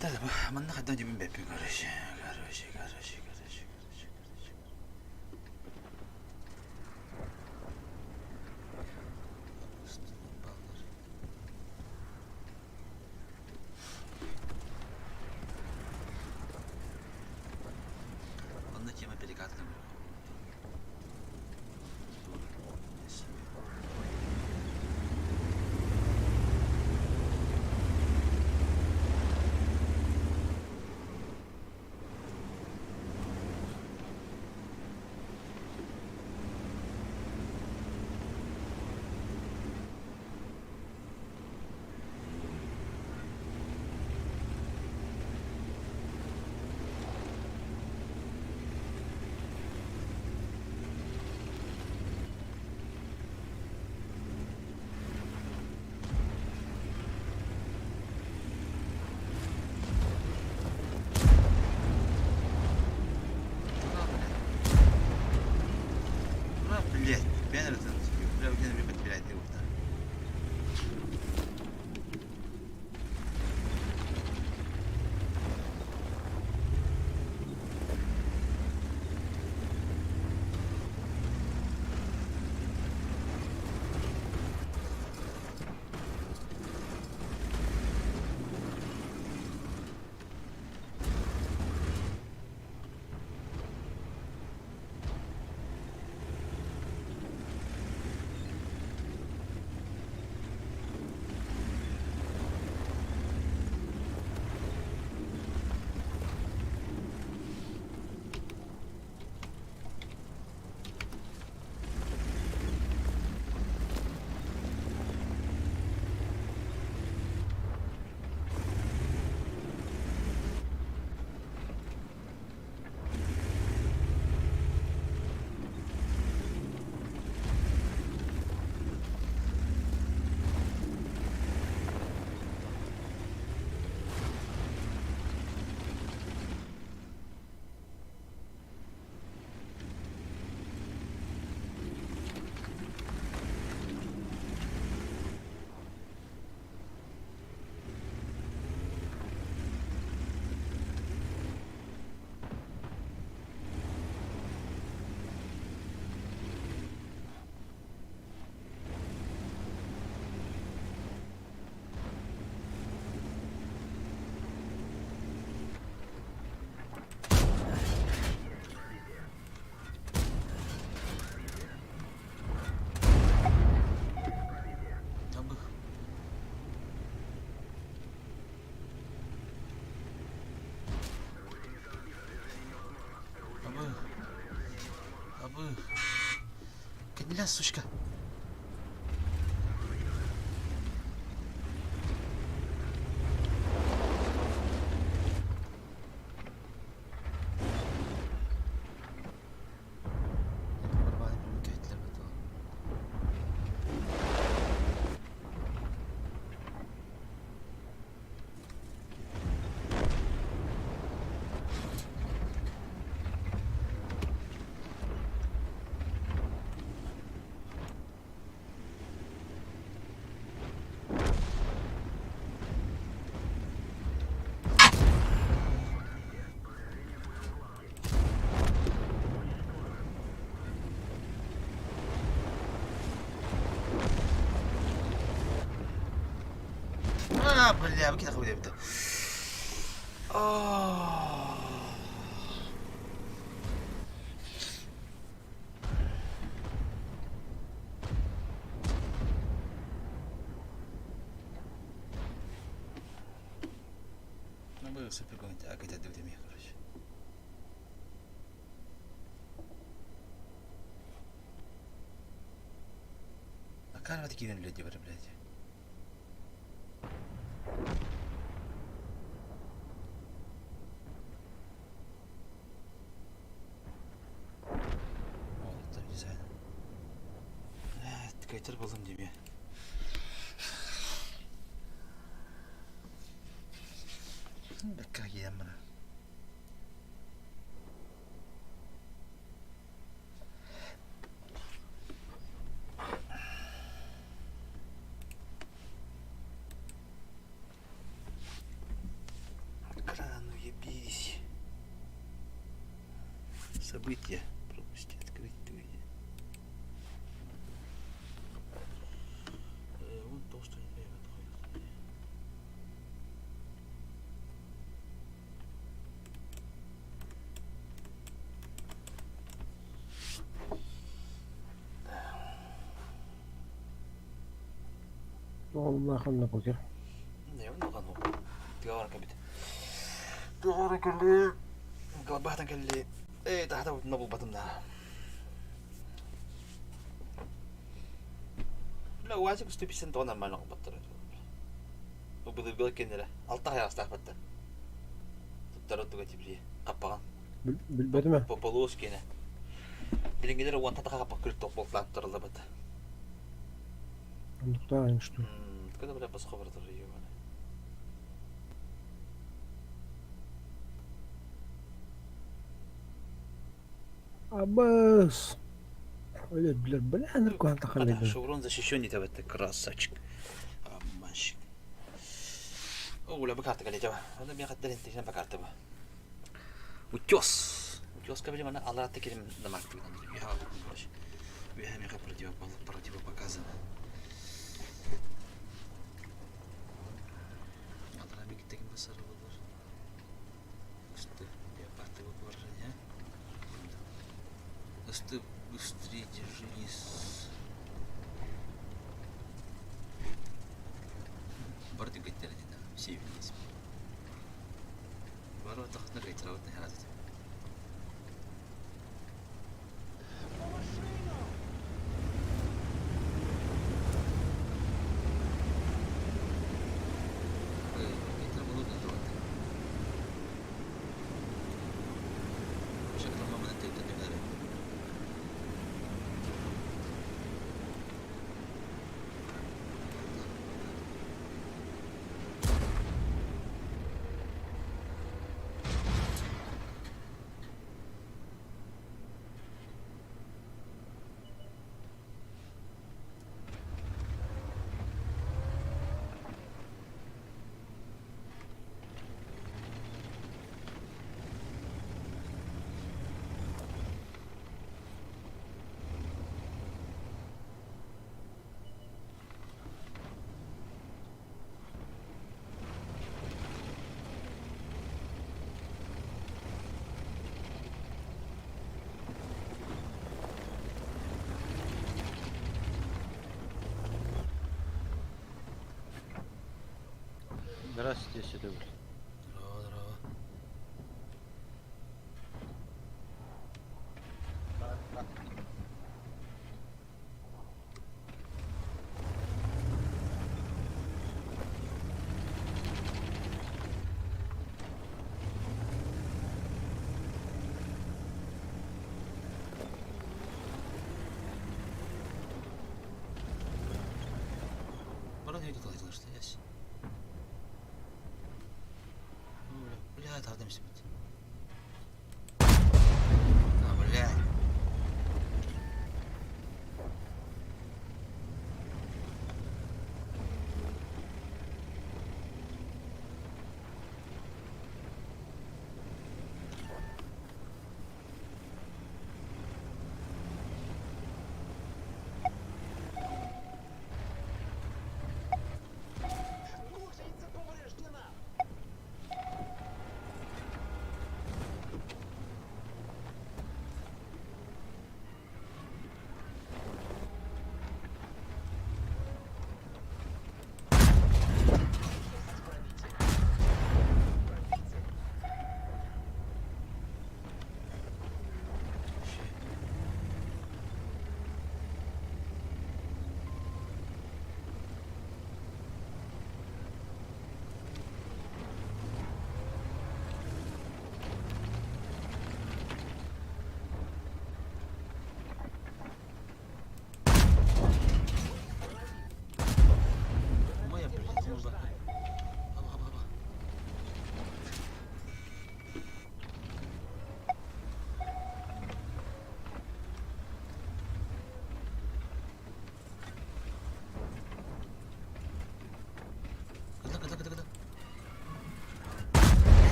Speaker 1: Да, манна хайдах дебин бэппин короче, короче, короче, короче, короче, короче. Онно тема перекатана. Блять, бэнер бля, где блядь, Кэннилэн сучка. А, бля, выкидай хуй это. Супер көтөрдүбүт эмиэ, короче. Акарват киирэн үлэ диэбэр, блядь. Уолаттар дизайн. Кайтар булдум диме. Бэккэ киирэн бара. Кран уебись. События пропусти открыть ты. Вон то, что не
Speaker 7: Оллаах онно покер.
Speaker 1: Тыгара кэлли. Глобатан кэлли. Эй, тахта булбатым да. Бля, УАЗик 150 нормально баттар. Былыргы кеннere. Алта хайастаах баттар. Туттар оттуга тибли. Каппаган.
Speaker 7: Билбэтим.
Speaker 1: Полуос кене. Билингилер уонта таха каппак күрүк тоқ болтааттарылла бат.
Speaker 7: Оннуктаа что.
Speaker 1: Когда бля басқа бардыр ебаный.
Speaker 7: Абас. Өлөр билер билэнер куанта халыгы.
Speaker 1: Шеврон защищен это красавчик. Обманщик. О, бля, бакарта калетева. Аны мен хаттар интешен бакарта ба. Утес. Утес кабелем ана алар текерим намак Я Я мега противопоказано. Алар бигиттеген басары болор. Үсті леопарды бар, Үсті быстрее держись. Барды гыттер деді. Все виделись. Бары тахтына гайтырабыт нахарат.
Speaker 3: Здравствуйте, Седой.
Speaker 1: Здорово, здорово. Баран үйді талай что ясь. Бля, бля, тардым себе. А, бля.
Speaker 4: Гусеница повреждена!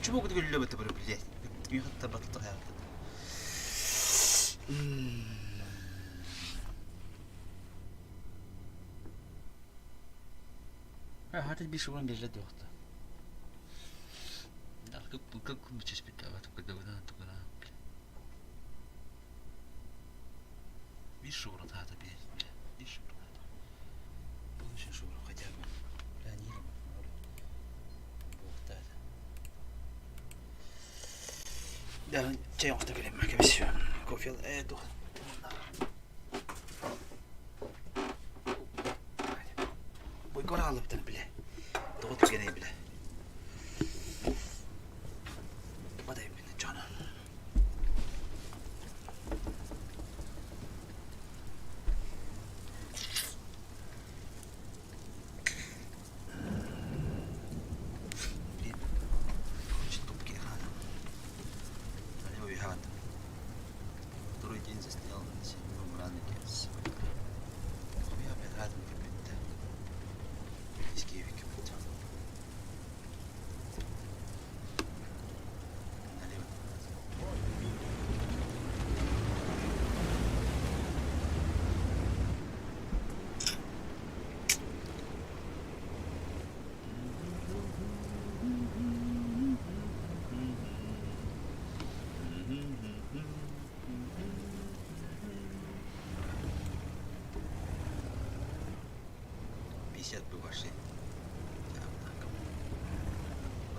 Speaker 1: Чубук күллүбүт бары блядь. Үйхатта батта хаятта. Хата биш уран берле дуохта. Биш уран хата биш уран. Получше шуру хотя бы. Планировать. Да, чай оҥосто кэлэммэ кэбис. Кофе э туох. Бойкор аалыбытын биле. Тоҕо түгэнэй биле. Бадай бин дьоно. Второй день застрял на седьмом ранге. Налево. 50 бы ваши.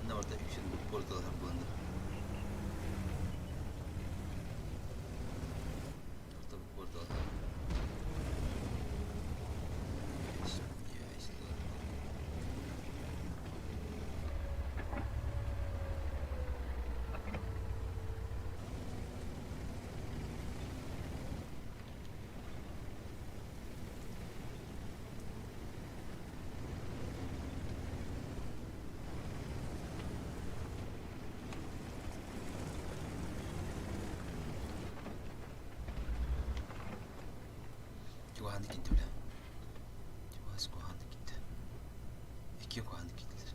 Speaker 1: Онно барыта үксүн буорталаһар буоланнар. Орто буорталаһар. Чугаһаан киирдэ бля. Чугас куһаҕан киирдэ. Икки куһаҕан киирдилэр.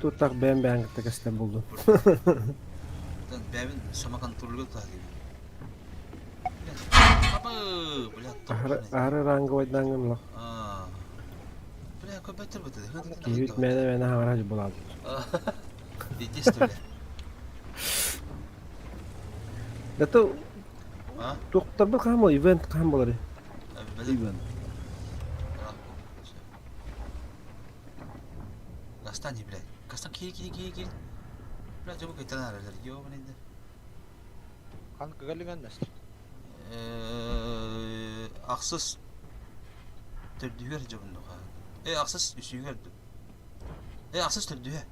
Speaker 7: Туттах бэйэм бэйэҥ кытта кэстэн булдум.
Speaker 1: Бэйэбин самакан турулга тутаһа
Speaker 7: Аһары ранговайдаҥҥын олох.
Speaker 1: Бля, көбөттөр бытыды.
Speaker 7: Киһибит мээнэ-мээнэ хаҥара булаабыт.
Speaker 1: Единственное.
Speaker 7: Зато туохтарбыт хаһан буолар? Ивент хаһан буоларый?
Speaker 1: Ивент. Гастан блядь. Гастан кири кири кири кири. Бля, жабы кайтан аралар. Ёбаный да.
Speaker 3: Хан кыгалыганнас.
Speaker 1: Ахсыс төрдүгэр дьобуннуха. Э ахсыс үсүгэр Э ахсыс төрдүһэ.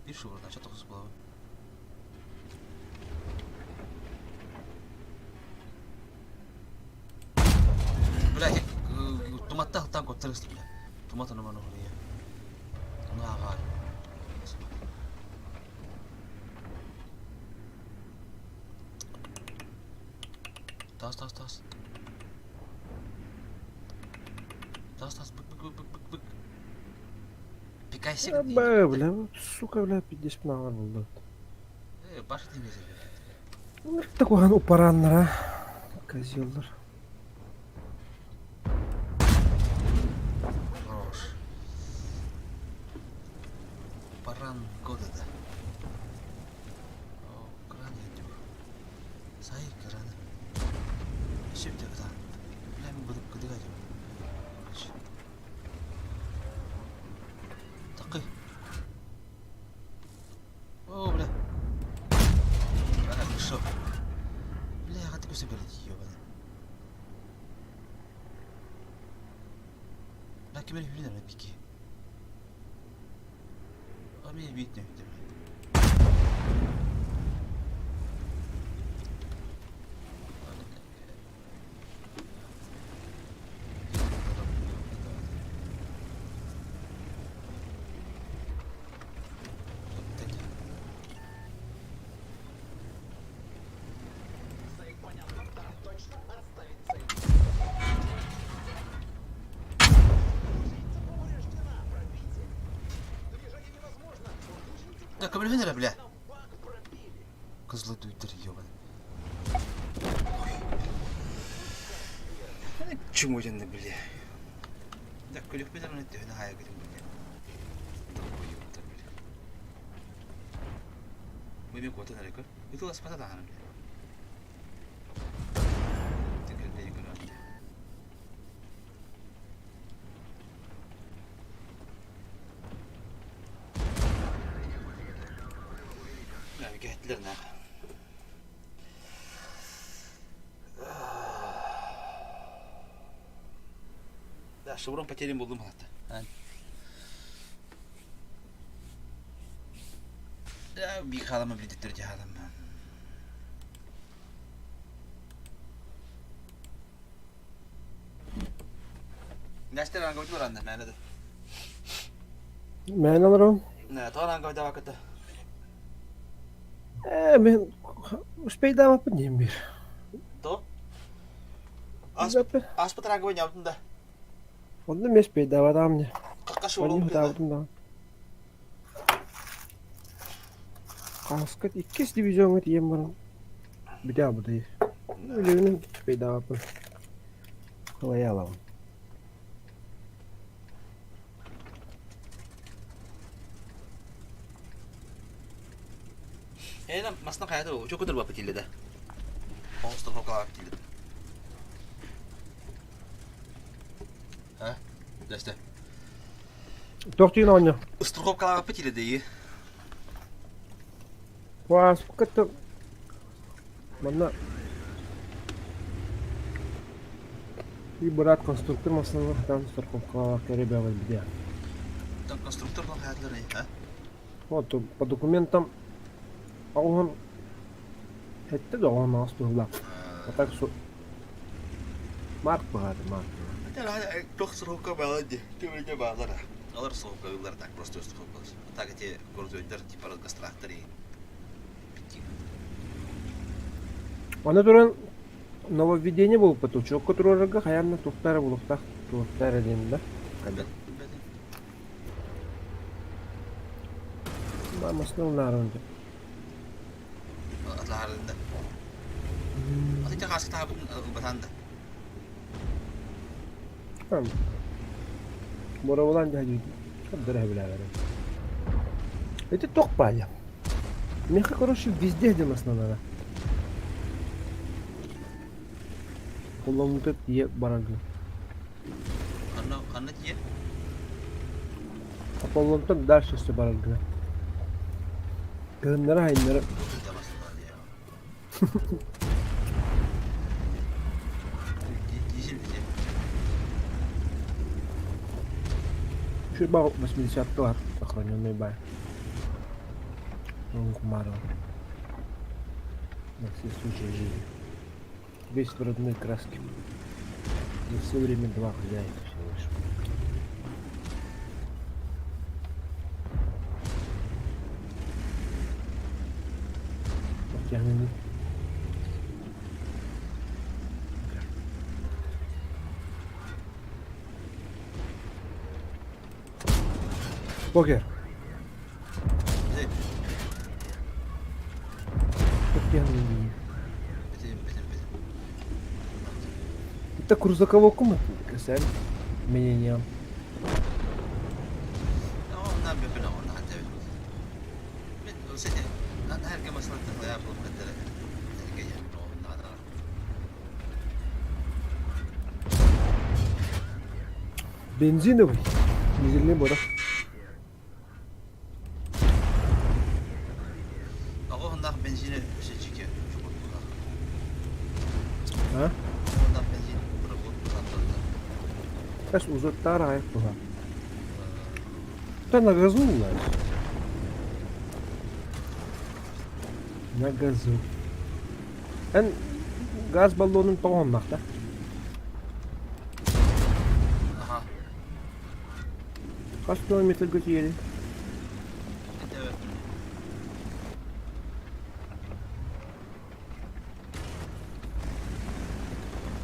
Speaker 1: Биир шубурдан ча тоқус буолабын. Бля, туматта халтан коттар бля. Тумат ону ману хуя. Ону аагаар. Тас тас тас. Тас тас бык бык бык бык бык бык. Пикайсик.
Speaker 7: Бля, бля, сука, бля, пиздец наҕар булду.
Speaker 1: Э, баш тиңгезер.
Speaker 7: Такухан упараннара. Козеллар.
Speaker 1: Хорош. Баран года да. О, кран идет. Сай кран. Şimdi кран. Бля, мен буду кыдыга Короче. Такы. О, бля. Хорошо. Бля, хаты көсө берет, ебаный. Бля, ким эрэ хүлүн бики. Ами битне хүлүн. Да көмөлөһөн эрэ бля. Кызлы дуйдар ебаный. Чему дьэннэ бля. Да күлүкпүт эмне төһөнө хаайа гытым бля. Долбоёбтар бля. Бу мен куотан эрэ көр. Ытыласпата даҕаны бля. Тикэрдэйин көрөттө. Кэһэттилэр наах. Да, шеврон потерян булдум хата. Да, би халама билдиттер жаалама. Нэстер ранговый баранна, мээнэ да.
Speaker 7: Мээнэ олорон?
Speaker 1: Нэ, тоҕо ранговайдаабаккыта?
Speaker 7: Ээ, мин успейдаабаппын диэн биир.
Speaker 1: То? Ааспыт ранговай ньаабытын да?
Speaker 7: Онно эмиэ успейдаабатаҕым дии.
Speaker 1: Какка
Speaker 7: Онньу ытаабытым даҕаны. Хаһыскыт иккис дивизиоҥҥа тиийэн баран бүтэ абыдый. Үлэбинэн успейдаабаппын. Кылайа аламын.
Speaker 1: Эйна масна хайата учуку турба петилледе. Оңустук петилледе. А? Дэстэ.
Speaker 7: Тохтуйун оонньо.
Speaker 1: Страховкалаабыппыт илэдэйи.
Speaker 7: Ааспыкка манна и брат конструктор массыына там страховкалаах ребята где.
Speaker 1: Там конструктор был хатлары, а?
Speaker 7: Вот по документам он этте да он аас туһулаах. А так су Марк баҕар Марк.
Speaker 1: Туох страховка баала дии. Түбүлдэ баалара. Алар страховка ыллар так просто страховка. Так эти городойдар типа разгастрахтар и
Speaker 7: Аны туран нововведение буолбут учуокка туруорарга хайаан да туохтаа эрэ булуохтаах туохтаа эрэ диэн да хайдах Маамасына ылынаарым дьэ
Speaker 1: Атлаарында. Аты хааска таабытын ылбатаан да.
Speaker 7: Бороволаан дьаһайдыы көрдөрө билээбэрим. Ити туох баайа? Миэхэ, короче, везде диэн основная. Холломмута тиийэ бараргын.
Speaker 1: Ханна ханна тиийэ?
Speaker 7: Аполлонтон дальше өссө бараргына. Кыһыннары-сайыннары Чуть 80-лар сохраненный бай. Кумарова. На все случаи жизни. Весь в родной краске. За все время два хозяина всего лишь. Покер. Это крузакового кэсээн мнение. Бензиновый. Дизельный буолар.
Speaker 1: Оҕо бензини өсөчүкэ чугурдулар.
Speaker 7: А?
Speaker 1: Оҕоннаах бензин бырабылык
Speaker 7: Сейчас узаттаар аҕай туһа. Да на газу улаешь. На газу. Эн газ баллонун тоҕоннах да?
Speaker 1: Аха.
Speaker 7: Хас километрга тиийэри?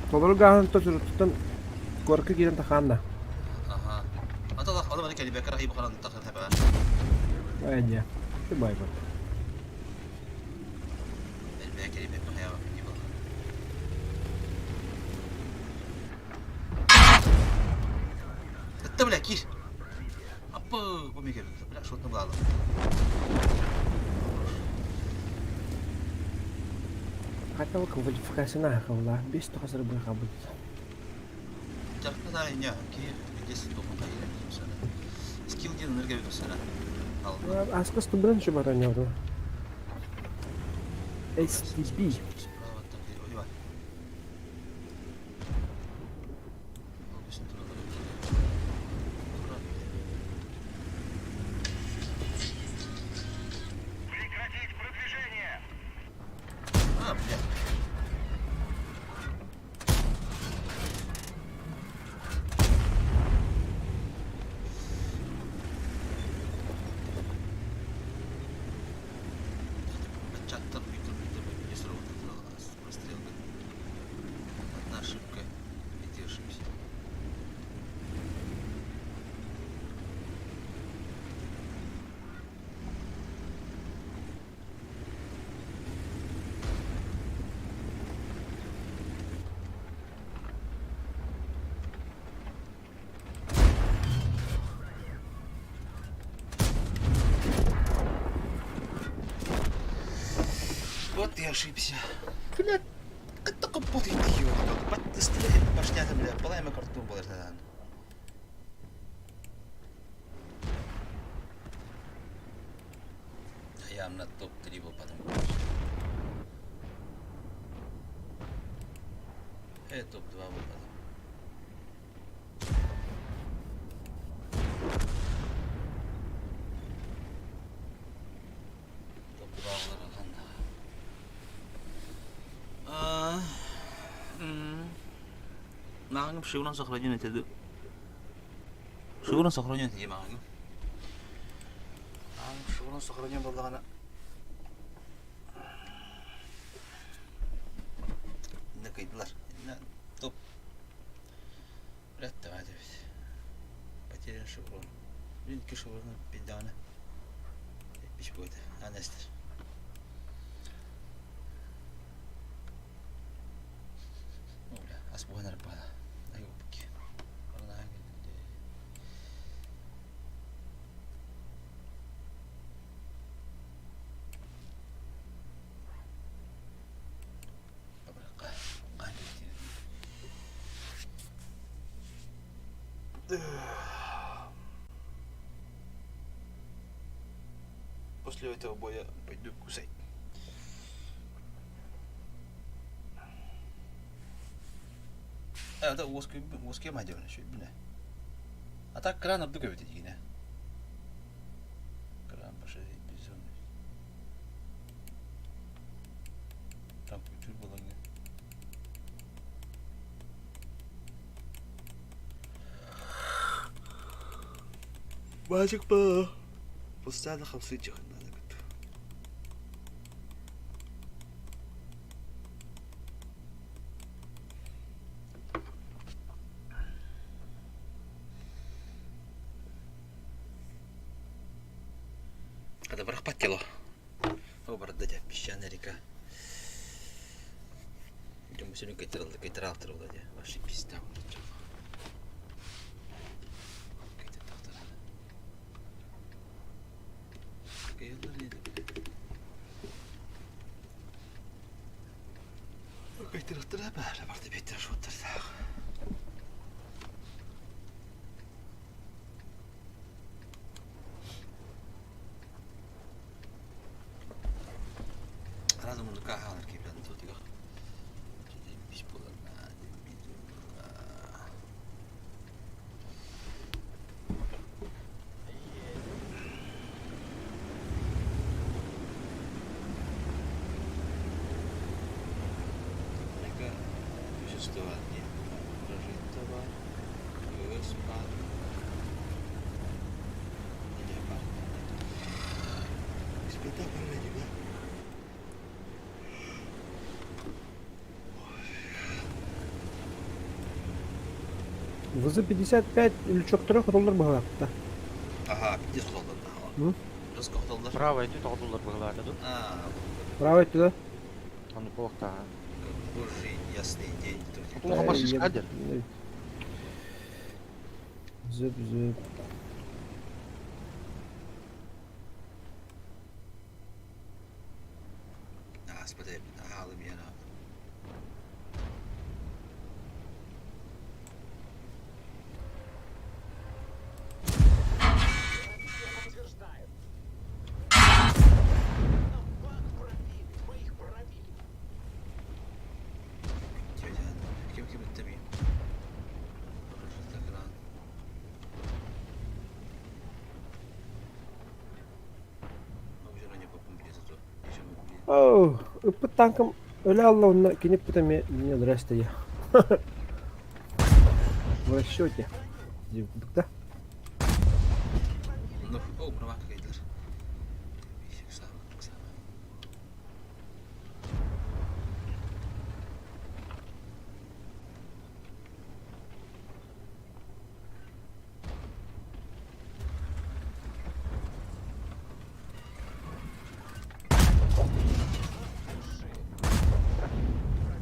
Speaker 7: Толору гааһын тосуруттан куоракка киирэн тахаанна.
Speaker 1: Аха. Ата ала маны кэлибэккэ рахи бухаран тахыр хэбэ.
Speaker 7: Айдя. Баайбат.
Speaker 1: Элбэҕи кэлбэппин хайаабаппын дии буолла. Ытта бля, киир. Аппы, бу миэхэ бля, шотны булаалым.
Speaker 7: Хотя бы квалификация аахыллаах, бес тоҕус рыбы хабыт.
Speaker 1: Дьарыкта не, киһи здесь тохун хайыр Скилл диэн ынырга эбит сана.
Speaker 7: Аскас тубран şu баран yavrum. STB.
Speaker 5: Прекратить продвижение!
Speaker 1: А, блядь. Чаттан бүтүр бүтүр Прострелка. Одна ошибка, и ты ошибся. Вот ты ошибся. Бля, как только путает его. Башнята, бля, полайма карту был Я на топ-3 был потом. Топ-2 был потом. Топ-2 буолар Мааҕыҥ шеврон сохранен этэ дуу? Шеврон сохранен этэ дии мааҕыҥ. Шеврон сохранен буоллаҕына иннэ кыйдылар. Иннэ топ Рэттэ эбит. Потерян шеврон. Блин, икки шеврону билдэҕинэ эппиш буойда. Аан эстер. Бля, ас буһан эрэ Айопки. После этого боя пойду кусать. Это уоскуйа мадевна, шүйбүнэ. А так кран ордук эбит дигинэ. Кран пошли безумный. Там күтүр буолаҥҥа. Баачык ба. Пустаада хамсыы дьыһыннаана кыт. Хата бырахпат кило. О, барда дьэ, песчаная река. Дьон сүрүн кыйтарылды, кыйтараалтырылла дьэ. Вообще пизда Кыйтырыктыра баара барда беттер шуттардаах. Разум музыка хаалар киирбэт тутуга. Бис буолар Существование прожитого
Speaker 7: ВЗ-55 лючок трех роллер быһалаахта.
Speaker 1: Аха, пиздец холодно. Жестко хотоллар.
Speaker 8: Право өттү тоҕотуллар быһылаата ду.
Speaker 1: А,
Speaker 7: Право өттүгэр.
Speaker 8: Ону туохтааҕа.
Speaker 1: Божий ясный день.
Speaker 3: Улахан массыына хадер.
Speaker 7: Зып зып.
Speaker 1: Ааспат эбит, аалым иһэн
Speaker 4: Подтверждаю. Нам баг пробили, мы их пробили.
Speaker 1: Ким ким иттемeyim.
Speaker 7: Оу, ыппыт танкым өлө алла онно кини ыппыта эмиэ мне здрасте я. В расчете. Диэбит да.
Speaker 1: О, права какая-то.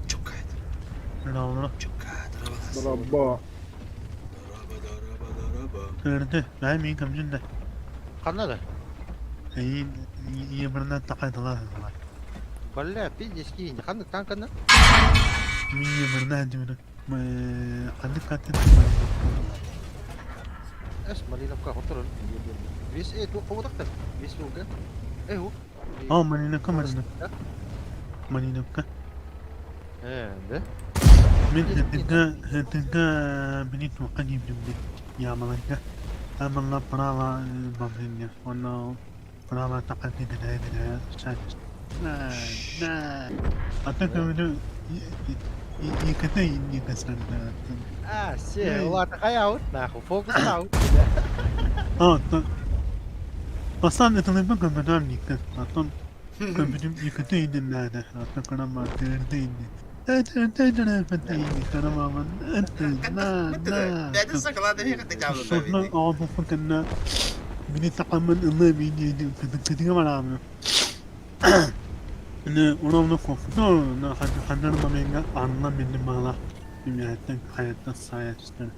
Speaker 1: Чукает. Чукает.
Speaker 7: Браво.
Speaker 1: Дараба, дараба, дараба.
Speaker 9: Көрдө, бээ мин көмдүн да.
Speaker 3: Ханна да?
Speaker 9: Эйин ийэбэринэн такайдылар.
Speaker 3: Бля, пиздец киһини. Ханнык танканы?
Speaker 9: Мин ийэбэринэн димин. Ханнык хаттын
Speaker 3: Эс, Малиновка хотторон. Вес, э, туох хоботахтар? Вес луга. Э, ху.
Speaker 9: О, Малиновка, Малиновка. Малиновка.
Speaker 3: Э, да?
Speaker 9: Мин хэтингэ хэтингэ бини туохха диибин яамаларга амалла право бабиння онно право такати дэ дэ Ата көмүнү икете инникасан.
Speaker 3: А, все, ладно, хай аут, нахуй, фокус аут.
Speaker 9: А, то Бастаан ытылыйбын көмөнөм никте. Аттан көмүнүм икете инниннээдэ. Аттан кырама тыырды инни. Сонно оҕобуппун кэннэ били такаммын ыллыы биинниин кытыга бараабын. Ine уровно куоппуту ханнар момеҥҥа анна минним баҕалаах имээттэн хайаттан саайа түстэр.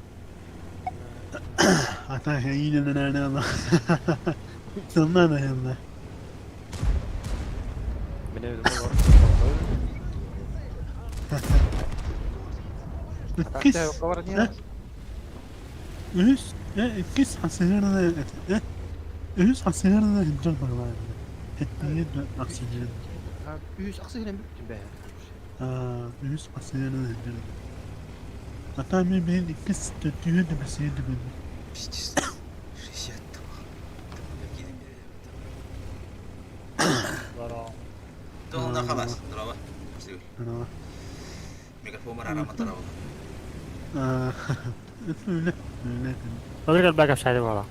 Speaker 9: Ата эйиинэнэнээнэ сылна да хелла.
Speaker 8: Мин эбитим олор.
Speaker 9: Иккис үһүс иккис хасыһыарда үһүс хасыһыарда сылдьар баҕалаах Эттиҥҥэ да ахсыһыан.
Speaker 3: Үһүс ахсыһынан бүттүм бээ.
Speaker 9: Үһүс хасыһыарда сылдьар. Ата мен бэйэн иккис төрдүһү да бэсиһи да билбит.
Speaker 1: Пиздец. 62. Тоҕо халас, здорово.
Speaker 9: Здорово.
Speaker 1: Микрофон арама тарабыл.
Speaker 9: Үлэ, үлэ.
Speaker 10: Олор кэлбэк кэпсээтэ буола.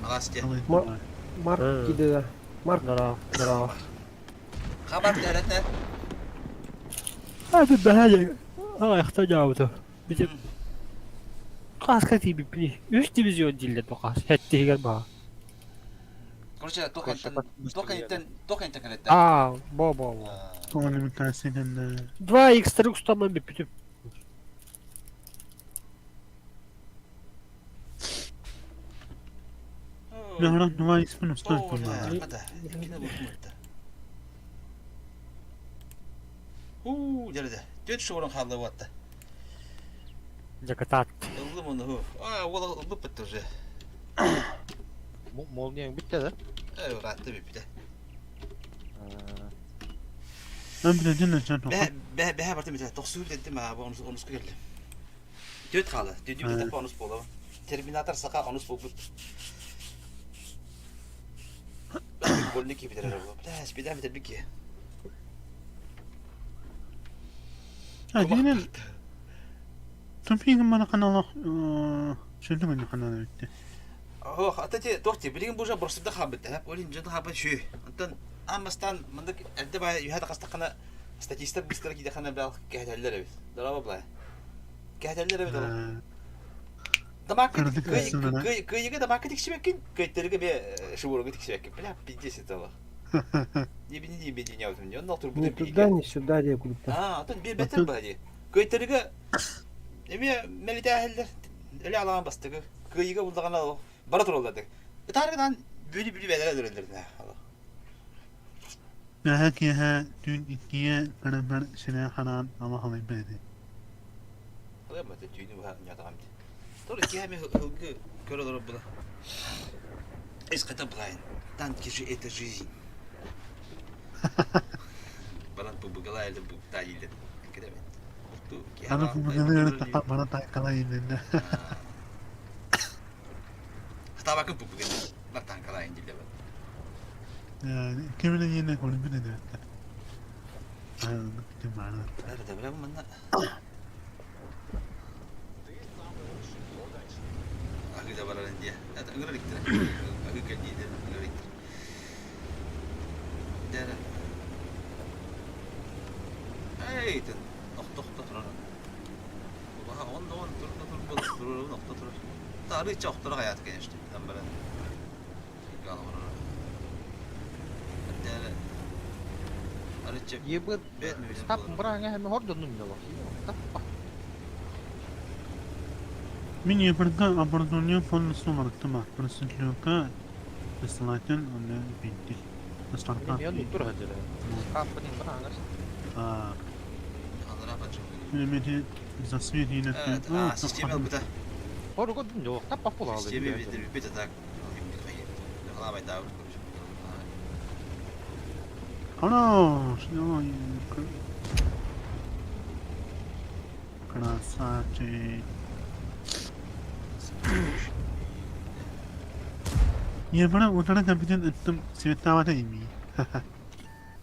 Speaker 1: Халас дьэ.
Speaker 7: Марк киде Марк.
Speaker 10: Здорово, здорово.
Speaker 1: Хабар дәрәтә.
Speaker 10: А, бэһэ аҕайахта дьаабыта. Бити хааска тиийбиппиний. Үс дивизион дииллэр бу хаас. Сэттиһигэр баҕа.
Speaker 1: Короче, только интен кэлеттэ.
Speaker 10: Аа, бо бо бо.
Speaker 9: Коммуникация
Speaker 10: 2 x устаман бүппүтүм.
Speaker 9: Наһаран 2 x устан турла.
Speaker 1: Хуу, дәрәдә. Төт шорын халлы ватты.
Speaker 10: Жакатат.
Speaker 1: Ыллым оны ху. А, ол ылып бітті уже.
Speaker 3: Молнияң бітті да?
Speaker 1: Э, ратты бітті.
Speaker 9: Мен биледин өчен
Speaker 1: Бә, бә, бә бартым бітті. Тоқсу бітті ма, онус онус келді. Төт халы. Төт бітті онус болды. Терминатор сақа онус болып. Голны ки битер бу. Бля, спида битер бики.
Speaker 9: Динен Тупигин мана канала шүлдүгүн канала битти.
Speaker 1: Ох, ата те тохти, билигин бужа борсуда хабыт, хап, олин жын хабы шү. Антон амастан мындык әлде бай юхада кастакана статиста быстро киде хана бал кәһәлләр бит. Дорaba бла. Кәһәлләр бит ул. Дамаакка
Speaker 9: Кыратык кырсымана.
Speaker 1: кыайыга дамаакка тиксибэккин, кыайтарыга бе шубурга тиксибэккин. Бля, пиздец это олох. Не не не не не онно
Speaker 7: Не
Speaker 1: турбута
Speaker 7: туда,
Speaker 1: биһиги.
Speaker 7: не сюда диye курдуктар.
Speaker 1: Аа, отон биэрбэттэр
Speaker 9: Отон
Speaker 1: баа дии. Кыайтарыга эмиэ мэлитээһэллэр. Эле алаан бастакы. Кыайыга булдаҕына олох бара тураллар дек. Ытаарыгынан бүлү бүлү бэлэрэ өлөрөллөр олох.
Speaker 9: Бэһэ киэһэ түүн иккигэ көрөн сирэ хараан ала халыйбыт этэ.
Speaker 1: Алыаммата түүнү быһа ньатаҕам дии. Тор киэһэ мен ылгы көрө олорор була. Исхата былайын. Танки же это жизнь. Баран пубугалайлы буктайлы. Кедебет. Ту
Speaker 9: Аны пубугалары таха бара тайкала иннинэ.
Speaker 1: Хатабакын пубуган. Бар танкалайын дилебет.
Speaker 9: Кимин иэнэ көрбүт этэ. Ким баара.
Speaker 1: Да бля манна. Агы да барарын дие. Ыҥырар иктер. Агы кэлдииде ыҥырар иктер. Дәрэ. Эй, тен охто-охто турар. Убаха он он тур тур була турурун охто турар. Та арыыча охторо хаyaат конечно. Там баран. Галавар. Дәрэ. Арыыча
Speaker 3: Ебы
Speaker 1: бэт мүлүн
Speaker 3: стап
Speaker 1: буолар.
Speaker 3: быраҥа хэмэ хордоннум дало. Таппа.
Speaker 9: Мин Европа оборудование полностью уларыттым Просветлюка Посылатель онно биирдик.
Speaker 8: Мин
Speaker 9: Стартап
Speaker 8: мен тур хадьара.
Speaker 3: Стаппын быраҥа.
Speaker 9: А,
Speaker 1: Алара бачым.
Speaker 9: Мени засвет
Speaker 1: А, система ылбыта.
Speaker 3: Хоргодун дало. Таппа була алды.
Speaker 1: Система бит так. Халабай даабыт
Speaker 9: Хорош! Ой, Красавчик. Евро утара компьютер өттүм световата ими.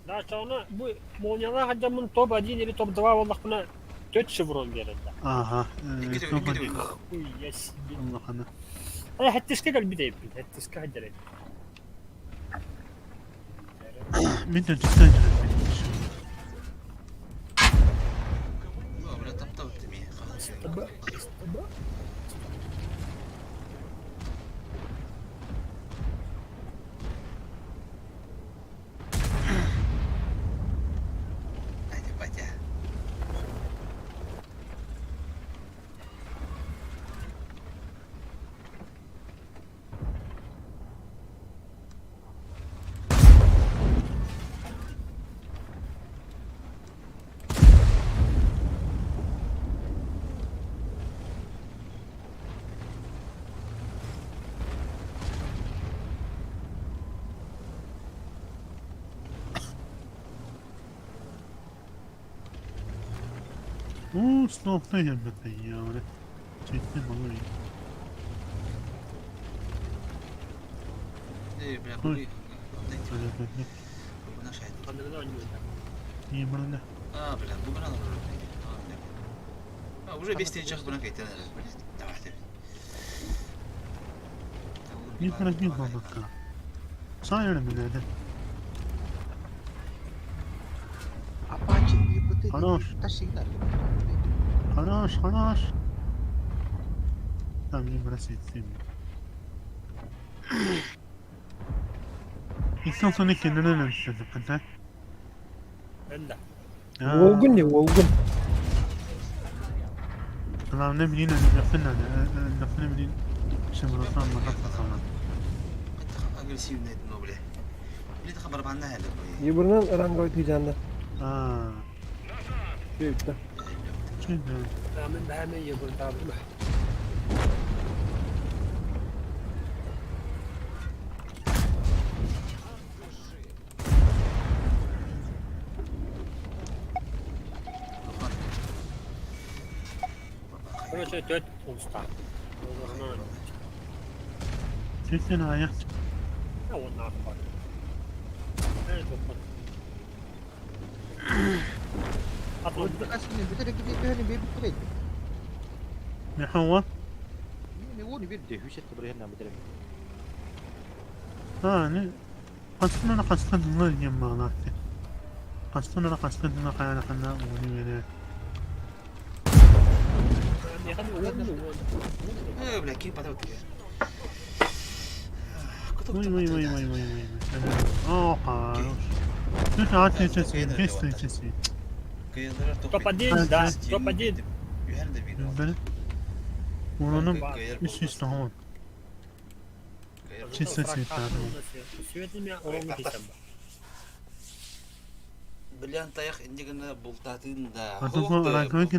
Speaker 10: Да, чоҕуна бу молниялаах ардьаммын топ-1 или топ-2 буоллахпына төрт шеврон биэрэллэр.
Speaker 9: Ага.
Speaker 1: Икки төгүл, икки төгүл.
Speaker 10: Хуй, я себе.
Speaker 9: Улахана.
Speaker 10: Э, хэттискэ кэлбит эбиппин, хэттискэ сылдьар эбит.
Speaker 9: Мин төрдүстэн жүрөппүн.
Speaker 1: Бля, таптабыт эми.
Speaker 10: Стаба, стаба.
Speaker 1: Айда, батя.
Speaker 9: Уу, слоохта иһэрбэт яары. Чэттэ малый.
Speaker 1: Эй, бля,
Speaker 9: Ой.
Speaker 1: буги. Бугуна шайт.
Speaker 10: Ханныгына оонньуута.
Speaker 9: Еврода.
Speaker 1: А, бля, бугуна алар. А, уже бес тенчах буна кайтан. Давай, давай.
Speaker 9: Евро не бабака. Сайыр минеде.
Speaker 3: Апачи ебы ты.
Speaker 9: Хорош.
Speaker 3: Ташигнар.
Speaker 9: Хорош, хорош. Там не бросить Иксон kendine dönüştürdü pete.
Speaker 10: Энда.
Speaker 7: Волгун не Волгун.
Speaker 9: Главное блин, не блин, шевротан махат
Speaker 1: Агрессивный но, бля. Бля, хабар банна хәле.
Speaker 7: Ебырынан ранговый кыйжанды.
Speaker 9: Аа,
Speaker 7: Шөйтті.
Speaker 9: чүнді.
Speaker 10: Мен бәһәмә ебыр табым. Короче, төрт улуста.
Speaker 9: Чүнді аяқ
Speaker 10: Онна бар. Э, топпот. Атлон
Speaker 9: Михауа.
Speaker 3: Уону биэрдэ, хүсэт бырыһын битэрэ.
Speaker 9: Аа, не. Қастын қастын диэн баҕалаах Қастын қастын хайалахана уону бере.
Speaker 10: Яхан уону уону.
Speaker 1: Э, бля, ким потом ты?
Speaker 9: Ой, ой, ой, ой, ой, ой. О, хорош. Ну, а ты ты ты ты ты
Speaker 10: Топ-1, да, топ-1.
Speaker 9: ты. Ураным үс үс тоҕон. Чисто цветами.
Speaker 10: Светлыми ровно писем.
Speaker 1: Бриллиант тайах инде гына бултатын да. Бриллиант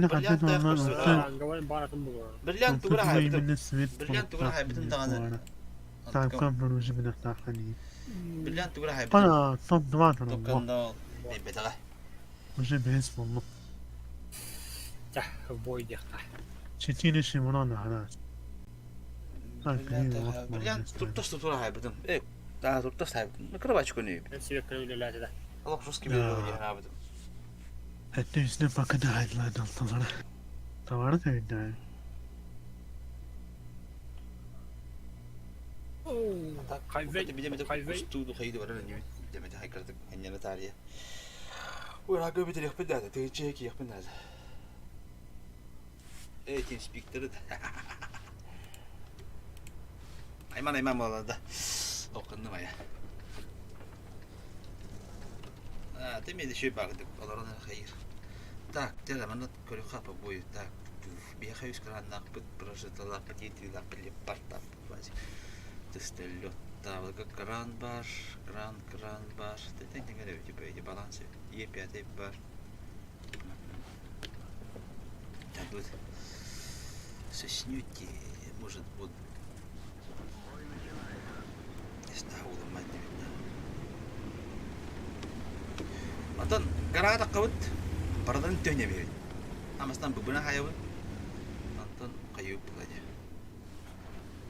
Speaker 1: тугура хайбытым. Бриллиант тугура хайбытым даҕаны. Бриллиант тугура хайбытым.
Speaker 9: Ана топ-2
Speaker 1: Токканда бэтэҕэ.
Speaker 9: Уже бэс боллу.
Speaker 10: Тя, в бой диэххэ.
Speaker 9: Четыре шимурана хана.
Speaker 1: Бриллиант туртас тура хайбытым. Э, да туртас хайбытым. Кырабачка нүй.
Speaker 10: Сибэккэ үлэлээтэ да.
Speaker 1: Олох русский билбэт хаабытым.
Speaker 9: Hatta üstüne bakın hayırlar olsun. Tavara da
Speaker 10: Хайвей, хайвей.
Speaker 1: Устууду хайды баран демете хайкардык анньана таарыйа. Ура көбүтүрүөхпүн даада, тыгыччы киэхпин даада. Э, TeamSpeak'тары да. Айман айман буолла да. Оккуннум ая. А, ты мне еще багдык, олорон хайыр. Так, дьэ, манна көрүөххэ апа буй. Так, биэхэ үс кырааннаахпыт, прожиталаахпыт, иитиилаахпыт, леппартаахпыт, бази. Тыстөллөт. Таабылга кран бар, кран, кран бар. Тэтэн тэҥэр эбит, типа, эти баланс Е5 бар. Так вот, соснете, может, вот, не знаю, уломать не видно. Онтон гарага таххабыт, барыларын төһүнэ биэрэбит. Амастан быбына хайабыт, онтон хайыыбыт буолла дии.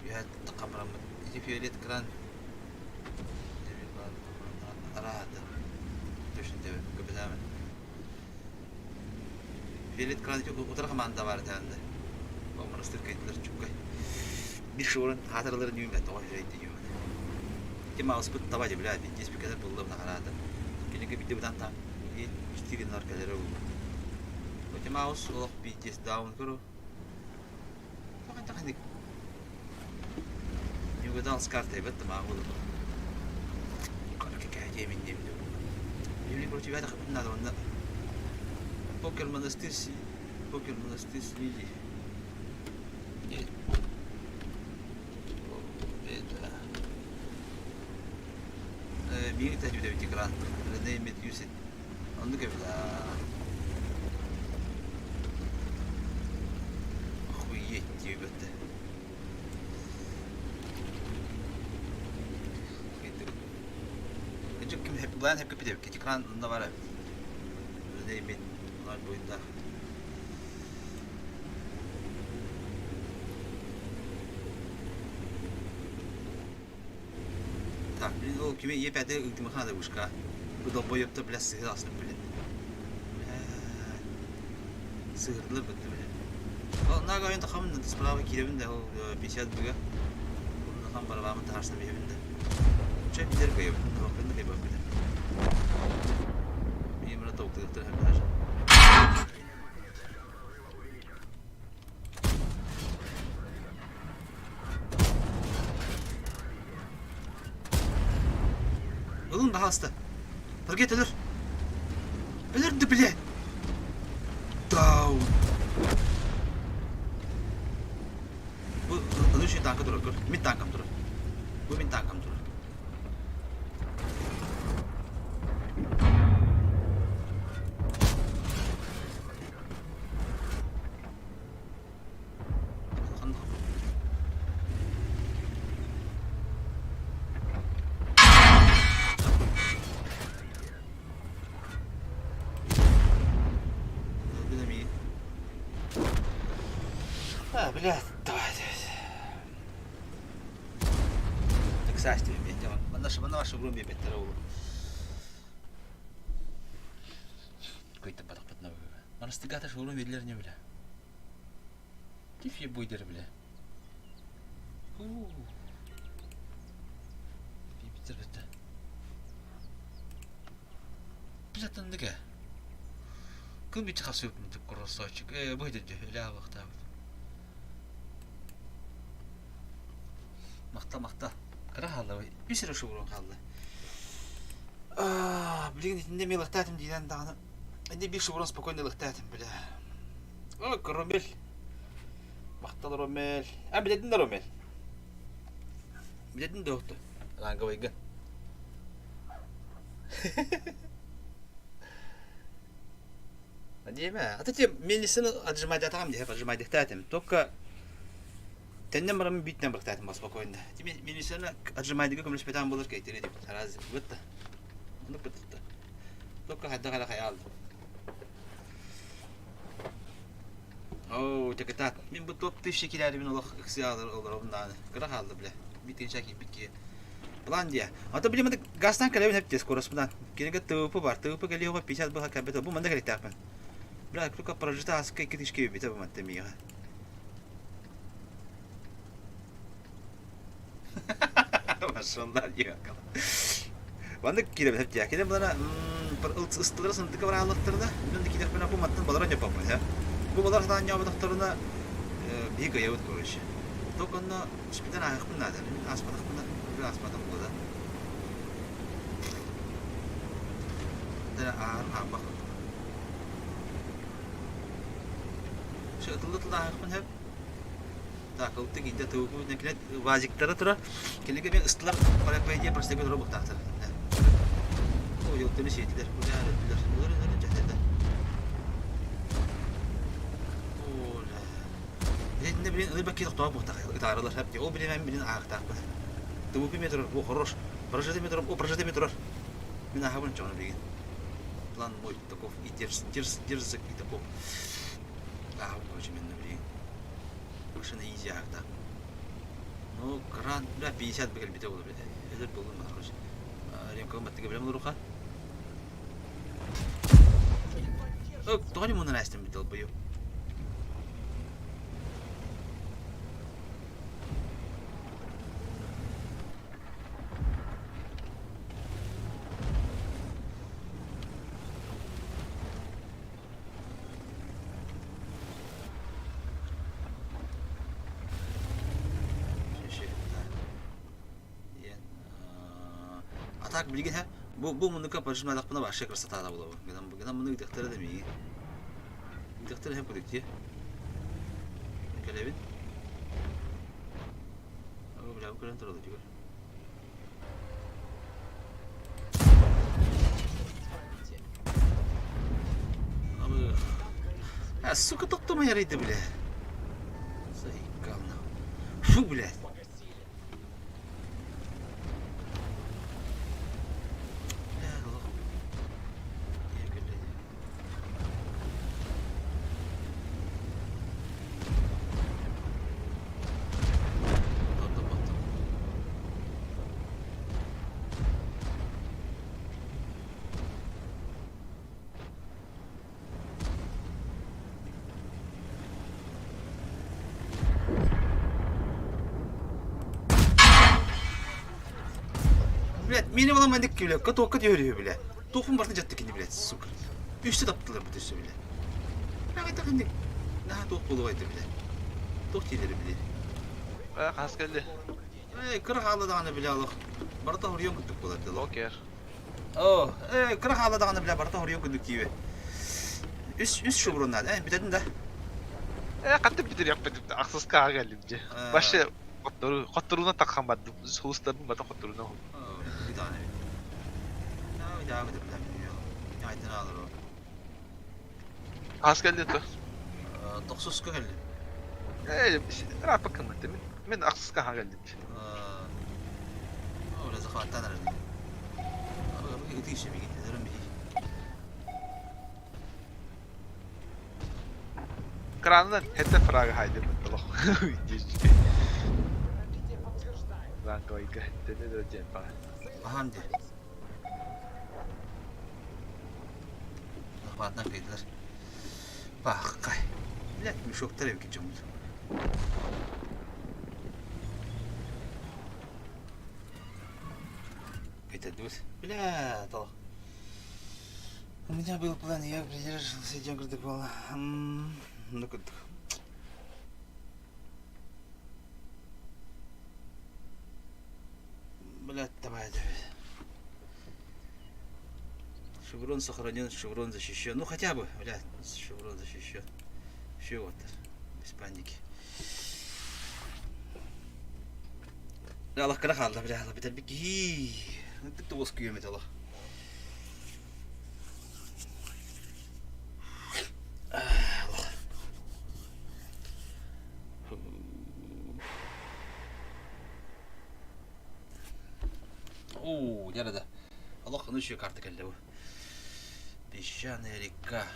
Speaker 1: Үөһэ таххан бараммыт, ити фиолет кран араата. Точно тебе, капитан. Фиолет кран утары хамаанда баар этэ Монастырь кайтылар чуккай. Бир шорын хаатыраларын нүүмэ тоҕо үрэйди нүүмэ. Ити мауспут таба дьэ бля биир спикер булла бына хараата. Кинигэ бидде бутан там четыре нар кэлэрэ булла. Ити маус олох биир даун көрө. Тоҕо таханик. Не угадал с картой, в этом могу. Какая темень не Или против тебя надо, он Покер монастырь, покер монастырь слили. Нет. Это... Биир тәжүдэ бит экран. Рене Метьюсит. Оннук эбит. Охуеть диэбэттэ. Ким былаан хэпкэ питэбит. Экран онно баар эбит. Рене Мет ноль буйдаах. Так, блин, ол кими Е5 ыытымаха да вышка. Бу долбоеб-то, бля, сыһыр асын, блин. Бля. Сыһырдылар бытты, бля. Ол нага ойон тахамын да справа киирэбин да ол 50 быга. Улахан барабамын таһаарсан биһэбин да. Чэ билэр кыйабын, табахпын да кыйбаппын. Мин мына токтуктар һәм даже. Ылын баһаалыста. Таргет өлөр. Өлөрдү, блядь. Даун. Бу ылышы танка турар, көр. Мин танкам турар. Бу мин танкам турар. А, блядь, давай, давай. Так састи Манна манна ваша грум беттер ол. Какой-то батах Монастыргата шоурум берилер не бля. Тиф ебуйдер бля. Битер битте. Бля тандыга. Күн бит хасып красавчик. Э, бу иде ля вакта. Махтал, махтал. Кыра хаалла бай. Үс эрэ шубурун хаалла. Билигин итиннэ эмиэ ылыктаатым диирэн даҕаны. Инде биир шубурун спокойно ылыктаатым, бля. О, Ромель. Махтал, Ромель. А, билэтин да Ромель? Билэтин да отту. Ранговыйга. Диэмэ. А ты мелисini отжимать атаҕым диһэ, отжимать Только Тэннэн бараммын бииртэн бырахтаатым спокойно. Милицияны отжимайдыга көмөлөспөтөҕүм буолар кэйтэрэ диэбит. Араас бытта. Оннук бытта. Только хайдах эрэ хайаалдым. Оо, текетаат. Мин бу топ тысяча килээрибин олох ыксыалар олоробун даҕаны. Кыра хаалла бile. Биир киирбит киһи. План диэ. Ата били маны газтан кэлэбин эп тиэс скороспунан. Кинигэ ТВП бар. ТВП кэлиэҕэ 50 быха кэлбит. Бу манна кэликтээхпин. Бля, только прожита аска 2 тысяча киирбитэ бу манта миэхэ. Машалла диэккала. Маннык киирэбин диэ. Кини булана ыстылара сынтыка барааллахтарына, мен киирэхпинэ бу мантан балара ньоппоппун һэ. Бу балар сатаан ньооботохторуна биһи кыайабыт короче. Только онно спитен ааһыахпын наада. Мин ааспатахпына, уже ааспатах буолла. Ааһар хаампах. Ытылла тыллааһыахпын сөп. Так, ылты киинтэ тыбыппыт килет вазиктара тура. Кинигэ мен ыстылар по идее просто тура буктаахтар. О, йылтыны сиэтилер. Уля өлдүлэр. Улар өлөр дьэһэлэр. Оля. Итиннэ билин ылый бакки тохтоо буктаах ытаарылар хөп. Ол билин мен билин аахтаахпын. Тыбыппы метр, о, хорош. Прожиты метр, о, прожиты метр. Мин аахабын чоҕуна билигин. План мой таков и дерз, дерз, дерзок и таков. Аа, короче, мен билигин. Машина изи аахта. Ну, кран, бля, 50 бігел бите olur бите. Эдер болдум ба, короче. Ремкага баттыга билем олоруха. Тоҕо лимонун астым бит долбою. А так билигин һэ бу бу муннукка пожимадахпына вообще красота да буолабын. Гынан гынан муну ыытыахтара да миигин. Ыытыахтара һэм курдук дии. Кэлэбин. Бля, бу көрөн туралар дигэр. А, сука, тоқтамай ярайды, бля. Заикал, Фу, блядь. Бля, лох. Блядь, мени була мандык бля, катокка түһөрүһү бля. Туохпун барытын дьатты кини, блядь, сука. Үстэ таптылар бу төссө, бля. Бля, так наһаа туох буолуой бля. Туох диилэри били.
Speaker 2: Э, хас кэлли?
Speaker 1: Э, кыра хаалла даҕаны бля олох. Барыта хоруйан курдук буолар дылы.
Speaker 2: Окер.
Speaker 1: Оо, э, кыра хаалла даҕаны бля барыта хоруйан курдук диибэ. Үс үс шубурун наада, э, бүтэтин да.
Speaker 2: Э, хантан бүтүрүөхпүт ахсыска кэллим дьэ. Вообще хоттору хотторуна таххан бардым. Сулустарбын бата хотторуна
Speaker 1: Bir tane bitti. Ya bir daha bir Aydın alır o.
Speaker 2: Хас кэлли то?
Speaker 1: Тохсуска кэлли.
Speaker 2: Э, ырааппаккын мин. Мин ахсыска кэллим.
Speaker 1: Оля захваттан эрэр. Ытышы бигит, өрөн бии.
Speaker 2: Кранынан хэтэ фрага хайдыр олох. Ранговыйга хэттэни да диэн ба.
Speaker 1: Аһам дии. Захватынан кыйдылар. Бааххай. Блядь, мешоктар эбит дьоммут. Кайтардыбыт. Бля, толох. У меня был план, я придерживался идем протокола. Ну курдук. Шеврон сохранен, шеврон защищен. Ну хотя бы, бля, шеврон защищен. Все вот, без паники. Аллах кыра хаалла, бля, бүтэрбит киһи. Ынтык тоҕус күйөм этэ олох. Оо, дьэ да. Олох ну еще карта кэллэ бу. Песчаная река.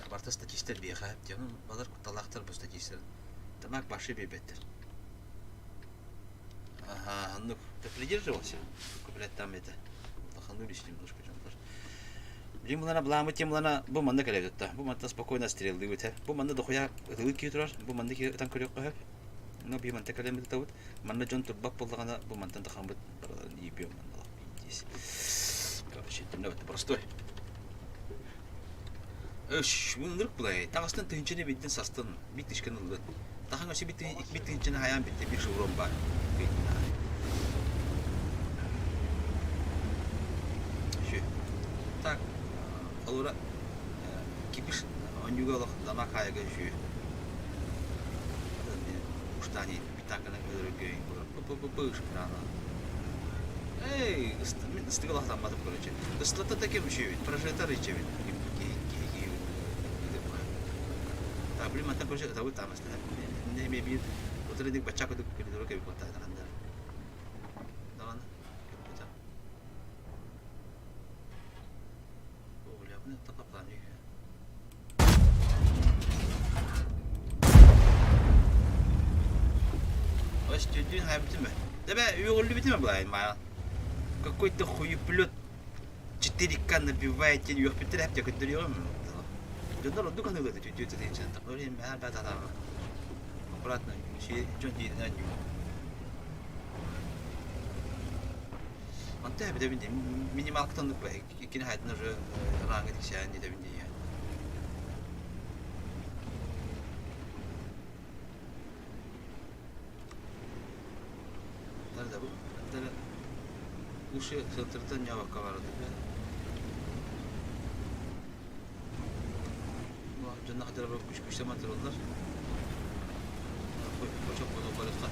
Speaker 1: Барта статистер биэхэ. Дьонум балар кутталаахтар бу статистер. Тамак башы биэрбэттэр. Ага, ну ты придерживался? Только, блядь, там это лоханулись немножко дьоннор. Билим булана былаамы тем булана бу манна кэлэбит Бу манта спокойно стреллыбыт. Бу манна дохуя ытылык киһи турар. Бу манна киһи ытан көрүөххэ сөп. Но би манта кэлэммит ытабыт. Манна дьон турбат буоллаҕына бу мантан тахаммыт барыларын ебем манна здесь. Короче, это простой. Өш, ынырык булай. Таҥастан тыһыынчаны биирдэн састын, биир тышканы ыллын. Тахан өссө биир тыһыынчаны хайаан бүттэ, биир шеврон баар. Үчү. Так, холура кипиш онньуга олох дама хаайга үчү. Уштани питаканы өлөргө Пы-пы-пы-пы Эй, мин ыстыгы лахтамматым короче. Ыстылата таким үчүбүт, прожектор ичэбит. Так, блин, мантан короче, ытабыт таамастана. Не эме биир утары дик бачча кудук коридору кэби куттаатахандар. Даҕаны, кэппитэ. О, бля, бу тапаплан Өстүдүүн хайбытым Дебе үөҕүллүбүтүм былайын маайан. Какой-то хуеплет 4К набивает диэн үөхпүттэр эптэ көрдөрүөҕүм. Дьоннор ордук аныылар түтү тэтинчэн тахлар мээр баа татаҕа. Аккуратно дьон дииринэн Онто эбитэбин минималкатан иккини хайтын уже ранга тиксээн дитэбин диэн. Да бу уши сылтыртан ньабакка барады. Дьонно хатара күш күштэ матырыллар. Хочок буолу барытка.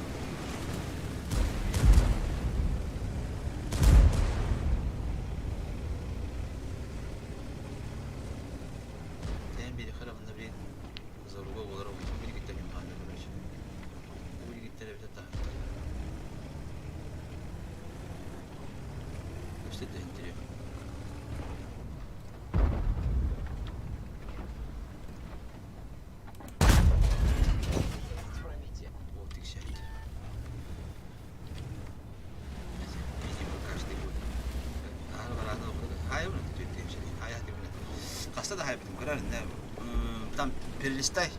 Speaker 1: Тэн бири харабында бир заруга болар бир гиттер имтиханда короче. Бу гиттер эбите та. Өстө тентириyor. Вот их сядь. Видимо, каждый год. Хаста да хайбытым көрөр Там перелистай.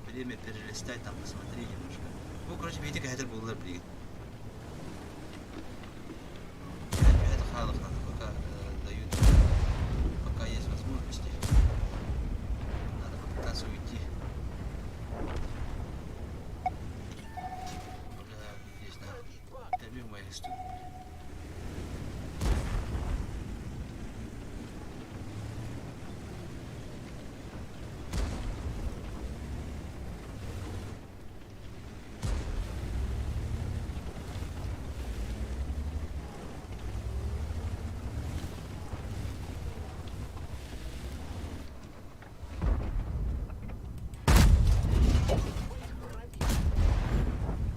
Speaker 1: Время перелистай, там посмотри немножко. Ну, короче, видите, кәһәтер булдылар билигин. Это халах надо пока дают, пока есть возможности. Надо попытаться уйти. Бля, здесь на Добей мои стул.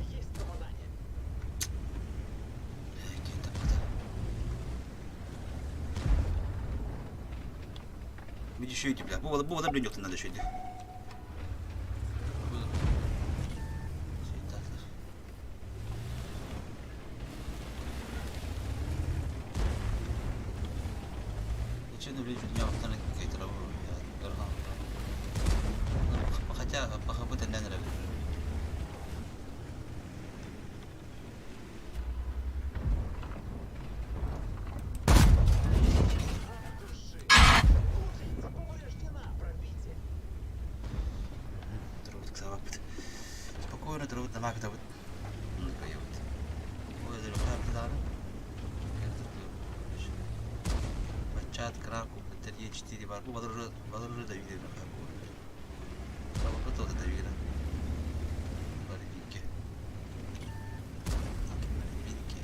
Speaker 4: Есть попадание.
Speaker 1: Видишь, бля. Бу бу блин, надо еще иди. Хотя пахабыт не нравится. Спокойно намак Чат кран куппуттар Е4 бар. Бу балыр балыр да үйден Балыр да үйден. Бары бииргэ. Бииргэ.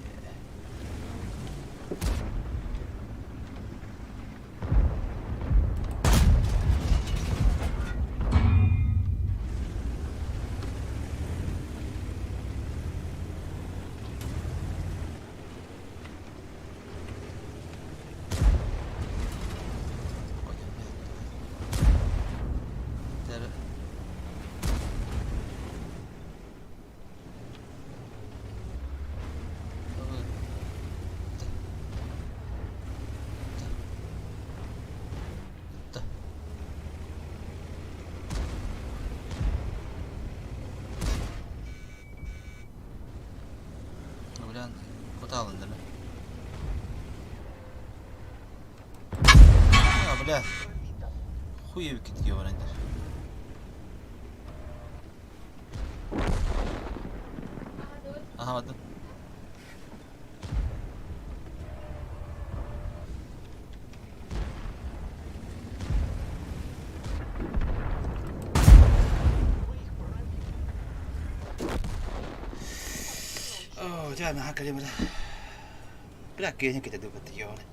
Speaker 1: Кутаалын А, бля. Хуй эбиккит баран Аха, бардым. Оо, дьэ, наһаа кэлим Бля, киэһэ кэтэ дыбыт ёбаны.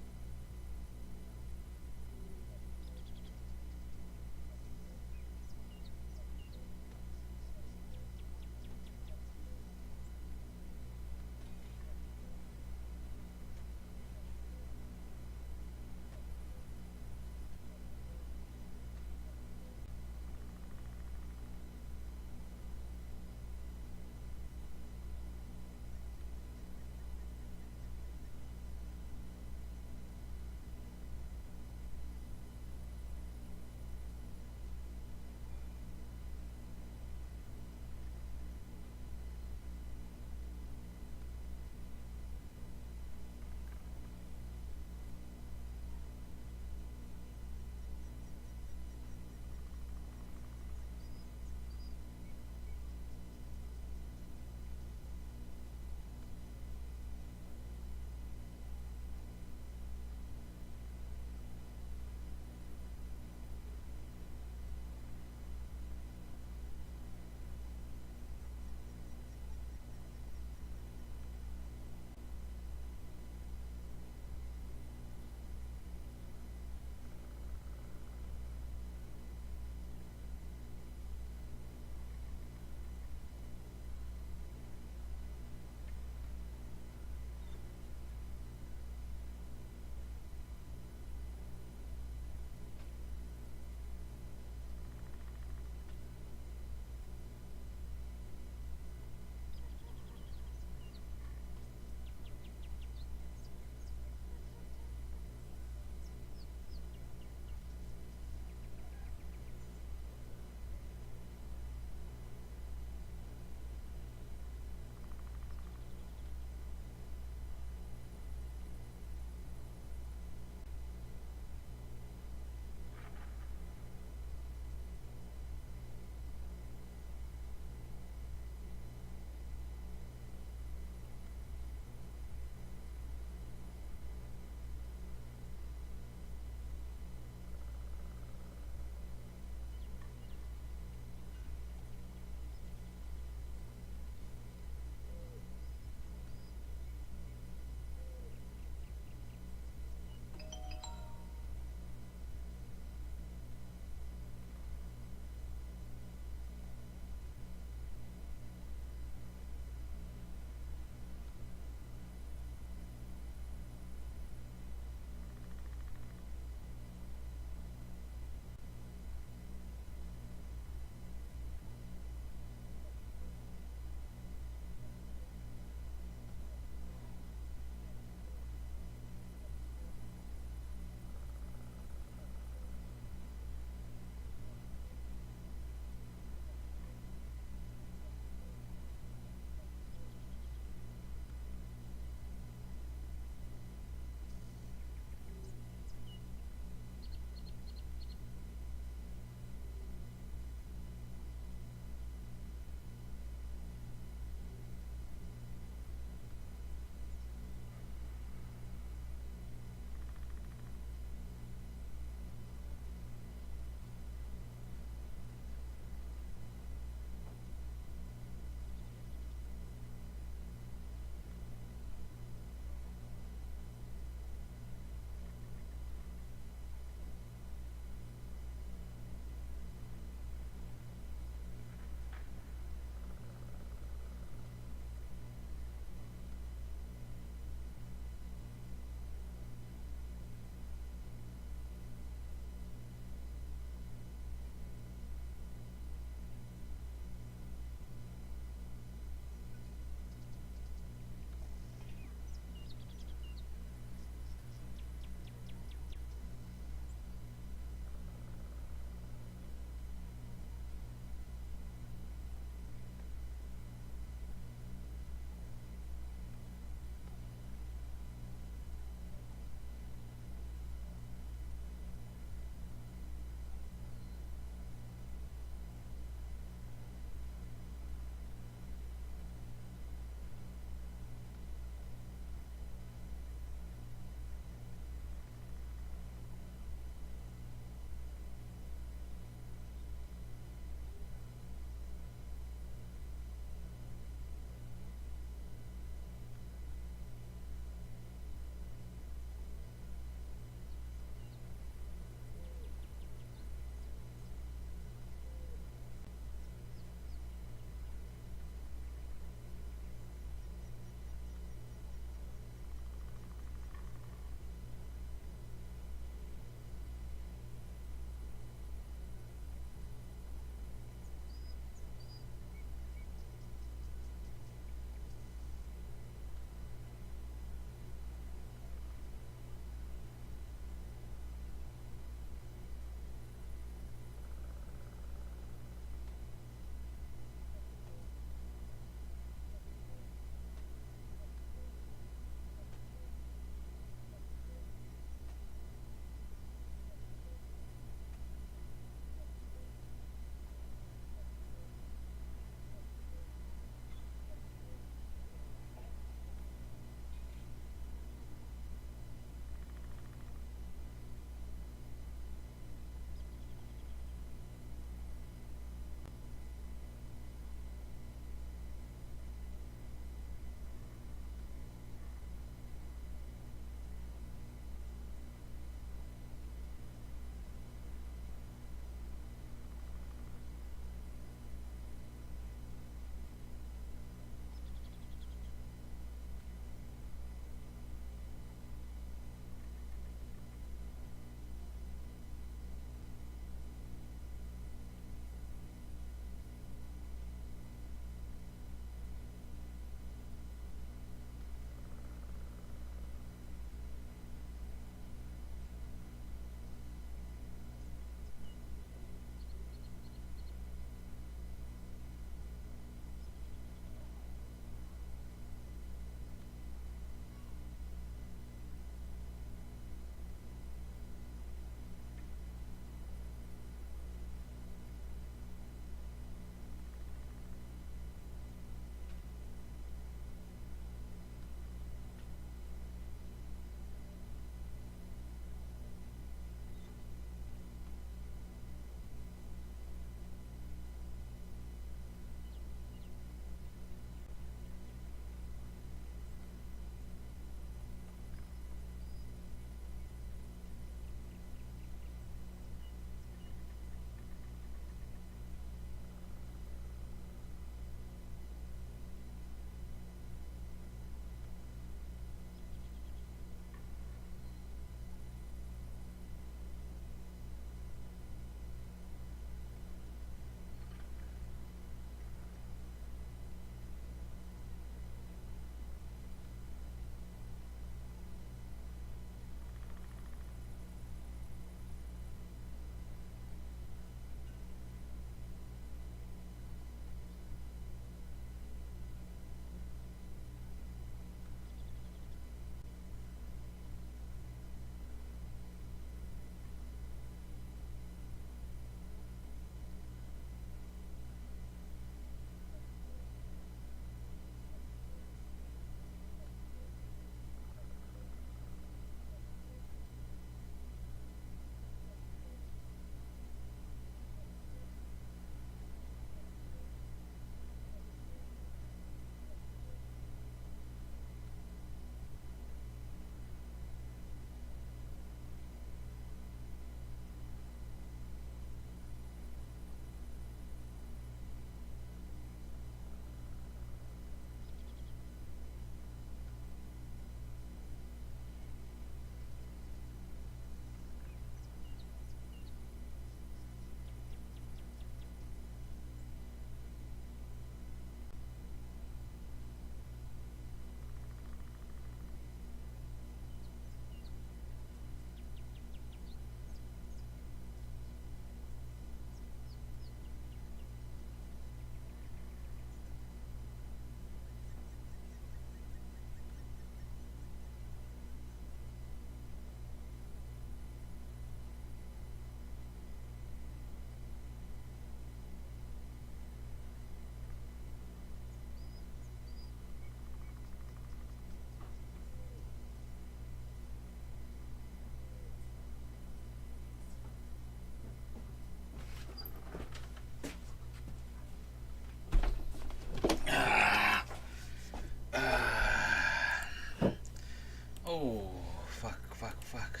Speaker 1: Fuck.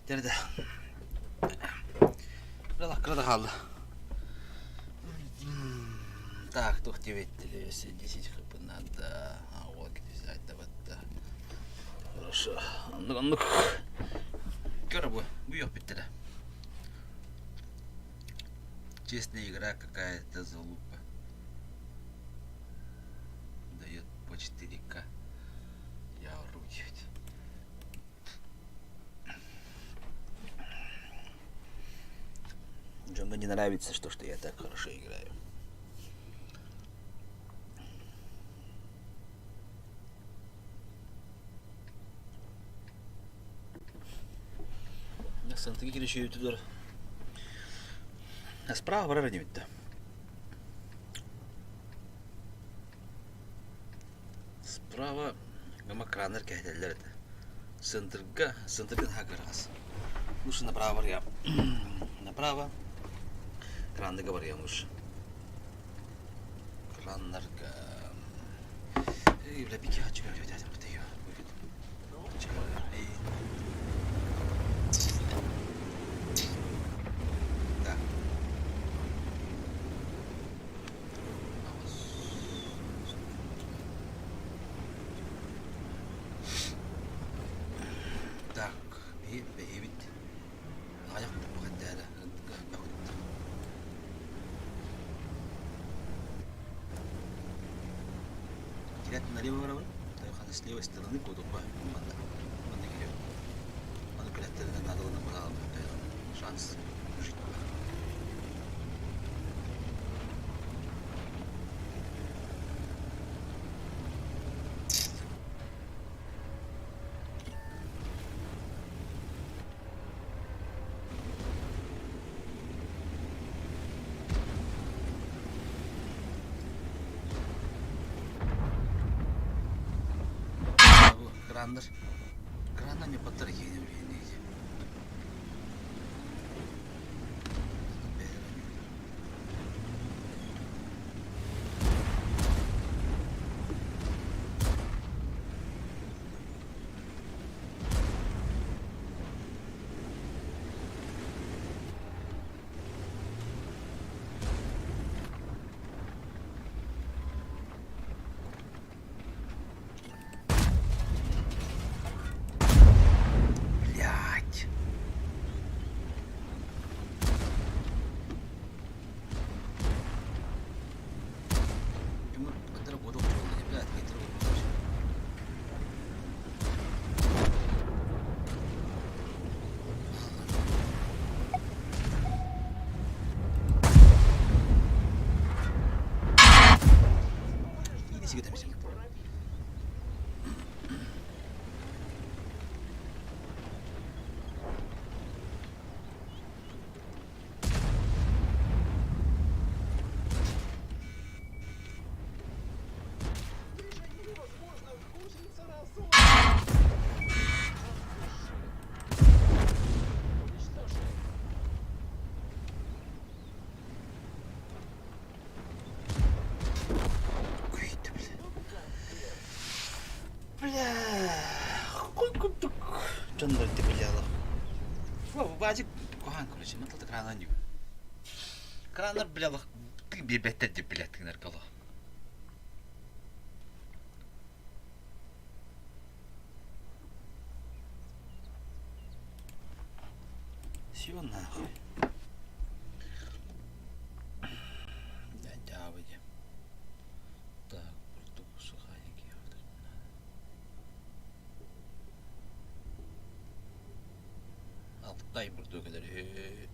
Speaker 1: Дэрдэ. Кыра кыра да хаалла. Так, туох диэбиттэр, 10 хп надо. А, вот взять да Хорошо. Оннук, оннук. Көр бу, бу yok bitti Честная игра какая-то залупа. Дает по 4К. Я ору Джонго не нравится, что, что я так хорошо играю. Сантыгы кириши Справа барар инибит Справа гамакраннар кэһэтэллэр этэ. Центрга, центрга наһаа кыараҕас. Лучше направо барыам. Направо. Кранныга барыам лучше. Краннарга... Эй, бля, бики хочу, Так. Так, бэйэбит аҕыйах курдук Кирят налево барабын, с левой стороны кодупа манна манна кириэм. Аны кэлэттэринэн наадаланан баҕалаах шанс жить. Краннар. Краннар не подтар Блять. Бля, кой курдук дьоннор билялах. Баажык куһаан короче, мантал кранан дүү. Краннар билялах ты биэрбэттэр деп билэттигинер кало. Все нахуй. Дядя Так, бурдук сухарики. Алтай бурдук кэлэр.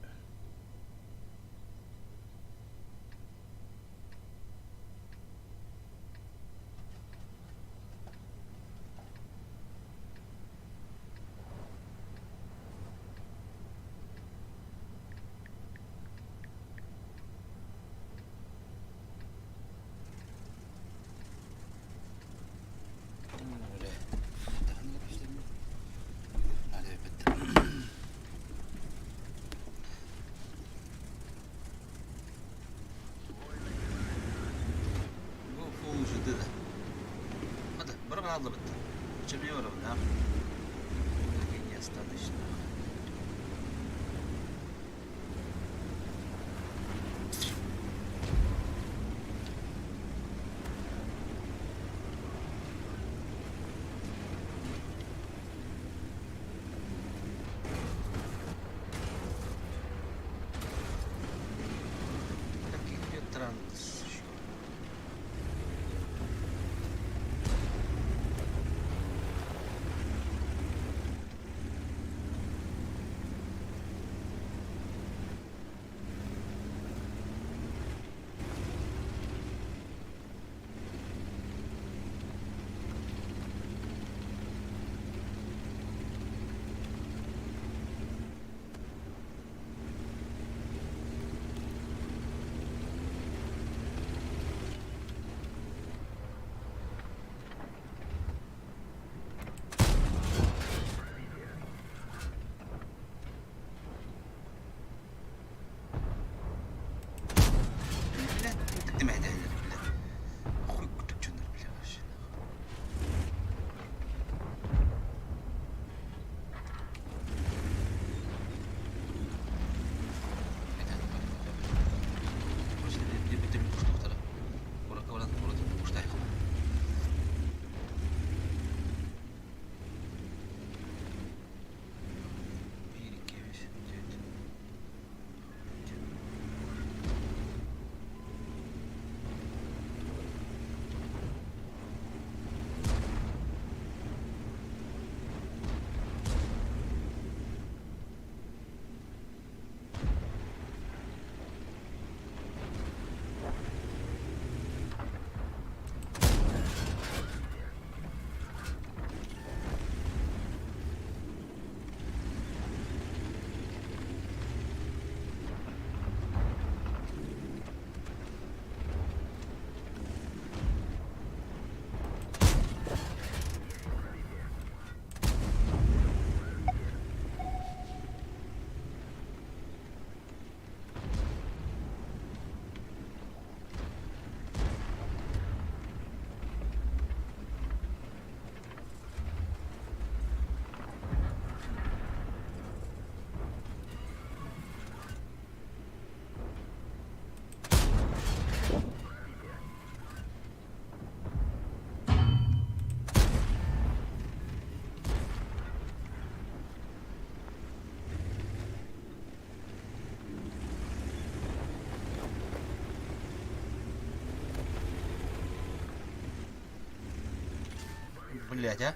Speaker 1: Блядь, а?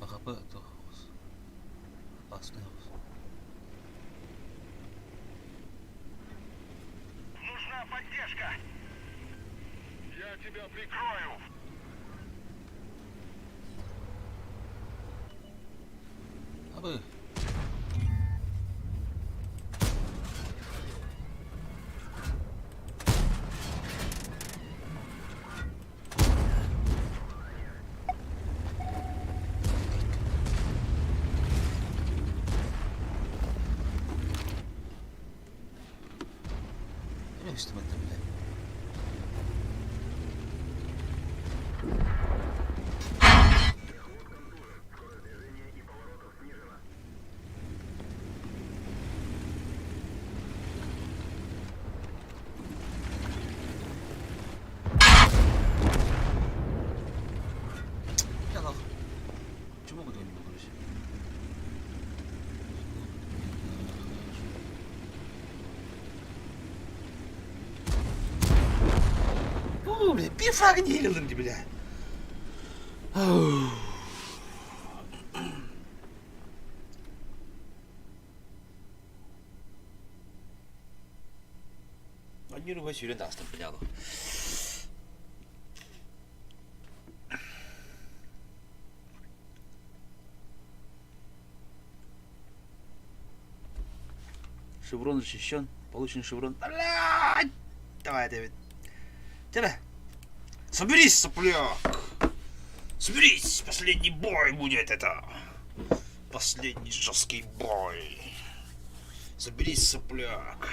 Speaker 1: ПХП Опасный
Speaker 5: Нужна поддержка. Я тебя прикрою.
Speaker 1: Абы. Üstüme bile. Чему вы не короче? О, бля, пифак не бля. Аннюрга сүүрэн таастым бля. Шеврон защищен. Получен шеврон. Блядь! Давай, Дэвид. Тире. Соберись, сопляк! Соберись! Последний бой будет это! Последний жесткий бой! Соберись, сопляк!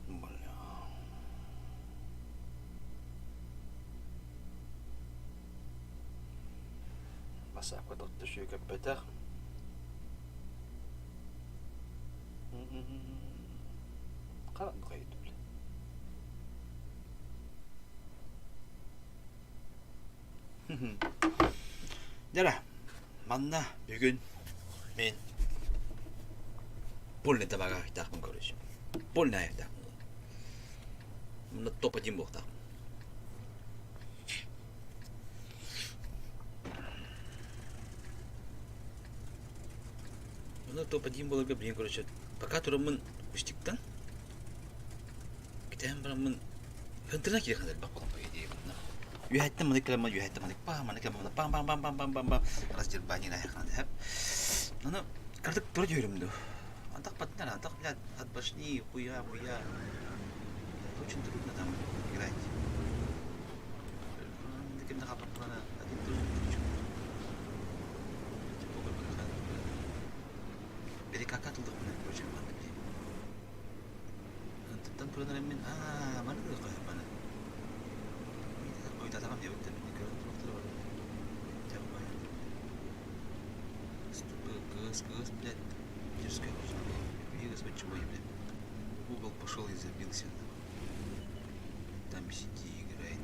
Speaker 1: Бля. Басаакка тотту көппөтөх. Харанга бля. Дьэ, манна бүгүн мин польный табагаахтаахпын короче. Польный айахтаахпын. Манна топ-1 буолуохтаах. Манна топ-1 буоларга блин, короче, пока тураммын кустиктан кэтээн бараммын хантырына киирэн элбэх буолан по идее манна. Үөһэттэн маннык кэлэн үөһэттэн маннык пам маннык кэлэн пам пам пам пам пам пам пам раздербанин айаххан дэһэп. Аны кырдык тура түһэрим дуу. Антах патнар, антах, блядь, от башни, хуя, хуя. Очень трудно там играть. Кимде хаппырана один тоже Перекака тылдык менен короче манны били. Антыттан туран мен аа маны да коя маны. Ойдатагам диэбиттэр мин көрөн туруохтара бар. Кыс, кыс, блядь. Дерзкая Господь, чего я, блядь. Угол пошел и забился. Там сиди, играй.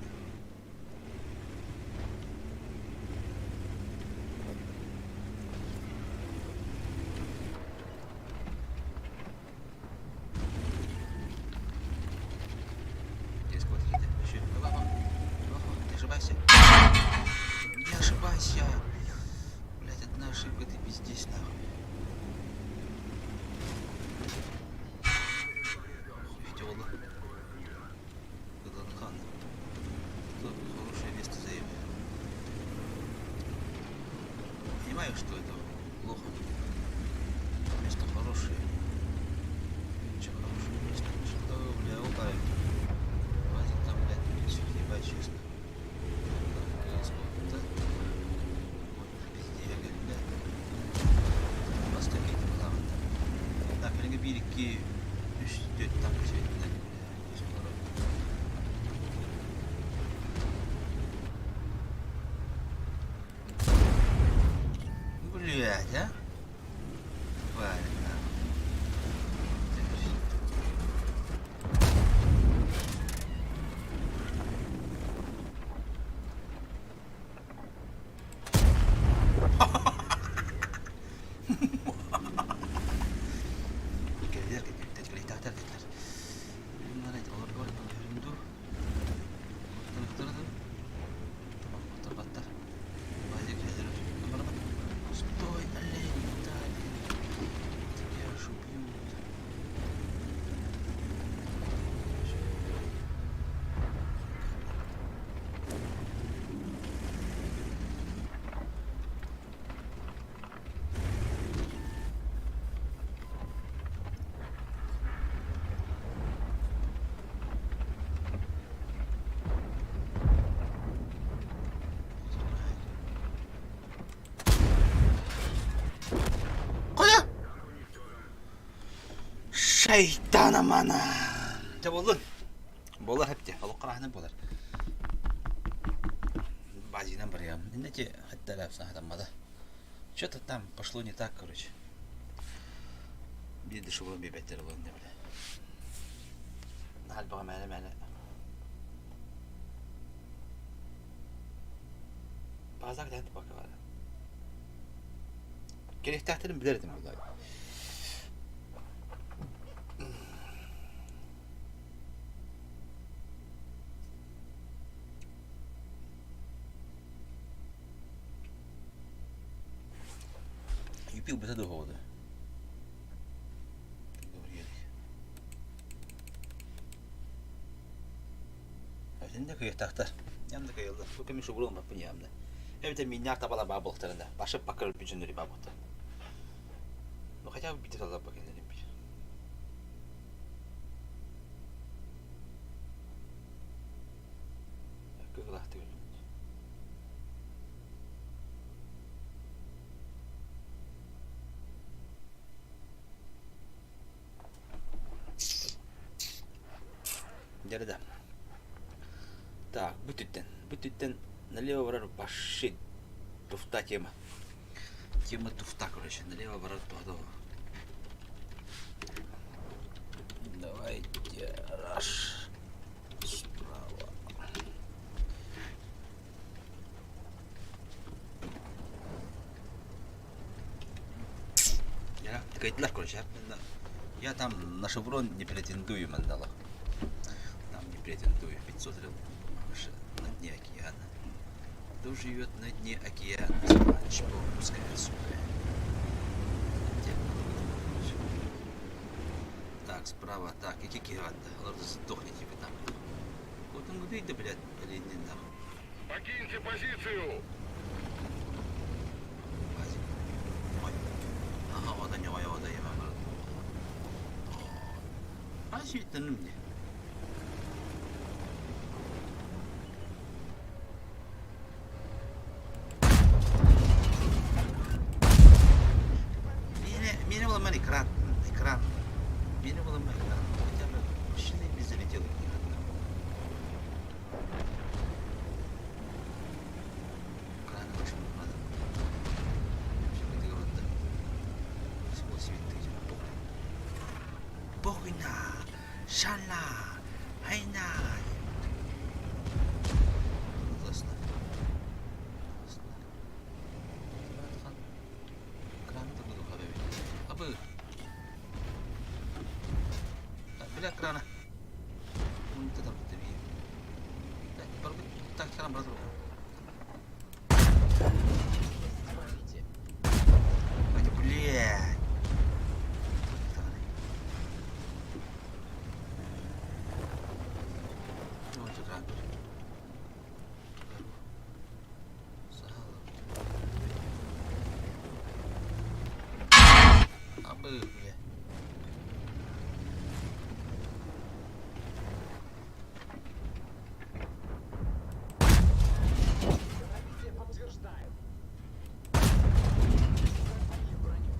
Speaker 1: Не ошибайся. Не ошибайся. Блять, одна ошибка, ты пиздец, нахуй. Хуй Хан. Хорошее место заеб. Понимаю, что это плохо. Место хорошее. Очень хорошее место. Что, бля, опа. Хватит там, блядь, всё ебать, честно. Да? Вот, пизде, блядь. Бастакейті буламын. Так, кэлиҥҥи биир икки үс түөрт танк сиэттилэр. Блядь. Кэлиэхтэр диэтилэр. Олорго түһэрим дуу? Оттор-баттар. Стой, олень, Виталий. Тебя ж убьют. Коля! Шайтан амана! Дьэ буоллун. Буолар хэпте. Олох хараһынан буолар. Базинан барыам. Инники хатта хатаммата. Что-то там пошло не так, короче. Биир да шеврон биэрбэттэр ылан бля. Наһаа элбэҕи мээнэ-мээнэ. Баазар кэтээн туппакка баара. Кэлиэхтээхтэрин билэр этим буоллаҕа. Юпил быта дуоһуода. Итиннэ кыйахтаахтар. Ям да кыйыллар. Бу кэми шубурун баппын ямда. Эбэтэр миннээх табала баа буолтарында. Башып бакыр бүтүннэри баа буолта. Ну хотя бы битир алар бакеннерин бир. Кыгылаахтык Дьэ да. Так, бу түттэн. Бу түттэн налево барар вообще туфта тема. Тема туфта, короче. Налево барар туһа Давайте раш справа. Я кайтлар, короче, я там на шеврон не претендую, мандала. Там не претендую. 500 лет на дне океана. Кто живет на дне океана? Спанч русская сука. Так, справа, так, и кикират, сдохните вы там. Вот он говорит, да, блядь, блин, не нахуй.
Speaker 5: Покиньте позицию!
Speaker 1: Миэнэ буламман экран, экран. Миэнэ буламман экран. Хотя бы машина не залетела. Шала, хайна. Классно. Классно. Абы. Бля, крана. Блядь. Абы, бля.
Speaker 4: Пробитие подтверждаю. Пробили броню.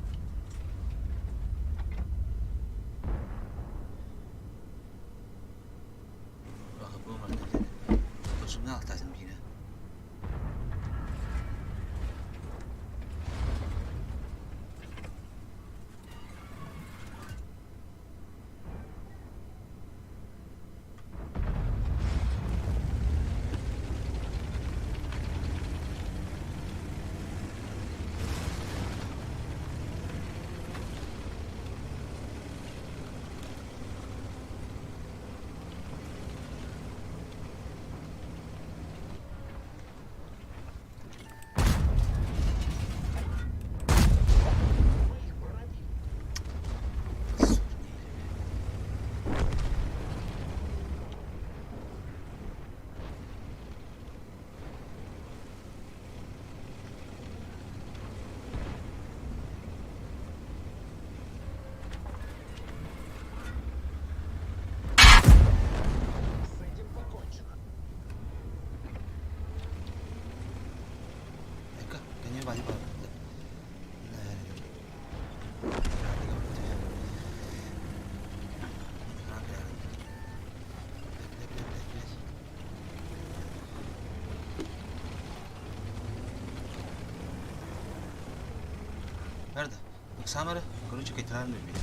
Speaker 1: Эрда. Ыксаама эрэ. Короче, кайтаран билбит.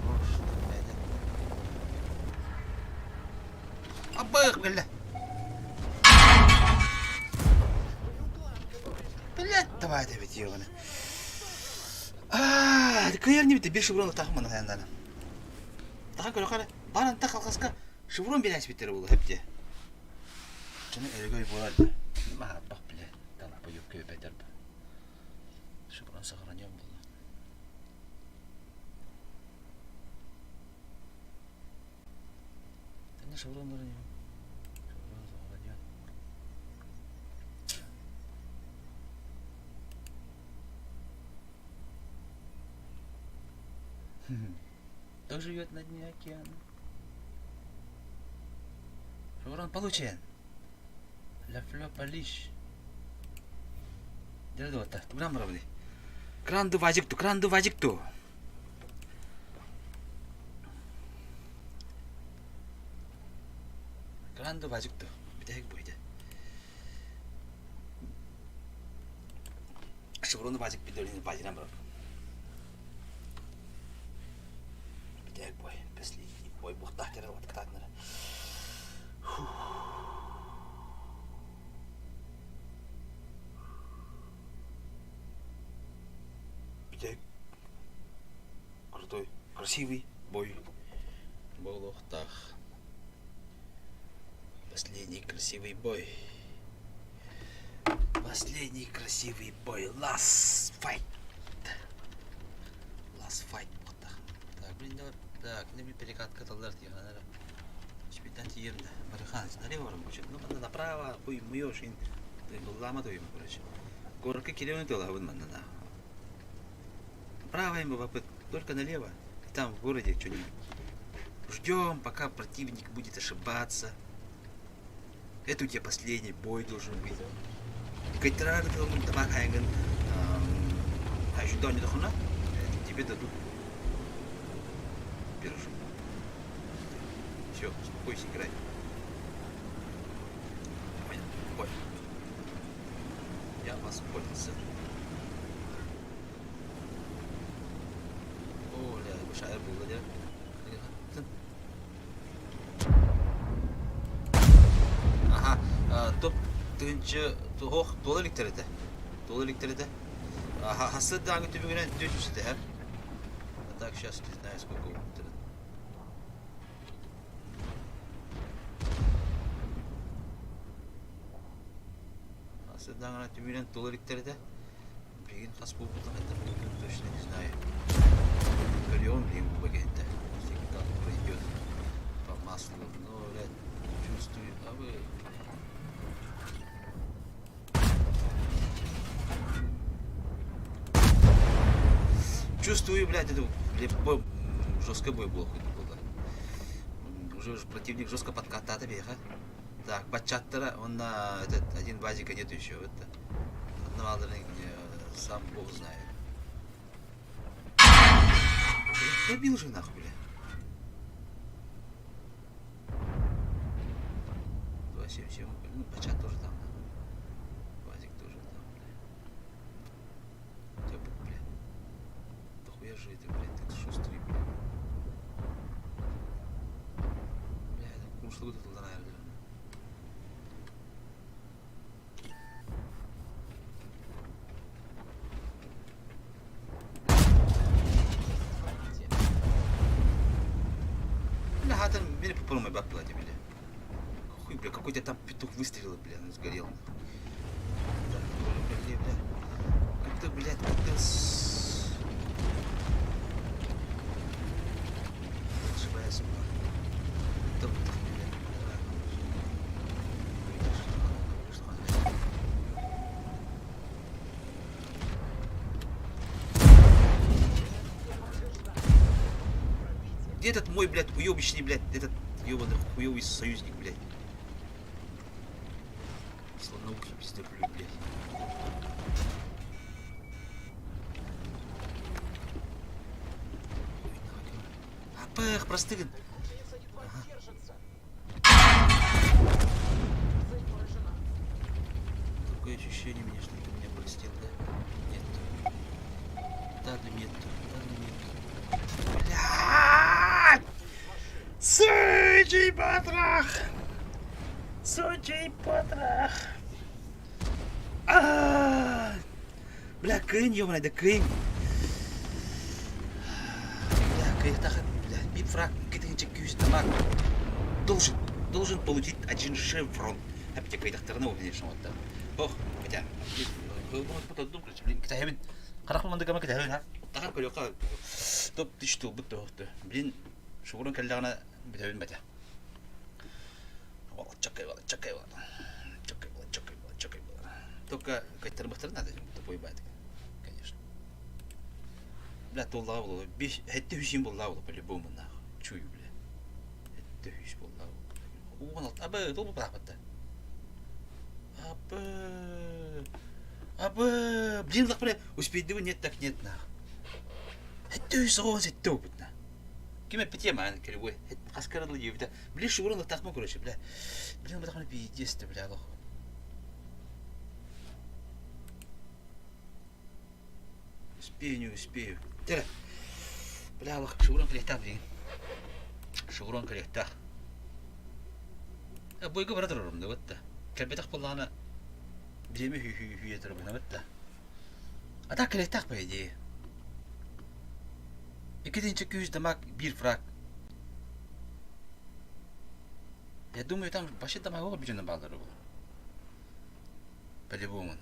Speaker 1: Хорош, бэйдэ. Абык, биллэ. Блядь, давай это ведь ебаный. Аа, кыйар не бит, бир шеврон тахым мана хаяннана. Таха көрө хара, баран та халхаска шеврон биләс биттер булу хепте. Чыны өрөгөй буолар да. Махаппах биле, талапа юккө бетер. Шеврон сохранен было. Тэнэ шеврон бары Шеврон сохранен. Кто живет на дне океана? Шеврон получен. Ля флё полиш. Дердота, туграм барабыны. Кранду вазикту, кранду вазикту. Кранду вазикту. Бүтэһик бу ити. Шеврону вазик бидөрүн базинан барар. Бүтэһик бой, последний бой буохтаах кэрэ кытаатынара. Бүтэһик крутой, красивый бой буолуохтаах. Последний красивый бой. Последний красивый бой. Last fight. Last fight. Так, блин, давай. Так, не перекатка талдар тиһанара. Шпитан тием да. Барыхан, налево барам куча. Ну, манна направо, хуй муёш ин. Буллама тойым, короче. Горка килеуни тола манна на. Направо им попыт, только налево. И там в городе что-нибудь. Ждем, пока противник будет ошибаться. Это у тебя последний бой должен быть. Тебе дадут пирожок. Все, успокойся, играй. Понял? Понял. Я вас понял, сэр. О, бля, большая была, да? Аха, топ тыһыынча ох, туола иликтэр этэ. Туола иликтэр этэ. Хассы даҕаны түбүгүнэн 400 этэ, А так сейчас не знаю, сколько будет. Хассы даҕаны түбүгүнэн туола иликтэр этэ. Билигин хас буолбутун это точно не знаю. Көрүөҕүм билигин бу кэнтэ. Как пройдет по маслу. Но, блядь, чувствую, а вы... Чувствую, блядь, это, блядь, бой, жесткий бой был, хоть было. Уже противник жестко подкатата беха. Так, бачаттара, он на этот, один базика нету еще. Это, одного сам бог знает. Добил же нахуй, бля. 2, 7, 7, ну, бачат тоже там, нахуй. Базик тоже там, бля. Тёпок, бля. Дохуя же это, блядь, ты шустрый, бля. Бля, это курслугу тут, наверное. Бля, хата меня попробуй баб бля. Хуй, бля, какой-то там петух выстрелил, бля, он сгорел. Так, бля, бля, бля. Как-то, блядь, как-то с... Ошибаюсь, бля. Где этот мой, блядь, уебищный, блядь, этот ебаный хуёвый союзник, блядь? Слоноухий пиздоплю, блядь. Апэх, простыгин. Ага. Такое ощущение у меня, что ты меня простил, да? Нет. Туттар нет, туттар нет. Блядь! Сучий потрох! Сучий потрох! А! Бля, кыын, ёбаный, да кыын! Бля, кыйахтах, бля, бип фраг, кытынча күүс тамак. Должен, должен получить один шеврон. Опять кыйдахтарына ол конечно вот Ох, хотя, блин, китайбин. Харах мандыгама китайбин, ha. Тахар көрөккө топ тиш тулбут тоохту. Блин, шугурун кэллэҕинэ бүтэбин бэтэ. Чакай буолар, чакай буолар. Чакай буолар, чакай буолар, чакай буолар. Только кайтарбахтары надо, тупой баатык, конечно. Бля, туоллаҕа буолуо. Биш, хэтте хүсин буоллаҕа буолуо, по-любому нах. Чую, бля. Хэтте хүс буоллаҕа буолуо. Уон алта, абы, туол баппатахпатта. Абы, абы, блин, лах, бля, успейдибин, нет так нет, нах. Хэтте хүс оҕон сетте опытна. Ким эппитиэ маан кривой. Хас каралы диэбитэ. Блин, шуурун латахма короче, бля. Блин, батахмана пиздец ты, бля, лох. Успею, не успею. Тера. Бля, лох, шуурун кэлиэхтээх блин. Шуурун кэлиэхтээх. Бойго бара турарым да бытта. Кэлбэтэх буоллаҕына бириэмэ хүү-хүү-хүү турабына бытта. А так кэлиэхтээх по идее. Иккитинчи күүс дамаг биир фраг. Я думаю, там вообще дамагового бюджета бааллара буолуо. По-любому.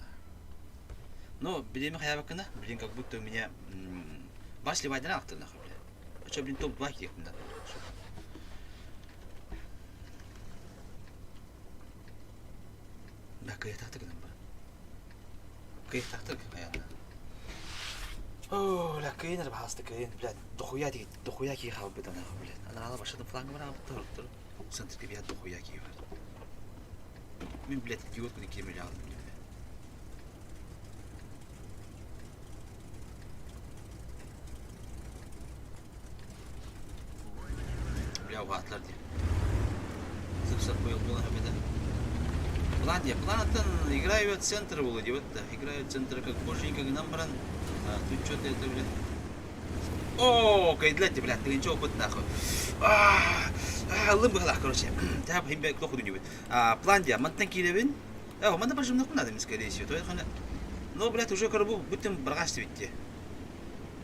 Speaker 1: Но билиэми хайаабаккына, блин, как будто у меня бас ливайдан ахтыр нахуй, бля. А что, блин, топ-2 киэхпин да. Да, кыйахтахтыр гынан бар. Кыйахтахтыр хайаана. Оо, бля, кыйын эрэ баһаалыста кыйын, блядь, дохуя дии, дохуя киһи хаалбыт ана, блядь. Анаала башатын фланга бараабыттар, центрге биһат дохуя киһи бар. Мин, блядь, идиот күнү киэмили аалым, блядь. Бля, уһаатылар дии. Сып-сап буолан эбэтэ. План дии. Планаттан играю от центра буолуо дии да. Играю от центра как боженька гынан баран. А, тут что-то это, блядь. О, кайдлать, блядь, ты ничего опыт нахуй. Ылым быһалаах, короче. Тап химбе кто худу А, план дии. Мантан кииребин. Э, манна бажымнах надо, скорее всего. То есть, но, блядь, уже коробу будем баргаш битти.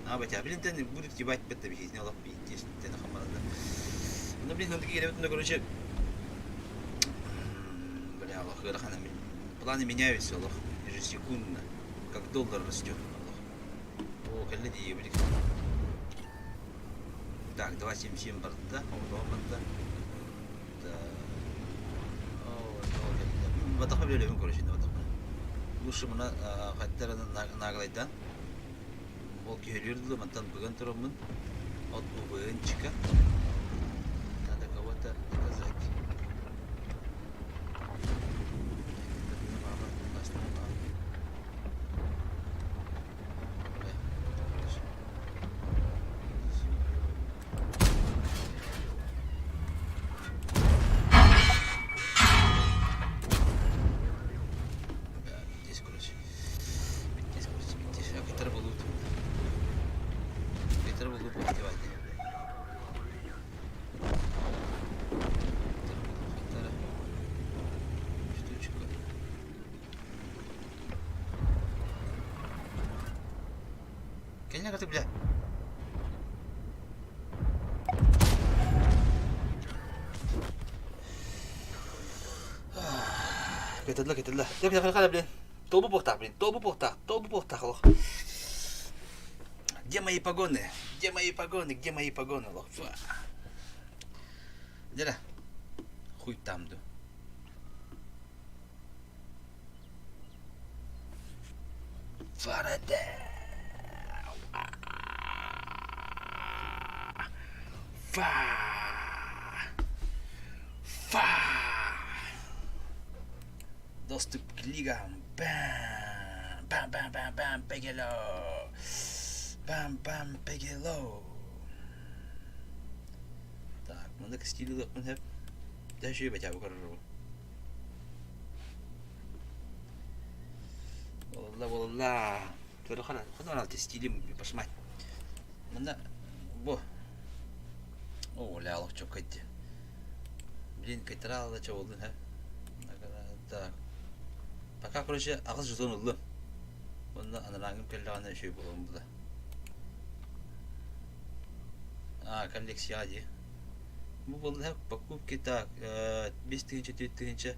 Speaker 1: Аабатя, блин, тэн будет ебать бетте биһиэтин олох бииттиэс тэн хамманада. Ну, блин, ну такие ну, короче, бля, олох ыарахан планы меняются, олох, ежесекундно, как доллар растет, олох. О, кэллэ дии, блин. Так, 2.77 барда, о, барда. Да. О, Батахма билебин, короче, батахма. Лучше мына хаттара наглайдан Ол киһилиир дылы мантан быган тураммын от УВНчика надо кого-то наказать. Здесь, короче. Бүттес, короче, бүттес. Акытар болуу Акытар болуу бухтевайте. Штучка. Кэллэ ты, бля. Кытылла, кытылла. Дэ, блин. Тобу буохтаах, блин, тобу буохтаах, тобу буохтаах олох. Где мои погоны? Где мои погоны? Где мои погоны, лох? Дьэ, хуй там ду. Фараде. Фа. Фа. Доступ к лигам. Бам! Бам, бам, бам, бам, Бигелоу! Бам, бам, Бигелоу! Так, маннык стили ылыахпын сөп. Дэ үчүгэй бачаабы көрөрбүн. Буолла, буолла. Көрөхөр, ханан тестилим пошмать. Мында бу. О, ля, олох чоккайды. Блин, кайтарал да чабылдын, ха. Так. Пока, короче, аҕыс жетон ыллым. Онно анарааҥҥым кэллэҕинэ үчүгэй буолуом була. А, коллекция дии. Бу буолла покупки так, 5000, 4000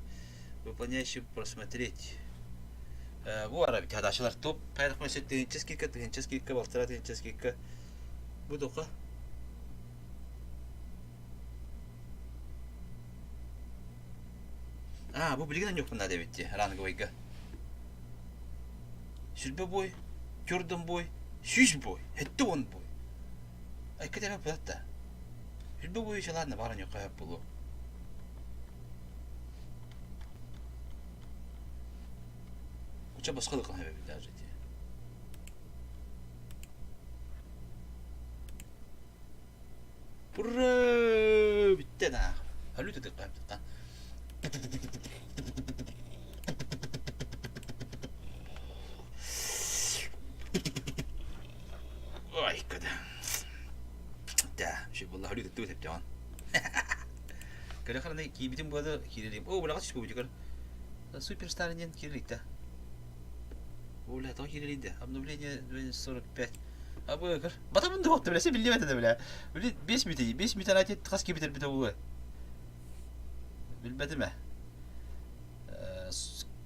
Speaker 1: выполняющий просмотреть. Бу ара бит топ хайдах тыһыынча скидка, тыһыынча скидка, балтараа тыһыынча скидка. Бу тоха. А, бу билигин анньуохпун наада эбит дии, ранговойга. Сүлбэ бой, тюрдом бой, сүүс бой, 70 бой. Айка тэбэ быат да. Сүлбэ бой еще ладно, баар анньуохха хөп буолуо. Куча босхо да эбит даже дии. Ура! Бүттэ да. Халю тытык Ой, когда. Да, еще была халю тытык тэптэн. Көрө хараны киибитин буолар киирелим. О, бulaҕа түспүт Суперстар диэн киириликте. Бля, тоҕо киирилийдэ? Обновление 45. А бу көр. Батамын да буолта билесе биллибэт этэ бля. Били 5 мүтэ, 5 мүтэ ана хас киирбитер битэ буолуо. Билбэтим ээ.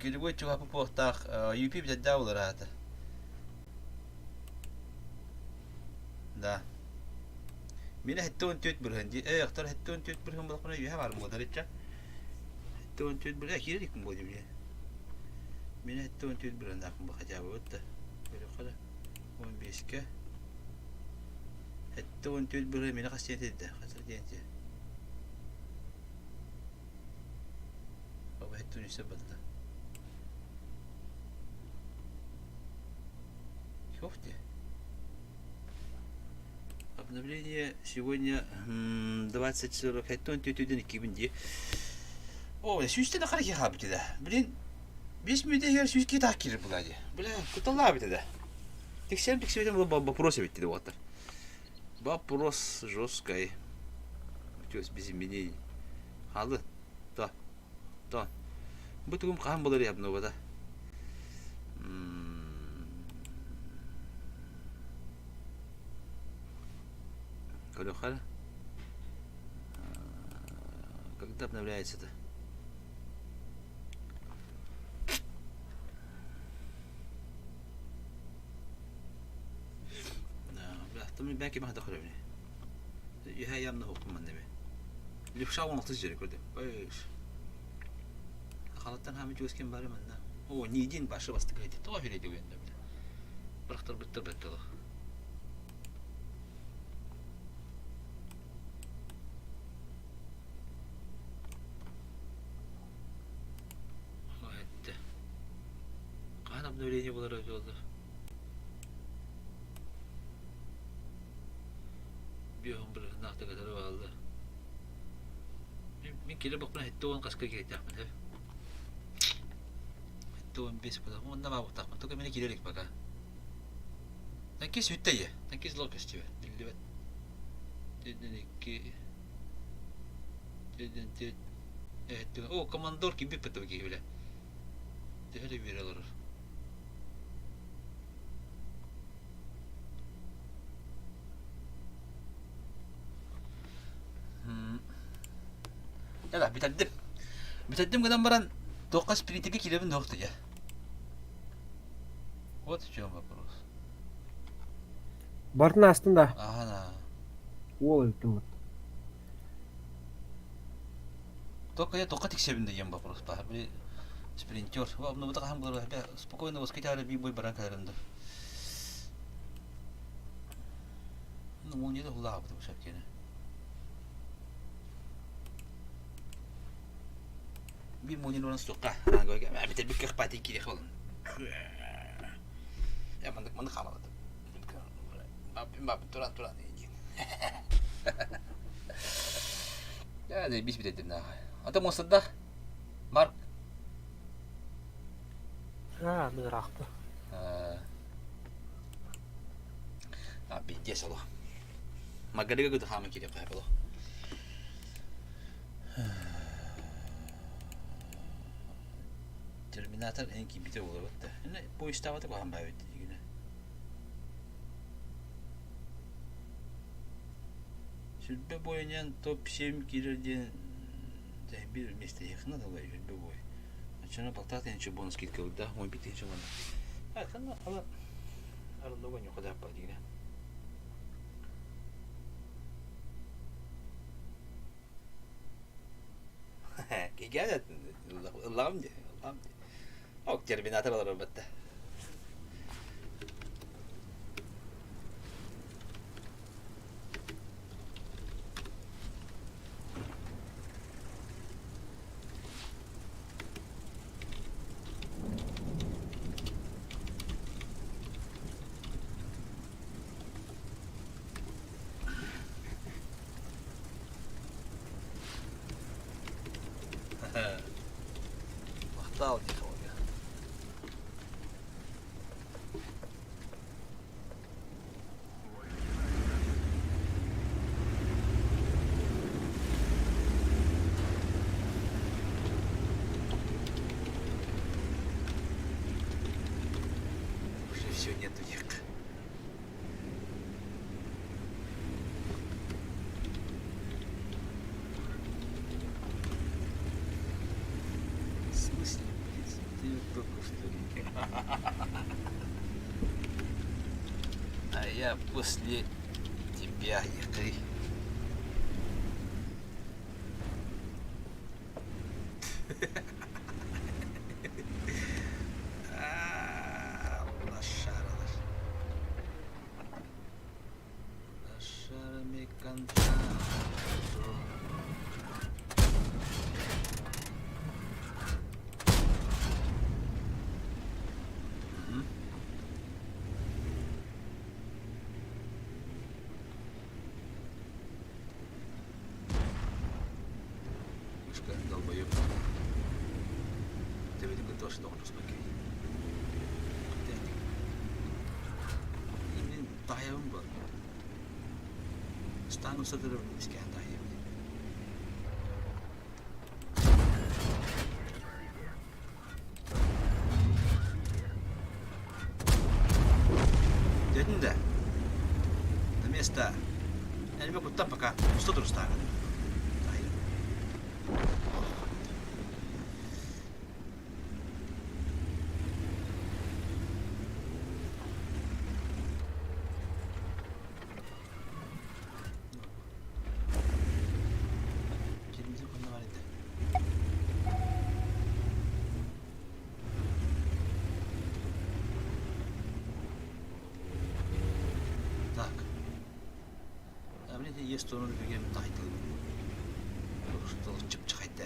Speaker 1: Килибой чугапы буохтаах UP бүтэрдээх буолар аата. Да. Мин 74 бырыһын дии. Ээ, ахтар 74 бырыһын булахпына үөһэ баар буолар иччэ. 74 бырыһын киирэр иккин буолуо дии. Мин 74 бырыһыннаахпын бу хотя бы вот да. Көрүөххэ да. 15-кэ. 74 бырыһын мини хас диэн этэ? Хас диэн этэ? Баба 73 батта. Ёпте. Обновление сегодня 20.45 түтүден иккибин дии. О, сүүстэн ахара киһи хаалбыт да. Блин, 5 мүнөтэ иһигэр сүүс киһи таах киирэр буолаа дии. Бля, куталлаабыт да. Тиксэрим тиксибэтим вопрос эбит дии уолаттар. Вопрос жесткий. То без изменений. Халы. То. То. Бу тугум хаһан булар обновата. Көрүөххэ Когда обновляется-то? Бляхтым бәки махда көрөбүн. Үһэ ямна хокум манна бе. Левша 16 жері көрдüm. Өш. Халаттан хами чуэскен бары манна. О, нидин башы басты кайты. Тоға береді өгенде бля. Бірақтар біттір бітті Этте. Хаһан обновление буолара буолла? Биэһин бырыһыннаахтык кытары бааллар. Мин кэлэ бохпуна 70 хаска киирдэхпин сөп. 75 буолар. Онно баабыттаахпын. Только мени киирэ илик пока. Танкист бүттэ ийэ. Танкист лор көстүбэт. Биллибэт. 2 4 О, командор кимбит бытта киһи билэ. Төһө да үөрэ олорор. Да, бүтэрдим. Бүтэрдим гынан баран туохха спринтергэ киирэбин дуох дьэ. Вот в чем вопрос.
Speaker 7: Бартын астын да.
Speaker 1: Ага, да.
Speaker 7: Уол эбиттин
Speaker 1: Только я только тиксебин деген вопрос баар. Били спринтер. Обновыта хаһан булар спокойно воскитаары би бой баран кэлэрин да. Ну, молния да хулаабыт бу шапкене. Бир молния оран суққа. Битер бикке хпати кире холын. Я мандык мандык хаалабыт. Баб туран туран диэн. Я бис битедим да. Ата мосадда. Марк.
Speaker 10: Аа, мыыраахпы.
Speaker 1: Пиздец олох. Магарыга гыды хаама кириэп хайа олох. Терминатор эн киирбитэ буолабыт да. Поезтаабата куһаҕан баайбыт дигинэ. Сүрбэ бойунан топ-7 киирэр диэн биир миэстэһиэххин надо сүрбэ бой. Оччоно полтора тысяча бонус скидка да, 15 тысяча бонус. А, ханна ала арыллыга ньукадааппа дигинэ. Кигэн ыллаҕым дии, ыллаҕым дии. Ок, терминатор олорор батта. Махтал технология. Уже все нету их. В смысле, блядь, ты только что ли? А я после тебя, ты. Лошаралар. Лошарами контакту. Мышка, долбоеб. Ты видимо тоже должен успокоить. Мин таайабын буол. Стану сатырым искээн таайабын. Дедин да. На место. Эльме куттан пока. Что турустаагын? Кирмизи хонно бар этэ. Так. А мне есть сторону бегем тайтыл. Чыпчахайда.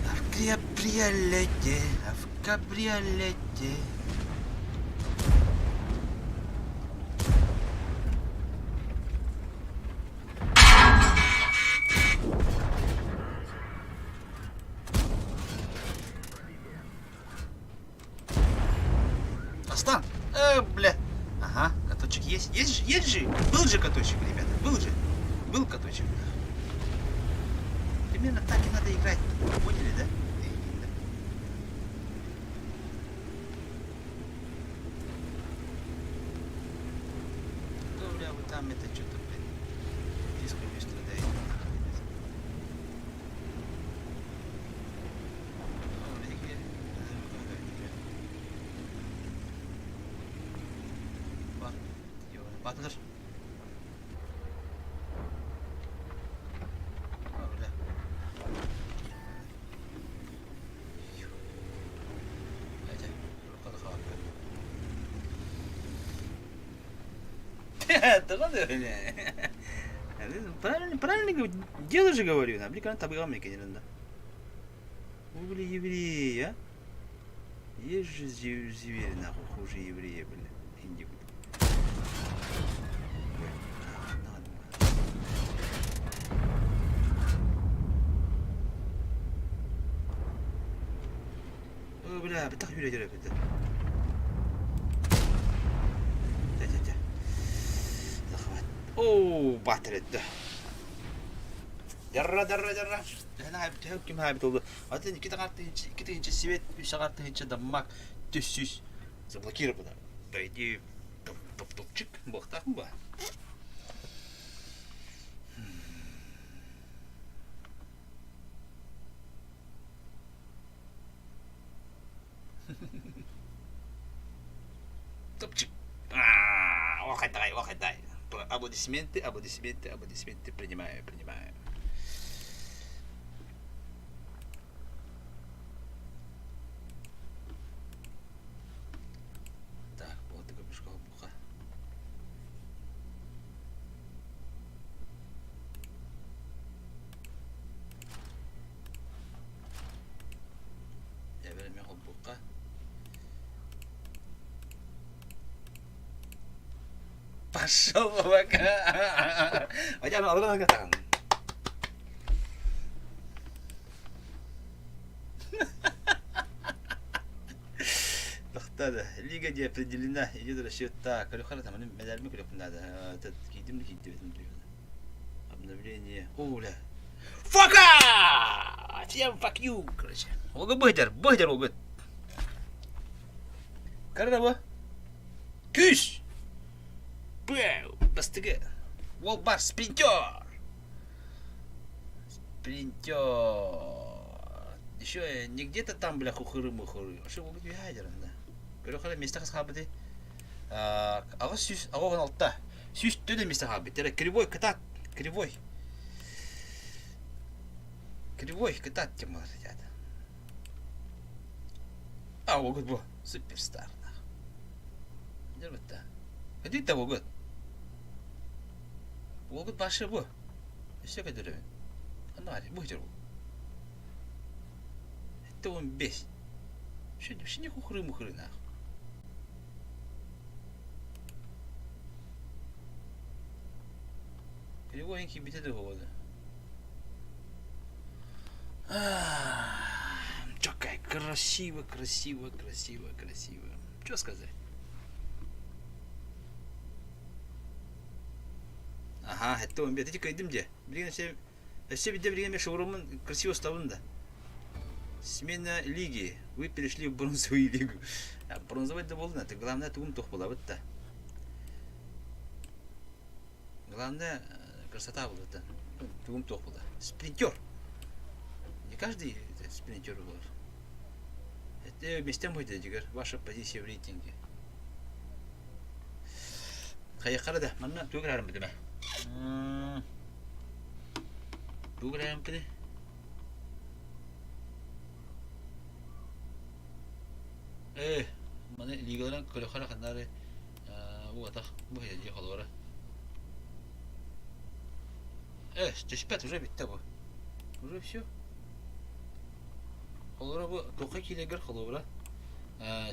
Speaker 1: А в кабриолете, а в кабриолете. Астан! Бля! Ага, каточек есть. Есть же, есть же! Был же каточек, ребята, был же. Был каточек. Примерно так и надо играть. Поняли, да? Да, бля, вы там это что-то, блядь, дисками страдаете. Батыр. Правильно, правильно дело же говорю, на, блин, табыгам мекенерин да. Угли евреи, а? Есть же зверь, нахуй, хуже еврея, бля. Индик. О, бля, бытах юрэ быта. Тя-тя-тя. Захват. О, батырды. Дярра, дярра, дярра. Төһө ким хайбыт oldu. Атын 2 тыһыынча свет, 3 тыһыынча даммак, 400 заблокировано. По идее, топ-топ-топчик, буохтаах ба. Топчик. Охайдай, охайдай. Аплодисменты, аплодисменты, аплодисменты. Принимаю, принимаю. Так, вот такой буха. Дьэ, холбукка. Пошел пока. Хотя бы алган там. Тохтоо Лига не определена, идет расчет. Так, көрөхөр там медальми көрөхпүн надо. Этот кийдим кийдим Обновление. О, бля. Фака! Всем fuck you, короче. Ого быдер, быдер ого. Караба. Күүс! Бэу! Бастыгы. Ол бар спринтер! Спринтер. Еще не где-то там, бля, хухыры-мухыры. Вообще, ол ядерно, да. Көрөхөр месте хас хаабыты. 866. 104 месте хаабыт. Кривой кытат. Кривой. Кривой кытат тем ребята. А, ол бу. Суперстар. Дербетта. Ходи того год. Ол башы бу. Все көдөрөбүн. Анна бу жер бу. Это он бес. Что не хухры-мухры нахуй. Кривой бите де болады. Какая красиво, красиво, красиво, красиво. Что сказать? Ага, это он бет. Эти кайдым де. Билген все, все биде билген шаурмын красиво ставын да. Смена лиги. Вы перешли в бронзовую лигу. А, бронзовый да болды. Это главное тугум тох была вот да. Главное красота была да. Тугум тох была. Спринтер. Не каждый спринтер был. Это местем будет, Дигар, ваша позиция в рейтинге. Хайыққара да, манна туграрым бітіме. Туграрым біті. Э, маны лигаларан көлөхара ханнары бу атах бу хеди холора. Э, 105 уже битте бу. Уже все. Холора бу тоқа килегер холора.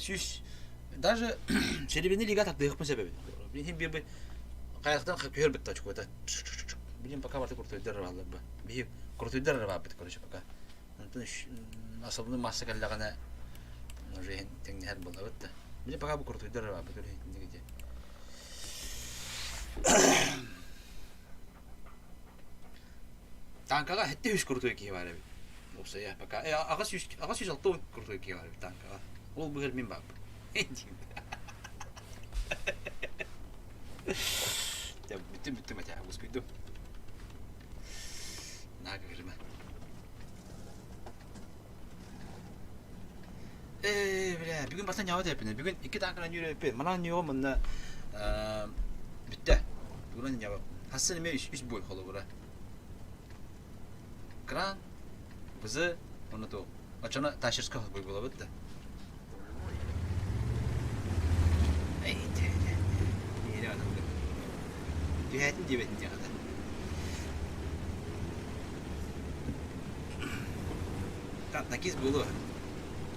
Speaker 1: Сүс даже серебряный лига тактыгы себеби. Блин, бир каяктан көөр бит точку это. Блин, пока барты куртуйдар баллар бу. Би куртуйдар бар бит, короче, пока. Онтон особенно масса келлегene уже теңнер була бит. Блин, пока бу куртуйдар бар бит, где. Танкага хетте үс куртуй ки бар бит. Опса пока. Э, ага сүс, ага сүс алты куртуй ки бар бит танкага. Ол быгыр мин бар. Я бүттүм бүттүм атя, успейдум. На, көрүмө. Э, бля, бүгүн бастан ньява деппин. Бүгүн икки танкана ньюреппин. Манан ньюо манна бүттэ. Бүгүн ньява. Хассын эме үс бой холобура. Кран, бызы, оны то. Очона ташырска бой бола бітті. Эй, те, те. Түһээтин диэбэтин диэхэтэ. Такис буолуо.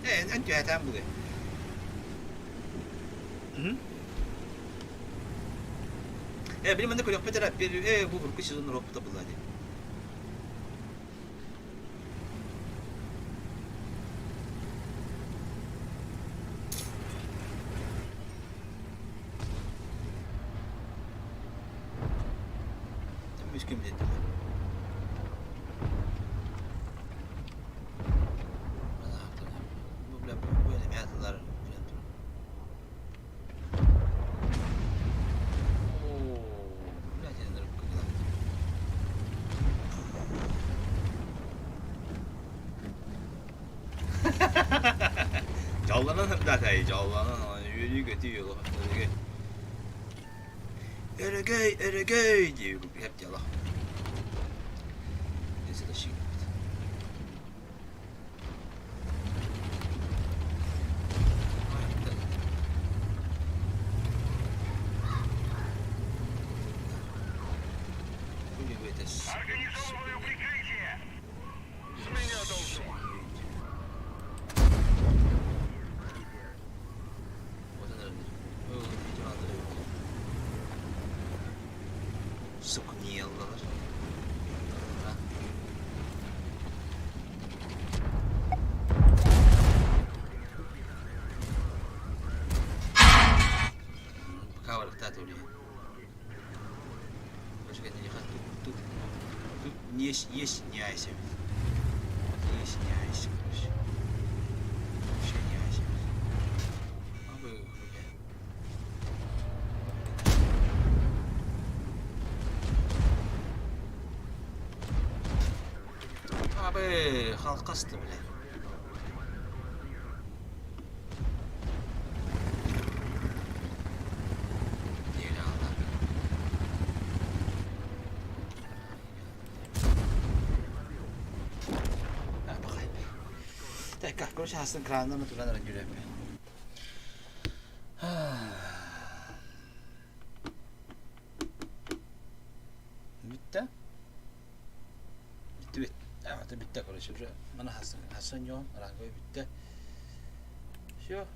Speaker 1: Э, эн түһэтээн буолуо. Э, били манна көрүөхпүт эрэ, э, бу урукку сезон уруокпута буолла дии. Үскүм диэтим. Бу бля бу эмиэ Дьоллонон сырдатай, дьоллонон, үөрүү-көтүү өрөгөй. Өрөгөй, өрөгөй диир хеп дьоло.
Speaker 5: Организовываю прикрытие! С меня должно!
Speaker 1: Сукнияллар. Тут не есть не айся. Есть не айся, короче. Вообще не айся. А вы, бля. Абы, халкасты, бля. Так, короче, астын кранынан туран эрэн жүрөппүн. Бүттэ? Бүттүбүт. Это бүттэ, короче, уже мана Хасан, Хасан Йон, ранговый бүттэ. Все,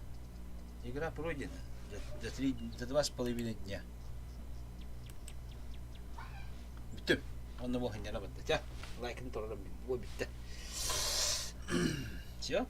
Speaker 1: игра пройдена за, за, три, за 2,5 дня. Бүттүм. Онно буолан дьара батта. Ча, лайкын турарым бу бүттэ. Все.